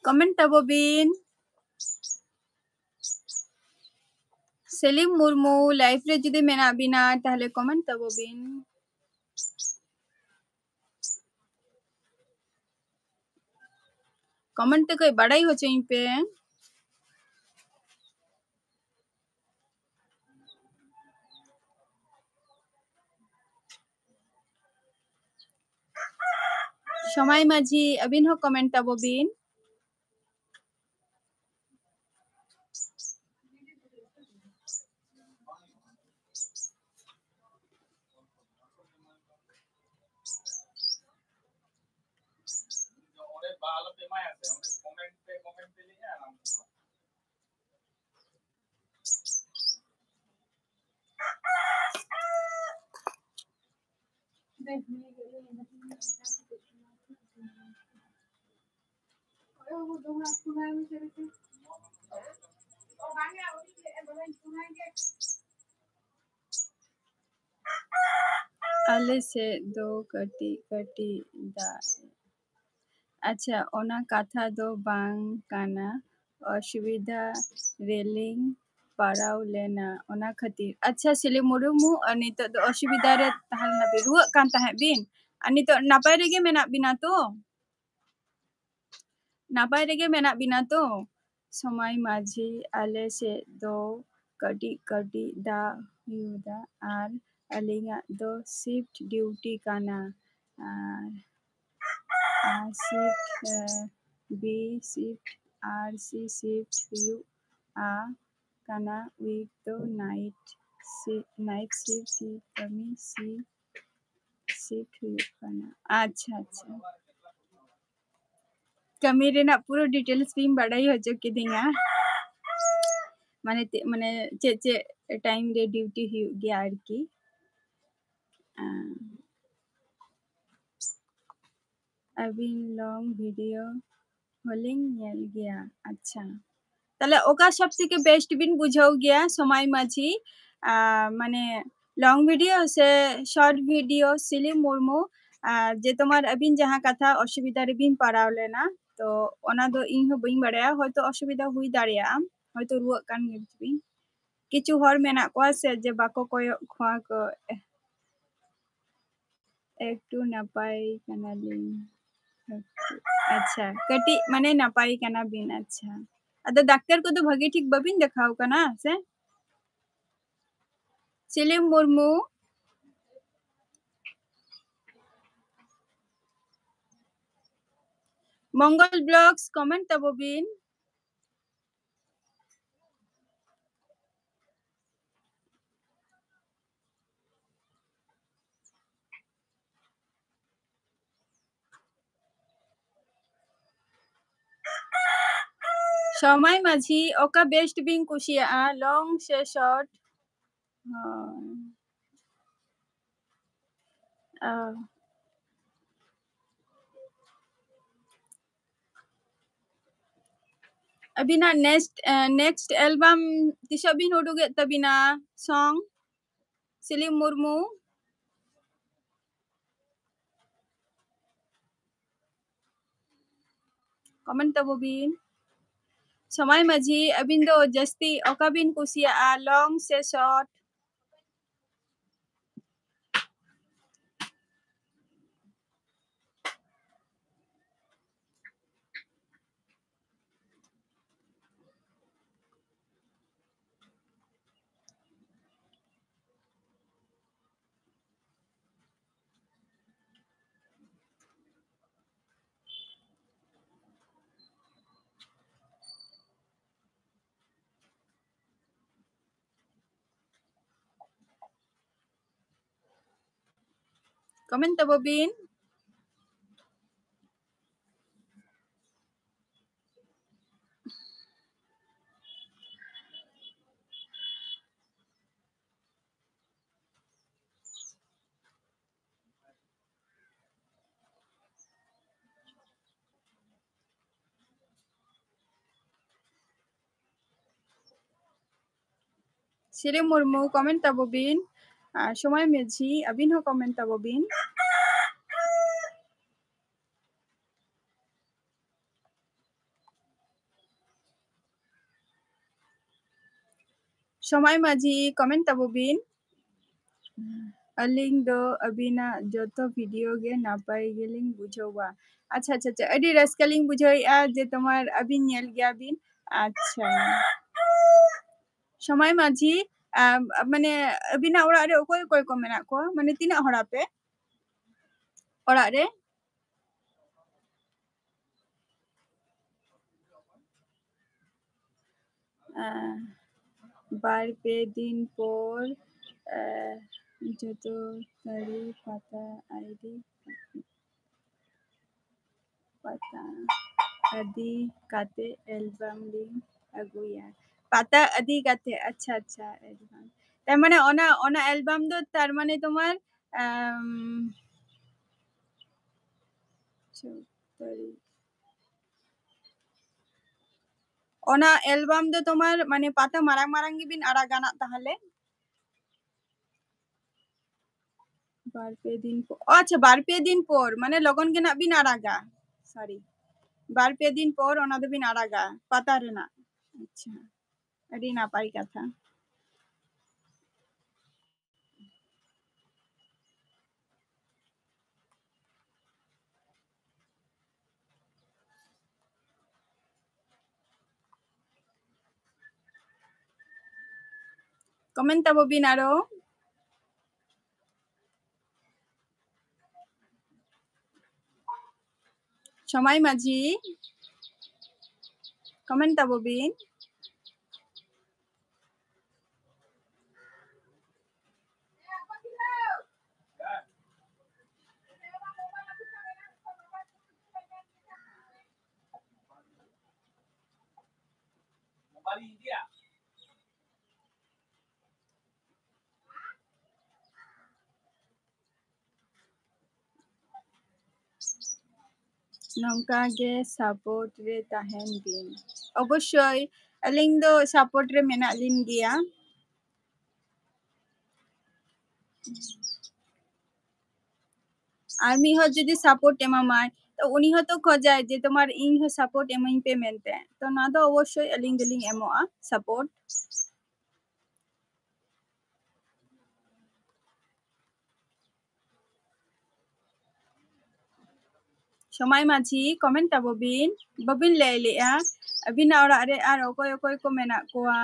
Comment ᱛᱟᱵᱚ ᱵᱤᱱ᱾ ᱥᱮᱞᱤᱢ ᱢᱩᱨᱢᱩ, live ᱨᱮ ᱡᱩᱫᱤ ᱢᱮᱱᱟᱜ ᱵᱤᱱᱟ, ᱛᱟᱦᱞᱮ comment ᱛᱟᱵᱚ ᱵᱤᱱ᱾ Comment ᱛᱮ ᱠᱟᱹᱡ ᱵᱟᱲᱟᱭ ᱦᱚᱪᱚᱧ ᱯᱮ᱾ ᱥᱚᱢᱟᱭ ᱢᱟᱹᱡᱷᱤ, ᱟᱹᱵᱤᱱ ᱦᱚᱸ comment ᱛᱟᱵᱚ ᱵᱤᱱ᱾ ᱟᱞᱮ ᱥᱮᱫ ᱫᱚ ᱠᱟᱹᱴᱤᱡ ᱠᱟᱹᱴᱤᱡ ᱫᱟᱜ᱾ ᱟᱪᱪᱷᱟ, ᱚᱱᱟ ᱠᱟᱛᱷᱟ ᱫᱚ ᱵᱟᱝ ᱠᱟᱱᱟ, ᱚᱥᱩᱵᱤᱫᱷᱟ ᱨᱮᱞᱤᱧ ᱯᱟᱲᱟᱣ ᱞᱮᱱᱟ, ᱚᱱᱟ ᱠᱷᱟᱹᱛᱤᱨ᱾ ᱟᱪᱪᱷᱟ, ᱥᱤᱞᱤ ᱢᱩᱨᱢᱩ, ᱟᱨ ᱱᱤᱛᱚᱜ ᱫᱚ ᱚᱥᱩᱵᱤᱫᱷᱟ ᱨᱮ ᱛᱟᱦᱮᱸ ᱞᱮᱱᱟ ᱵᱤᱱ, ᱨᱩᱣᱟᱹᱜ ᱠᱟᱱ ᱛᱟᱦᱮᱸᱫ ᱵᱤᱱ, ᱟᱨ ᱱᱤᱛᱚᱜ ᱱᱟᱯᱟᱭ ᱨᱮᱜᱮ ᱢᱮᱱᱟᱜ ᱵᱤᱱᱟ ᱛᱚ? ᱱᱟᱯᱟᱭ ᱨᱮᱜᱮ ᱢᱮᱱᱟᱜ ᱵᱤᱱᱟ ᱛᱚ? ᱥᱚᱢᱟᱭ ᱢᱟᱹᱡᱷᱤ, ᱟᱞᱮ ᱥᱮᱫ ᱫᱚ ᱠᱟᱹᱴᱤᱡ ᱠᱟᱹᱴᱤᱡ ᱫᱟᱜ ᱦᱩᱭᱩᱜᱼᱟ ᱟᱨ ᱟᱹᱞᱤᱧᱟᱜ ᱫᱚ shift duty ᱠᱟᱱᱟ᱾ ᱟᱨ, ᱟᱨ shift, ᱮ, B shift, R C shift ᱦᱩᱭᱩᱜᱼᱟ ᱠᱟᱱᱟ, week ᱫᱚ night shi-, night shift ᱠᱟᱹᱢᱤ si-, shift ᱦᱩᱭᱩᱜ ᱠᱟᱱᱟ᱾ ᱟᱪᱪᱷᱟ, ᱟᱪᱪᱷᱟ᱾ ᱠᱟᱹᱢᱤ ᱨᱮᱱᱟᱜ ᱯᱩᱨᱟᱹ details ᱵᱤᱱ ᱵᱟᱰᱟᱭ ᱦᱚᱪᱚ ᱠᱤᱫᱤᱧᱟ᱾ ᱢᱟᱱᱮ ᱛᱮ-, ᱢᱟᱱᱮ ᱪᱮᱫ ᱪᱮᱫ time ᱨᱮ duty ᱦᱩᱭᱩᱜ ᱜᱮᱭᱟ ᱟᱨᱠᱤ᱾ ᱟᱸ, ᱟᱹᱵᱤᱱ long video ᱦᱚᱞᱤᱧ ᱧᱮᱞ ᱜᱮᱭᱟ᱾ ᱟᱪᱪᱷᱟ, ᱛᱟᱦᱞᱮ ᱚᱠᱟ ᱥᱚᱵ ᱛᱷᱮᱠᱮ best ᱵᱤᱱ ᱵᱩᱡᱷᱟᱹᱣ ᱜᱮᱭᱟ ᱥᱚᱢᱟᱭ ᱢᱟᱹᱡᱷᱤ? ᱟᱸ, ᱢᱟᱱᱮ long video ᱥᱮ short video? ᱥᱤᱞᱤ ᱢᱩᱨᱢᱩ, ᱟᱨ ᱡᱮ ᱛᱳᱢᱟᱨ ᱟᱹᱵᱤᱱ ᱡᱟᱦᱟᱸ ᱠᱟᱛᱷᱟ ᱚᱥᱩᱵᱤᱫᱷᱟ ᱨᱮᱵᱤᱱ ᱯᱟᱲᱟᱣ ᱞᱮᱱᱟ, ᱛᱚ ᱚᱱᱟ ᱫᱚ ᱤᱧ ᱦᱚᱸ ᱵᱟᱹᱧ ᱵᱟᱲᱟᱭᱟ, ᱦᱚᱭᱛᱳ ᱚᱥᱩᱵᱤᱫᱷᱟ ᱦᱩᱭ ᱫᱟᱲᱮᱭᱟᱜᱼᱟ, ᱦᱚᱭᱛᱳ ᱨᱩᱣᱟᱹᱜ ᱠᱟᱱ ᱜᱮ ᱵᱤᱱ᱾ ᱠᱤᱪᱷᱩ ᱦᱚᱲ ᱢᱮᱱᱟᱜ ᱠᱚᱣᱟ ᱥᱮ ᱡᱮ ᱵᱟᱠᱚ ᱠᱚᱭᱚᱜ ᱠᱚᱣᱟ ᱠᱚ᱾ ᱮᱠᱴᱩ ᱱᱟᱯᱟᱭ ᱠᱟᱱᱟᱞᱤᱧ᱾ ᱟᱪᱪᱷᱟ, ᱠᱟᱹᱴᱤᱡ ᱢᱟᱱᱮ ᱱᱟᱯᱟᱭ ᱠᱟᱱᱟ ᱵᱤᱱ᱾ ᱟᱪᱪᱷᱟ, ᱟᱫᱚ ᱰᱟᱠᱛᱟᱨ ᱠᱚᱫᱚ ᱵᱷᱟᱹᱜᱤ ᱴᱷᱤᱠ ᱵᱟᱹᱵᱤᱱ ᱫᱮᱠᱷᱟᱣ ᱠᱟᱱᱟ ᱥᱮ? ᱥᱤᱞᱤᱢ ᱢᱩᱨᱢᱩ᱾ ᱢᱚᱝᱜᱚᱞ ᱵᱞᱚᱜᱥ, comment ᱛᱟᱵᱚ ᱵᱤᱱ᱾ ᱥᱚᱢᱟᱭ ᱢᱟᱹᱡᱷᱤ, ᱚᱠᱟ best ᱵᱤᱱ ᱠᱩᱥᱤᱭᱟᱜᱼᱟ, long ᱥᱮ short? ᱦᱳᱭ᱾ ᱚ᱾ ᱟᱹᱵᱤᱱᱟᱜ next, ᱮ, next album ᱛᱤᱥᱚᱜ ᱵᱤᱱ ᱩᱰᱩᱠᱮᱫ ᱛᱟᱹᱵᱤᱱᱟ? Song, ᱥᱤᱞᱤᱢ ᱢᱩᱨᱢᱩ᱾ Comment ᱛᱟᱵᱚ ᱵᱤᱱ᱾ ᱥᱚᱢᱟᱭ ᱢᱟᱹᱡᱷᱤ, ᱟᱹᱵᱤᱱ ᱫᱚ ᱡᱟᱹᱥᱛᱤ ᱚᱠᱟ ᱵᱤᱱ ᱠᱩᱥᱤᱭᱟᱜᱼᱟ, long ᱥᱮ short? Comment ᱛᱟᱵᱚ ᱵᱤᱱ᱾ ᱥᱤᱨᱤ ᱢᱩᱨᱢᱩ, comment ᱛᱟᱵᱚ ᱵᱤᱱ᱾ ᱟᱨ ᱥᱚᱢᱟᱭ ᱢᱟᱹᱡᱷᱤ, ᱟᱹᱵᱤᱱ ᱦᱚᱸ comment ᱛᱟᱵᱚ ᱵᱤᱱ᱾ ᱥᱚᱢᱟᱭ ᱢᱟᱹᱡᱷᱤ, comment ᱛᱟᱵᱚ ᱵᱤᱱ᱾ ᱟᱹᱞᱤᱧ ᱫᱚ ᱟᱹᱵᱤᱱᱟᱜ ᱡᱚᱛᱚ video ᱜᱮ ᱱᱟᱯᱟᱭ ᱜᱮᱞᱤᱧ ᱵᱩᱡᱷᱟᱹᱣᱟ᱾ ᱟᱪᱪᱷᱟ, ᱟᱪᱪᱷᱟ, ᱟᱪᱪᱷᱟ, ᱟᱹᱰᱤ ᱨᱟᱹᱥᱠᱟᱹ ᱞᱤᱧ ᱵᱩᱡᱷᱟᱹᱣᱮᱫᱼᱟ ᱡᱮ ᱛᱳᱢᱟᱨ ᱟᱹᱵᱤᱱ ᱧᱮᱞ ᱜᱮᱭᱟ ᱵᱤᱱ᱾ ᱟᱪᱪᱷᱟ, ᱥᱚᱢᱟᱭ ᱢᱟᱹᱡᱷᱤ, ᱟᱢ, ᱢᱟᱱᱮ ᱟᱹᱵᱤᱱᱟᱜ ᱚᱲᱟᱜ ᱨᱮ ᱚᱠᱚᱭ ᱚᱠᱚᱭ ᱠᱚ ᱢᱮᱱᱟᱜ ᱠᱚᱣᱟ? ᱢᱟᱱᱮ ᱛᱤᱱᱟᱹᱜ ᱦᱚᱲ ᱟᱯᱮ ᱚᱲᱟᱜ ᱨᱮ? ᱟᱨ ᱵᱟᱨ ᱯᱮ ᱫᱤᱱ ᱯᱚᱨ, ᱟᱨ ᱡᱚᱛᱚ ᱛᱟᱹᱨᱤ ᱯᱟᱛᱟ ᱟᱭᱰᱤ ᱯᱟᱛᱟ ᱤᱫᱤ ᱠᱟᱛᱮ ᱮᱞᱵᱟᱢ ᱞᱤᱧ ᱟᱹᱜᱩᱭᱟ᱾ ᱯᱟᱛᱟ ᱤᱫᱤ ᱠᱟᱛᱮ, ᱟᱪᱪᱷᱟ, ᱟᱪᱪᱷᱟ, ᱮᱞᱵᱟᱢ᱾ ᱛᱟᱨ ᱢᱟᱱᱮ ᱚᱱᱟ, ᱚᱱᱟ ᱮᱞᱵᱟᱢ ᱫᱚ ᱛᱟᱨ ᱢᱟᱱᱮ ᱛᱳᱢᱟᱨ, ᱟᱢ, ᱪᱷᱚ ᱛᱟᱹᱨᱤᱠᱷ᱾ ᱚᱱᱟ ᱮᱞᱵᱟᱢ ᱫᱚ ᱛᱳᱢᱟᱨ ᱢᱟᱱᱮ ᱯᱟᱛᱟ ᱢᱟᱨᱟᱝ ᱢᱟᱨᱟᱝ ᱜᱮᱵᱤᱱ ᱟᱲᱟᱜᱟ ᱱᱟᱜ ᱛᱟᱦᱚᱞᱮ? ᱵᱟᱨ ᱯᱮ ᱫᱤᱱ ᱯᱚᱨ, ᱟᱪᱪᱷᱟ, ᱵᱟᱨ ᱯᱮ ᱫᱤᱱ ᱯᱚᱨ, ᱢᱟᱱᱮ ᱞᱚᱜᱚᱱ ᱜᱮ ᱱᱟᱜ ᱵᱤᱱ ᱟᱲᱟᱜᱟ᱾ ᱥᱚᱨᱤ, ᱵᱟᱨ ᱯᱮ ᱫᱤᱱ ᱯᱚᱨ ᱚᱱᱟ ᱫᱚᱵᱤᱱ ᱟᱲᱟᱜᱟ ᱯᱟᱛᱟ ᱨᱮᱱᱟᱜ᱾ ᱟᱪᱪᱷᱟ, ᱟᱹᱰᱤ ᱱᱟᱯᱟᱭ ᱠᱟᱛᱷᱟ᱾ ᱠᱚᱢᱮᱱᱴ ᱛᱟᱵᱚ ᱵᱤᱱ ᱟᱨᱚ᱾ ᱥᱚᱢᱟᱭ ᱢᱟᱹᱡᱷᱤ, ᱠᱚᱢᱮᱱᱴ ᱛᱟᱵᱚ ᱵᱤᱱ᱾ ᱱᱚᱝᱠᱟ ᱜᱮ ᱥᱟᱯᱳᱨᱴ ᱨᱮ ᱛᱟᱦᱮᱱ ᱵᱤᱱ᱾ ᱚᱵᱚᱥᱥᱳᱭ, ᱟᱹᱞᱤᱧ ᱫᱚ ᱥᱟᱯᱳᱨᱴ ᱨᱮ ᱢᱮᱱᱟᱜ ᱞᱤᱧ ᱜᱮᱭᱟ᱾ ᱟᱨ ᱢᱤᱫ ᱦᱚᱲ ᱡᱩᱫᱤ ᱥᱟᱯᱳᱨᱴ ᱮᱢᱟᱢᱟᱭ, ᱛᱚ ᱩᱱᱤ ᱦᱚᱸᱛᱚ ᱠᱷᱚᱡᱟᱭ ᱡᱮ ᱛᱳᱢᱟᱨ ᱤᱧ ᱦᱚᱸ ᱥᱟᱯᱳᱨᱴ ᱮᱢᱟᱹᱧ ᱯᱮ ᱢᱮᱱᱛᱮ᱾ ᱛᱚ ᱱᱚᱣᱟ ᱫᱚ ᱚᱵᱚᱥᱥᱳᱭ ᱟᱹᱞᱤᱧ ᱫᱚᱞᱤᱧ ᱮᱢᱚᱜᱼᱟ ᱥᱟᱯᱳᱨᱴ᱾ ᱥᱚᱢᱟᱭ ᱢᱟᱹᱡᱷᱤ, ᱠᱚᱢᱮᱱᱴ ᱛᱟᱵᱚ ᱵᱤᱱ, ᱵᱟᱵᱤᱱ ᱞᱟᱹᱭ ᱞᱮᱜᱼᱟ ᱟᱹᱵᱤᱱᱟᱜ ᱚᱲᱟᱜ ᱨᱮ ᱟᱨ ᱚᱠᱚᱭ ᱚᱠᱚᱭ ᱠᱚ ᱢᱮᱱᱟᱜ ᱠᱚᱣᱟ?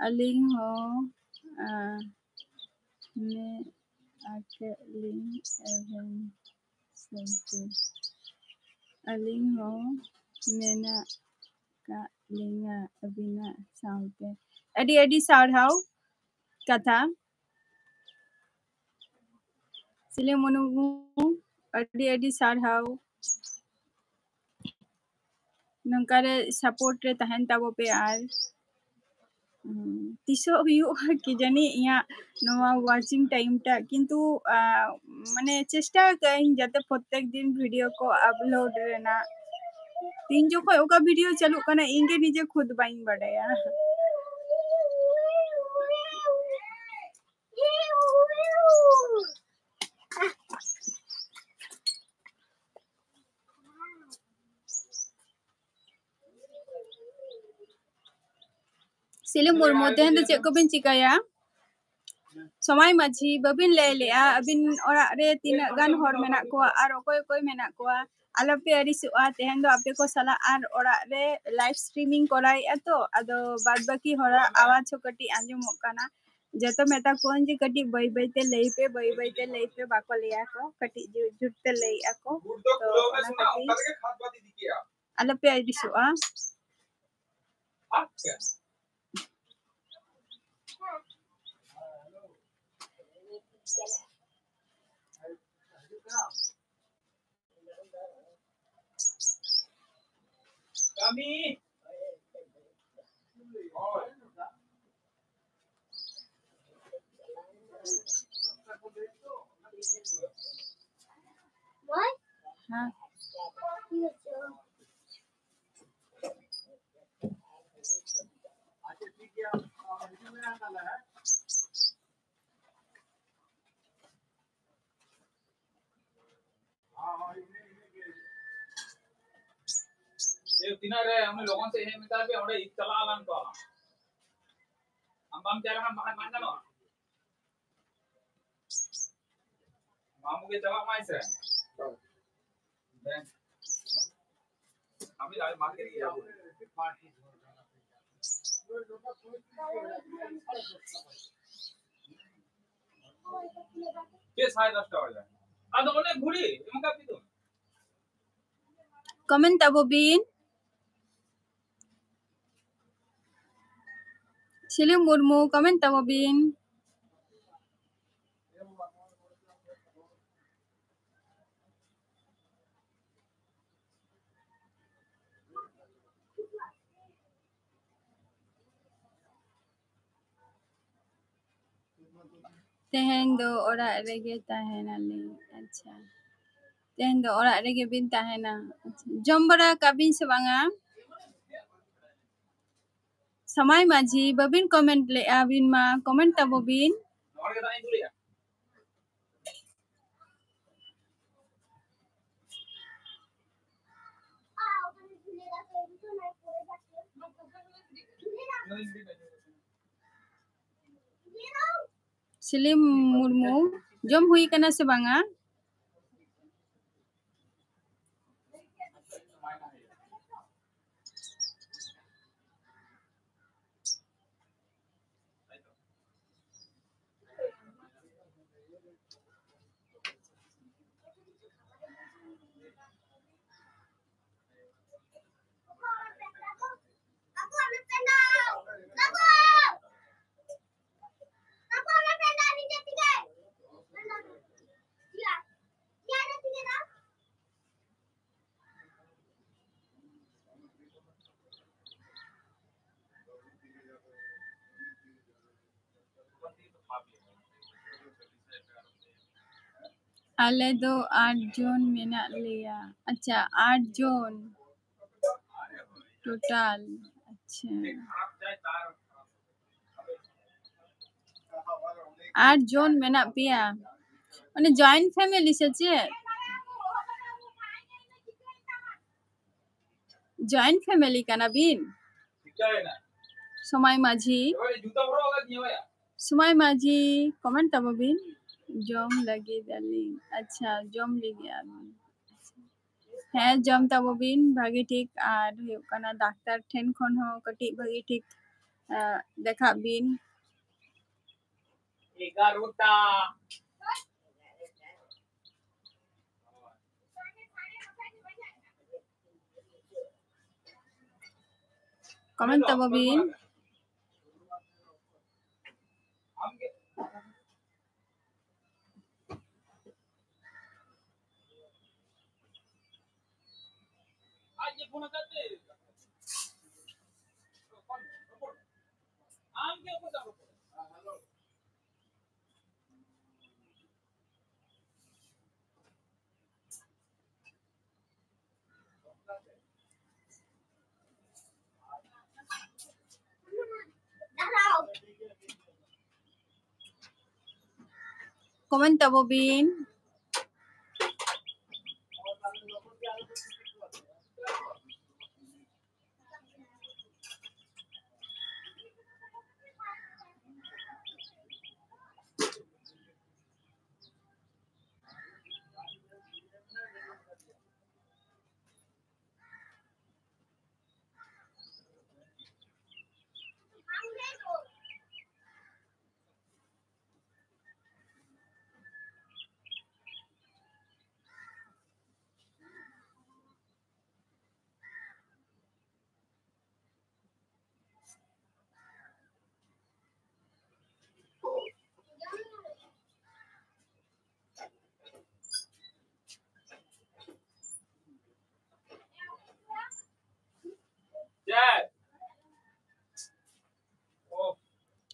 ᱟᱹᱞᱤᱧ ᱦᱚᱸ ᱢᱮ ᱟᱠᱮ ᱞᱤᱧ ᱮᱵᱷᱮᱱ ᱥᱚᱵᱡᱤ᱾ ᱟᱹᱞᱤᱧ ᱦᱚᱸ ᱢᱮᱱᱟᱜ ᱠᱟᱜ ᱞᱤᱧᱟ ᱟᱹᱵᱤᱱᱟᱜ ᱥᱟᱶᱛᱮ᱾ ᱟᱹᱰᱤ ᱟᱹᱰᱤ ᱥᱟᱨᱦᱟᱣ ᱠᱟᱛᱷᱟ᱾ ᱥᱤᱞᱤ ᱢᱩᱨᱢᱩ, ᱟᱹᱰᱤ ᱟᱹᱰᱤ ᱥᱟᱨᱦᱟᱣ᱾ ᱱᱚᱝᱠᱟ ᱨᱮ support ᱨᱮ ᱛᱟᱦᱮᱱ ᱛᱟᱵᱚ ᱯᱮ᱾ ᱟᱨ ᱛᱤᱥᱚᱜ ᱦᱩᱭᱩᱜᱼᱟ ᱠᱤ ᱡᱟᱹᱱᱤ ᱤᱧᱟᱹᱜ ᱱᱚᱣᱟ watching time ᱴᱟᱜ, ᱠᱤᱱᱛᱩ ᱢᱟᱱᱮ ᱪᱮᱥᱴᱟ ᱟᱠᱟᱫ ᱟᱹᱧ ᱡᱟᱛᱮ ᱯᱨᱚᱛᱮᱠ ᱫᱤᱱ video ᱠᱚ upload ᱨᱮᱱᱟᱜ᱾ ᱛᱤᱱ ᱡᱚᱠᱷᱚᱱ ᱚᱠᱟ video ᱪᱟᱹᱞᱩᱜ ᱠᱟᱱᱟ ᱤᱧ ᱜᱮ ᱱᱤᱡᱮ ᱠᱷᱩᱫ ᱵᱟᱹᱧ ᱵᱟᱰᱟᱭᱟ᱾ ᱥᱤᱞᱤ ᱢᱩᱨᱢᱩ, ᱛᱮᱦᱮᱧ ᱫᱚ ᱪᱮᱫ ᱠᱚᱵᱤᱱ ᱪᱤᱠᱟᱹᱭᱟ? ᱥᱚᱢᱟᱭ ᱢᱟᱹᱡᱷᱤ, ᱵᱟᱹᱵᱤᱱ ᱞᱟᱹᱭ ᱞᱮᱜᱼᱟ ᱟᱹᱵᱤᱱ ᱚᱲᱟᱜ ᱨᱮ ᱛᱤᱱᱟᱹᱜ ᱜᱟᱱ ᱦᱚᱲ ᱢᱮᱱᱟᱜ ᱠᱚᱣᱟ ᱟᱨ ᱚᱠᱚᱭ ᱚᱠᱚᱭ ᱢᱮᱱᱟᱜ ᱠᱚᱣᱟ? ᱟᱞᱚᱯᱮ ᱟᱹᱲᱤᱥᱚᱜᱼᱟ, ᱛᱮᱦᱮᱧ ᱫᱚ ᱟᱯᱮ ᱠᱚ ᱥᱟᱞᱟᱜ ᱟᱨ ᱚᱲᱟᱜ ᱨᱮ live streaming ᱠᱚᱨᱟᱣᱮᱫᱼᱟ ᱛᱚ, ᱟᱫᱚ ᱵᱟᱫ ᱵᱟᱹᱠᱤ ᱦᱚᱲᱟᱜ ᱟᱣᱟᱡᱽ ᱦᱚᱸ ᱠᱟᱹᱴᱤᱡ ᱟᱸᱡᱚᱢᱚᱜ ᱠᱟᱱᱟ᱾ ᱡᱚᱛᱚ ᱢᱮᱛᱟ ᱠᱚᱣᱟᱧ ᱡᱮ ᱠᱟᱹᱴᱤᱡ ᱵᱟᱹᱭ ᱵᱟᱹᱭ ᱛᱮ ᱞᱟᱹᱭ ᱯᱮ, ᱵᱟᱹᱭ ᱵᱟᱹᱭ ᱛᱮ ᱞᱟᱹᱭ ᱯᱮ, ᱵᱟᱠᱚ ᱞᱟᱹᱭᱟ ᱠᱚ, ᱠᱟᱹᱴᱤᱡ ᱡᱳᱨ ᱡᱳᱨ ᱛᱮ ᱞᱟᱹᱭᱮᱫᱼᱟ ᱠᱚ᱾ ᱛᱚ ᱚᱱᱟ ᱠᱷᱟᱹᱛᱤᱨ ᱟᱞᱚᱯᱮ ᱟᱹᱲᱤᱥᱚᱜᱼᱟ᱾ ᱮ, ᱛᱤᱱᱟᱹᱜ ᱨᱮ ᱩᱱᱤ ᱞᱚᱜᱚᱱ ᱥᱮᱫ ᱦᱮᱡ ᱢᱮᱛᱟᱭ ᱯᱮ, ᱚᱸᱰᱮ ᱪᱟᱞᱟᱣ ᱞᱮᱱ ᱠᱚ᱾ ᱟᱢ ᱵᱟᱢ ᱪᱟᱞᱟᱣ ᱞᱮᱱᱠᱷᱟᱱ ᱵᱟᱝ, ᱵᱟᱝ ᱜᱟᱱᱚᱜᱼᱟ᱾ ᱢᱟᱢᱩ ᱜᱮ ᱪᱟᱞᱟᱜ ᱢᱟᱭ ᱥᱮ᱾ ᱦᱳᱭ᱾ ᱵᱮᱝᱠ᱾ ᱟᱢ ᱞᱟᱹᱭ ᱢᱟ ᱠᱮᱫ ᱜᱮᱭᱟ᱾ ᱪᱮᱫ ᱥᱟᱲᱮ ᱫᱚᱥᱴᱟ ᱵᱟᱡᱟᱜ? ᱟᱫᱚ ᱚᱱᱮ ᱜᱷᱩᱲᱤ ᱮᱢ ᱠᱟᱜ ᱯᱮ ᱫᱚ᱾ Comment ᱛᱟᱵᱚ ᱵᱤᱱ᱾ ᱥᱤᱞᱤᱢ ᱢᱩᱨᱢᱩ, comment ᱛᱟᱵᱚ ᱵᱤᱱ᱾ ᱛᱮᱦᱮᱧ ᱫᱚ ᱚᱲᱟᱜ ᱨᱮᱜᱮ ᱛᱟᱦᱮᱱᱟᱞᱤᱧ᱾ ᱟᱪᱪᱷᱟ, ᱛᱮᱦᱮᱧ ᱫᱚ ᱚᱲᱟᱜ ᱨᱮᱜᱮ ᱵᱤᱱ ᱛᱟᱦᱮᱱᱟ? ᱟᱪᱪᱷᱟ, ᱡᱚᱢ ᱵᱟᱲᱟ ᱠᱟᱜ ᱵᱤᱱ ᱥᱮ ᱵᱟᱝᱟ? ᱥᱟᱢᱟᱭ ᱢᱟᱹᱡᱷᱤ, ᱵᱟᱵᱤᱱ comment ᱞᱮᱜᱼᱟ ᱵᱤᱱ ᱢᱟ, comment ᱛᱟᱵᱚ ᱵᱤᱱ᱾ ᱥᱤᱞᱤᱢ ᱢᱩᱨᱢᱩ, ᱡᱚᱢ ᱦᱩᱭ ᱠᱟᱱᱟ ᱥᱮ ᱵᱟᱝᱟ? ᱟᱞᱮ ᱫᱚ ᱟᱴ ᱡᱚᱱ ᱢᱮᱱᱟᱜ ᱞᱮᱭᱟ᱾ ᱟᱪᱪᱷᱟ, ᱟᱴ ᱡᱚᱱ total᱾ ᱟᱪᱪᱷᱟ, ᱟᱴ ᱡᱚᱱ ᱢᱮᱱᱟᱜ ᱯᱮᱭᱟ, ᱢᱟᱱᱮ joint family ᱥᱮ ᱪᱮᱫ? Joint family ᱠᱟᱱᱟ ᱵᱤᱱ? ᱥᱚᱢᱟᱭ ᱢᱟᱹᱡᱷᱤ, ᱥᱚᱢᱟᱭ ᱢᱟᱹᱡᱷᱤ, comment ᱛᱟᱵᱚ ᱵᱤᱱ᱾ ᱡᱚᱢ ᱞᱟᱹᱜᱤᱫ ᱟᱹᱞᱤᱧ᱾ ᱟᱪᱪᱷᱟ, ᱡᱚᱢ ᱞᱟᱹᱜᱤᱫ ᱟᱹᱞᱤᱧ᱾ ᱦᱮᱸ, ᱡᱚᱢ ᱛᱟᱵᱚ ᱵᱤᱱ ᱵᱷᱟᱜᱮ ᱴᱷᱤᱠ, ᱟᱨ ᱦᱩᱭᱩᱜ ᱠᱟᱱᱟ ᱰᱟᱠᱛᱟᱨ ᱴᱷᱮᱱ ᱠᱷᱚᱱ ᱦᱚᱸ ᱠᱟᱹᱴᱤᱡ ᱵᱷᱟᱜᱮ ᱴᱷᱤᱠ ᱟᱸ, ᱫᱮᱠᱷᱟᱜ ᱵᱤᱱ᱾ ᱮᱜᱟᱨᱚᱴᱟ᱾ Comment ᱛᱟᱵᱚ ᱵᱤᱱ᱾ Comment ᱛᱟᱵᱚ ᱵᱤᱱ᱾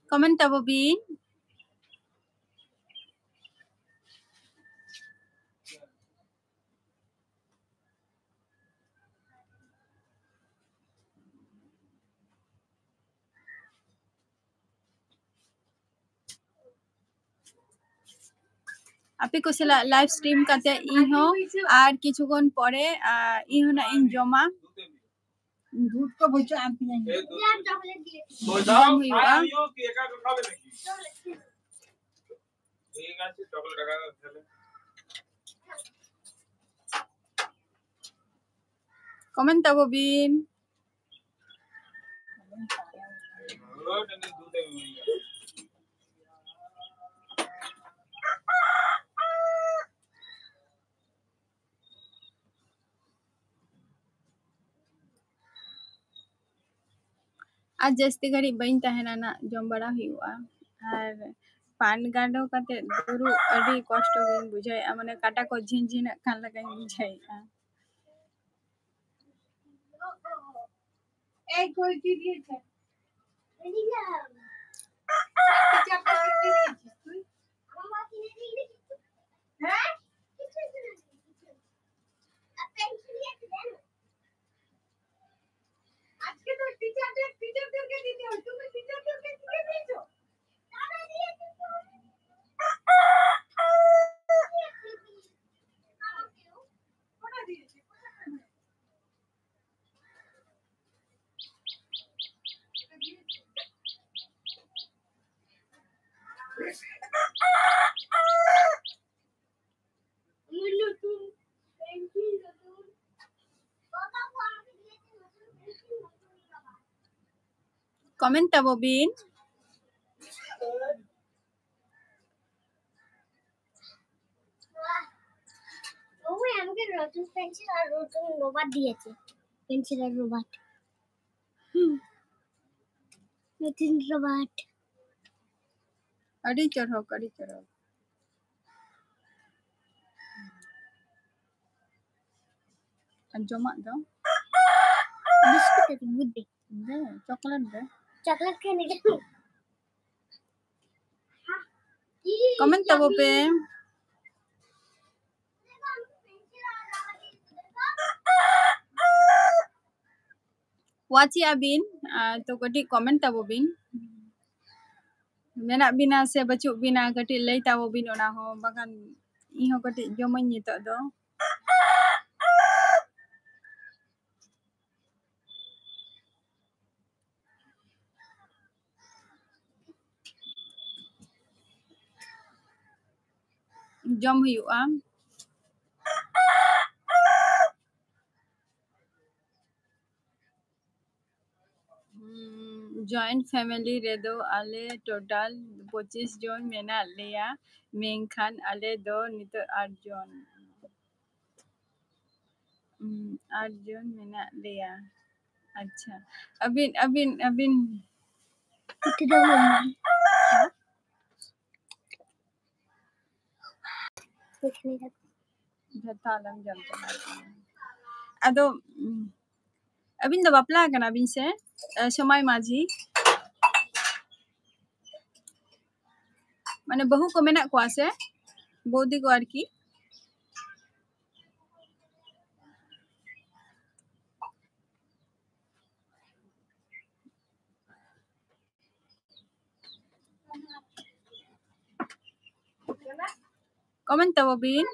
Comment ᱛᱟᱵᱚ ᱵᱤᱱ᱾ ᱟᱯᱮ ᱠᱚ ᱥᱟᱞᱟᱜ live stream ᱠᱟᱛᱮ ᱤᱧ ᱦᱚᱸ ᱟᱨ ᱠᱤᱪᱷᱩ ᱠᱷᱚᱱ ᱯᱚᱨᱮ, ᱟ, ᱤᱧ ᱦᱚᱸ ᱱᱟᱜ ᱤᱧ ᱡᱚᱢᱟ᱾ ᱡᱚᱢ ᱦᱩᱭᱩᱜᱼᱟ᱾ Comment ᱛᱟᱵᱚ ᱵᱤᱱ᱾ ᱟᱨ ᱡᱟᱹᱥᱛᱤ ᱜᱷᱟᱹᱲᱤᱡ ᱵᱟᱹᱧ ᱛᱟᱦᱮᱱᱟ ᱱᱟᱜ, ᱡᱚᱢ ᱵᱟᱲᱟ ᱦᱩᱭᱩᱜᱼᱟ᱾ ᱟᱨ ᱯᱟᱱ ᱜᱟᱸᱰᱚ ᱠᱟᱛᱮ ᱫᱩᱲᱩᱵ ᱟᱹᱰᱤ ᱠᱚᱥᱴᱚ ᱜᱤᱧ ᱵᱩᱡᱷᱟᱹᱣᱮᱫᱼᱟ, ᱢᱟᱱᱮ ᱠᱟᱴᱟ ᱠᱚ ᱡᱷᱤᱱᱡᱷᱤᱱᱟᱜ ᱠᱟᱱ ᱞᱮᱠᱟᱧ ᱵᱩᱡᱷᱟᱹᱣᱮᱫᱼᱟ᱾ এই কই কি দিয়েছে? এই দিলাম। টিচারটা কি কি দিয়েছিস তুই? আমার মা কিনে দিলে কিছু। হ্যাঁ? কিছু কিনে দিলে কিছু। আর পেন্সিল দিয়েছে জানো? আজকে তো টিচারদের, টিচারদেরকে দিতে হয়। তুমি টিচারদেরকে কিনে দিয়েছো? তারা দিয়েছে তো। আমাকেও। ওরা দিয়েছে। কোথায়? Comment ᱛᱟᱵᱚ ᱵᱤᱱ᱾ ও, আমাকে নতুন পেন্সিল আর নতুন রবার দিয়েছে। পেন্সিল আর রবার। হুম। নতুন রবার। ᱟᱹᱰᱤ ᱪᱚᱨᱚᱠ, ᱟᱹᱰᱤ ᱪᱚᱨᱚᱠ᱾ ᱟᱨ ᱡᱚᱢᱟᱜ ᱫᱚ? ᱵᱤᱥᱠᱩᱴ ᱟᱨ ᱵᱩᱫᱽᱫᱷᱤ᱾ ᱫᱮ, ᱪᱚᱠᱞᱮᱴ ᱫᱮ᱾ ᱪᱚᱠᱞᱮᱴ ᱠᱷᱟᱱ ᱜᱮ᱾ Comment ᱛᱟᱵᱚ ᱯᱮ᱾ ᱣᱟᱪᱮᱜᱼᱟ ᱵᱤᱱ, ᱟᱨ ᱛᱚ ᱠᱟᱹᱴᱤᱡ comment ᱛᱟᱵᱚ ᱵᱤᱱ᱾ ᱢᱮᱱᱟᱜ ᱵᱤᱱᱟ ᱥᱮ ᱵᱟᱹᱪᱩᱜ ᱵᱤᱱᱟ, ᱠᱟᱹᱴᱤᱡ ᱞᱟᱹᱭ ᱛᱟᱵᱚ ᱵᱤᱱ ᱚᱱᱟ ᱦᱚᱸ, ᱵᱟᱠᱷᱟᱱ ᱤᱧ ᱦᱚᱸ ᱠᱟᱹᱴᱤᱡ ᱡᱚᱢᱟᱹᱧ ᱱᱤᱛᱚᱜ ᱫᱚ᱾ ᱡᱚᱢ ᱦᱩᱭᱩᱜᱼᱟ᱾ ᱦᱩᱸ, Joint family ᱨᱮᱫᱚ ᱟᱞᱮ total ᱯᱚᱸᱪᱤᱥ ᱡᱚᱱ ᱢᱮᱱᱟᱜ ᱞᱮᱭᱟ, ᱢᱮᱱᱠᱷᱟᱱ ᱟᱞᱮ ᱫᱚ ᱱᱤᱛᱚᱜ ᱟᱴ ᱡᱚᱱ᱾ ᱦᱩᱸ, ᱟᱴ ᱡᱚᱱ ᱢᱮᱱᱟᱜ ᱞᱮᱭᱟ᱾ ᱟᱪᱪᱷᱟ, ᱟᱹᱵᱤᱱ, ᱟᱹᱵᱤᱱ, ᱟᱹᱵᱤᱱ᱾ ᱯᱩᱛᱷᱤ ᱫᱚ ᱵᱟᱹᱱᱩᱜᱼᱟ᱾ ᱡᱚᱛᱚ ᱟᱞᱚᱢ ᱡᱚᱢ ᱪᱟᱵᱟᱭ ᱛᱤᱧᱟ᱾ ᱟᱫᱚ, ᱩᱸ, ᱟᱹᱵᱤᱱ ᱫᱚ ᱵᱟᱯᱞᱟ ᱠᱟᱱᱟ ᱵᱤᱱ ᱥᱮ? ᱮ, ᱥᱚᱢᱟᱭ ᱢᱟᱹᱡᱷᱤ? ᱢᱟᱱᱮ ᱵᱟᱹᱦᱩ ᱠᱚ ᱢᱮᱱᱟᱜ ᱠᱚᱣᱟ ᱥᱮ? ᱵᱳᱣᱫᱤ ᱠᱚ ᱟᱨᱠᱤ? Comment ᱛᱟᱵᱚ ᱵᱤᱱ᱾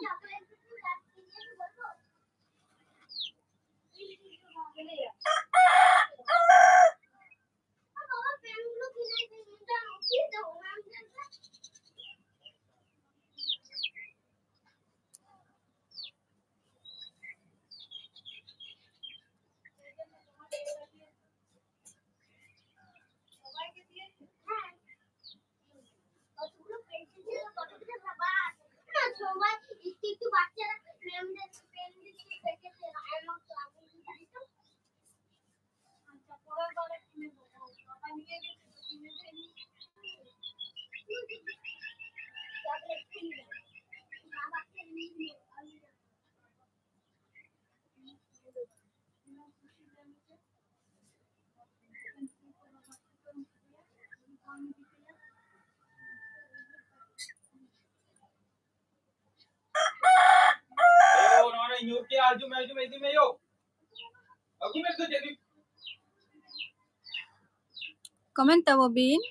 Comment ᱛᱟᱵᱚ ᱵᱤᱱ᱾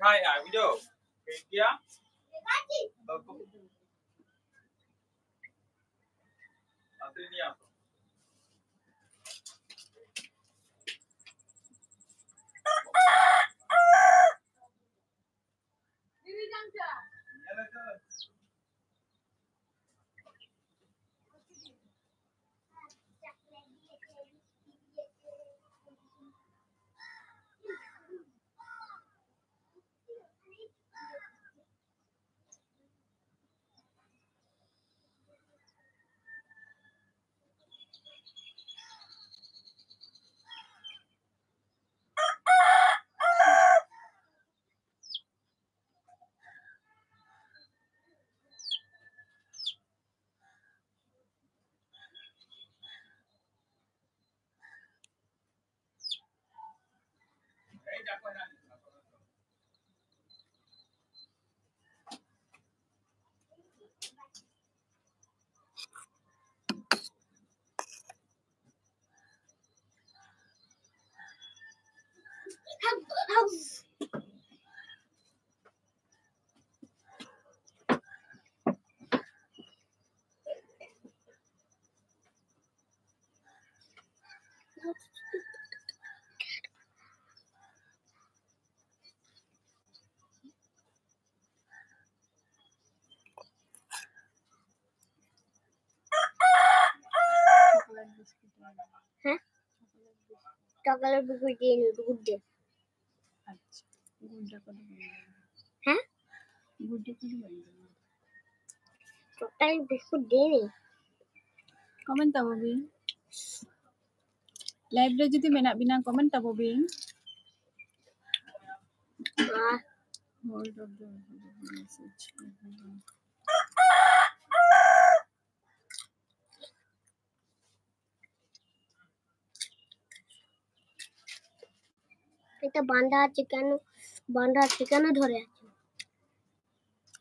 ᱦᱟᱭ ᱟᱭ ᱵᱩᱡᱷᱟᱹᱣ ᱴᱷᱤᱠ ᱜᱮᱭᱟ᱾ ᱟᱫᱚ ᱱᱤᱭᱟᱹ ᱦᱮᱸ? ᱪᱚᱠᱞᱮᱴ ᱵᱤᱥᱠᱩᱴ ᱫᱤᱱ ᱜᱩᱰ ᱰᱮ᱾ ᱟᱪᱪᱷᱟ, ᱜᱩᱰ ᱰᱮ ᱠᱚᱫᱚ ᱵᱟᱹᱧ ᱡᱚᱢᱟ᱾ ᱦᱮᱸ? ᱜᱩᱰ ᱰᱮ ᱠᱚᱫᱚ ᱵᱟᱹᱧ ᱡᱚᱢᱟ᱾ ᱪᱚᱠᱞᱮᱴ ᱵᱤᱥᱠᱩᱴ ᱫᱤᱱ᱾ ᱠᱚᱢᱮᱱᱴ ᱛᱟᱵᱚ ᱵᱤᱱ᱾ ᱞᱟᱭᱤᱵᱷ ᱨᱮ ᱡᱩᱫᱤ ᱢᱮᱱᱟᱜ ᱵᱤᱱᱟ, ᱠᱚᱢᱮᱱᱴ ᱛᱟᱵᱚ ᱵᱤᱱ᱾ ᱟᱨ Hold of the message. এটা বান্ডা চিকেন, বান্ডা চিকেনও ধরে আছে।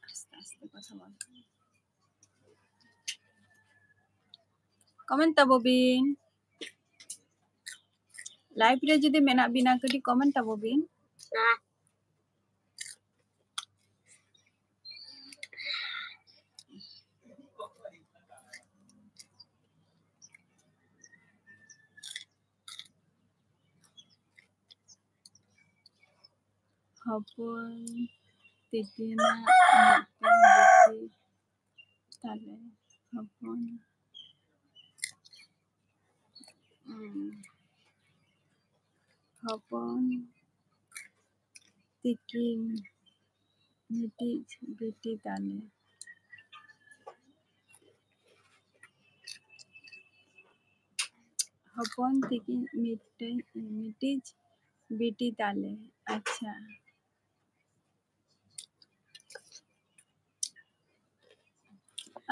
আস্তে আস্তে কথা বল। ᱠᱚᱢᱮᱱᱴ ᱛᱟᱵᱚ ᱵᱤᱱ᱾ ᱞᱟᱭᱤᱵᱷ ᱨᱮ ᱡᱩᱫᱤ ᱢᱮᱱᱟᱜ ᱵᱤᱱᱟ, ᱠᱟᱹᱴᱤᱡ ᱠᱚᱢᱮᱱᱴ ᱛᱟᱵᱚ ᱵᱤᱱ᱾ ᱦᱮᱸ᱾ ᱦᱚᱯᱚᱱ ᱛᱤᱠᱤᱱᱟᱜ ᱢᱤᱫᱴᱟᱝ ᱵᱤᱴᱤ ᱛᱟᱞᱮ᱾ ᱦᱚᱯᱚᱱ, ᱩᱸ, ᱦᱚᱯᱚᱱ ᱛᱤᱠᱤᱱ ᱢᱤᱫᱴᱤᱡ ᱵᱤᱴᱤ ᱛᱟᱞᱮ᱾ ᱦᱚᱯᱚᱱ ᱛᱤᱠᱤᱱ ᱢᱤᱫᱴᱮᱡ, ᱢᱤᱫᱴᱤᱡ ᱵᱤᱴᱤ ᱛᱟᱞᱮ᱾ ᱟᱪᱪᱷᱟ᱾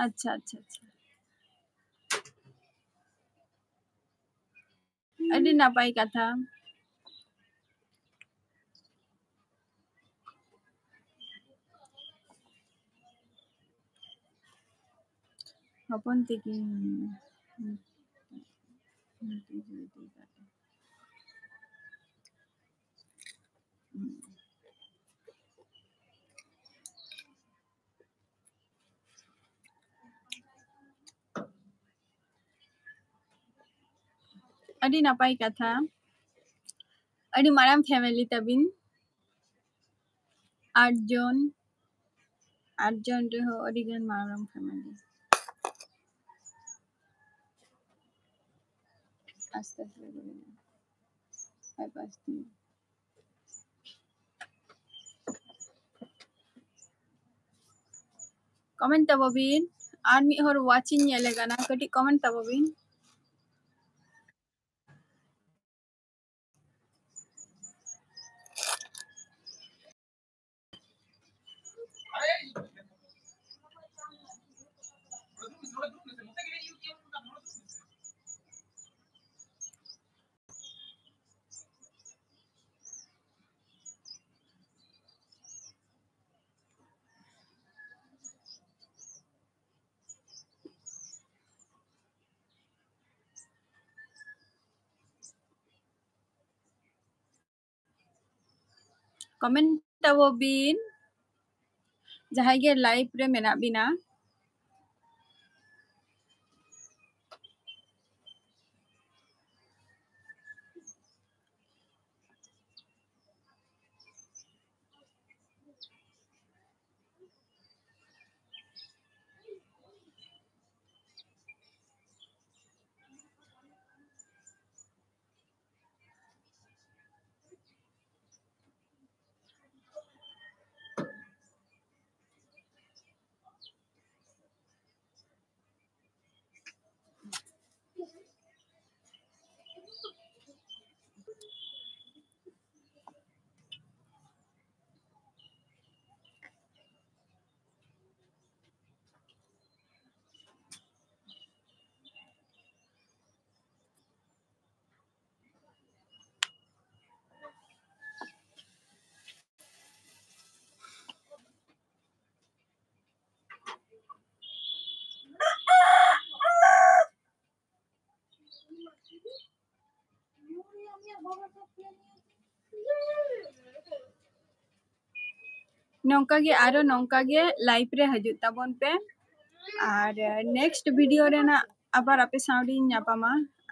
ᱟᱪᱪᱷᱟ, ᱟᱪᱪᱷᱟ, ᱟᱪᱪᱷᱟ᱾ ᱟᱹᱰᱤ ᱱᱟᱯᱟᱭ ᱠᱟᱛᱷᱟ᱾ ᱦᱚᱯᱚᱱ ᱛᱤᱠᱤᱱ᱾ ᱟᱹᱰᱤ ᱱᱟᱯᱟᱭ ᱠᱟᱛᱷᱟ᱾ ᱟᱹᱰᱤ ᱢᱟᱨᱟᱝ family ᱛᱟᱵᱤᱱ᱾ ᱟᱴ ᱡᱚᱱ, ᱟᱴ ᱡᱚᱱ ᱨᱮᱦᱚᱸ ᱟᱹᱰᱤ ᱜᱟᱱ ᱢᱟᱨᱟᱝ family᱾ ᱟᱥᱛᱮ ᱟᱥᱛᱮ ᱵᱚᱞᱚᱭᱮᱱᱟ᱾ ᱯᱟᱸᱪ ᱯᱟᱸᱪ ᱛᱤᱱ᱾ Comment ᱛᱟᱵᱚ ᱵᱤᱱ᱾ ᱟᱨ ᱢᱤᱫ ᱦᱚᱲ watch ᱤᱧ ᱧᱮᱞᱮ ᱠᱟᱱᱟ, ᱠᱟᱹᱴᱤᱡ comment ᱛᱟᱵᱚ ᱵᱤᱱ᱾ Comment ᱛᱟᱵᱚ ᱵᱤᱱ, ᱡᱟᱦᱟᱸᱭ ᱜᱮ live ᱨᱮ ᱢᱮᱱᱟᱜ ᱵᱤᱱᱟ᱾ ᱱᱚᱝᱠᱟ ᱜᱮ ᱟᱨᱚ ᱱᱚᱝᱠᱟ ᱜᱮ live ᱨᱮ ᱦᱤᱡᱩᱜ ᱛᱟᱵᱚᱱ ᱯᱮ᱾ ᱟᱨ next video ᱨᱮᱱᱟᱜ ᱟᱵᱟᱨ ᱟᱯᱮ ᱥᱟᱶ ᱨᱤᱧ ᱧᱟᱯᱟᱢᱟ᱾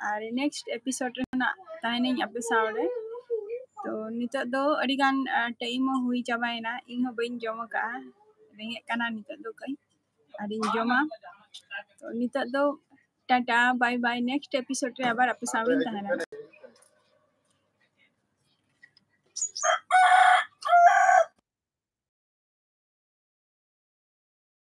ᱟᱨ next episode ᱨᱮᱱᱟᱜ ᱛᱟᱦᱮᱱᱟᱹᱧ ᱟᱯᱮ ᱥᱟᱶ ᱨᱮ᱾ ᱛᱚ ᱱᱤᱛᱚᱜ ᱫᱚ ᱟᱹᱰᱤ ᱜᱟᱱ time ᱦᱚᱸ ᱦᱩᱭ ᱪᱟᱵᱟᱭᱮᱱᱟ, ᱤᱧ ᱦᱚᱸ ᱵᱟᱹᱧ ᱡᱚᱢ ᱟᱠᱟᱫᱼᱟ, ᱨᱮᱸᱜᱮᱡ ᱠᱟᱱᱟ ᱱᱤᱛᱚᱜ ᱫᱚ ᱠᱟᱹᱡ, ᱟᱨᱤᱧ ᱡᱚᱢᱟ᱾ ᱛᱚ ᱱᱤᱛᱚᱜ ᱫᱚ Tata, bye bye, next episode ᱨᱮ ᱟᱵᱟᱨ ᱟᱯᱮ ᱥᱟᱶ ᱤᱧ ᱛᱟᱦᱮᱱᱟ᱾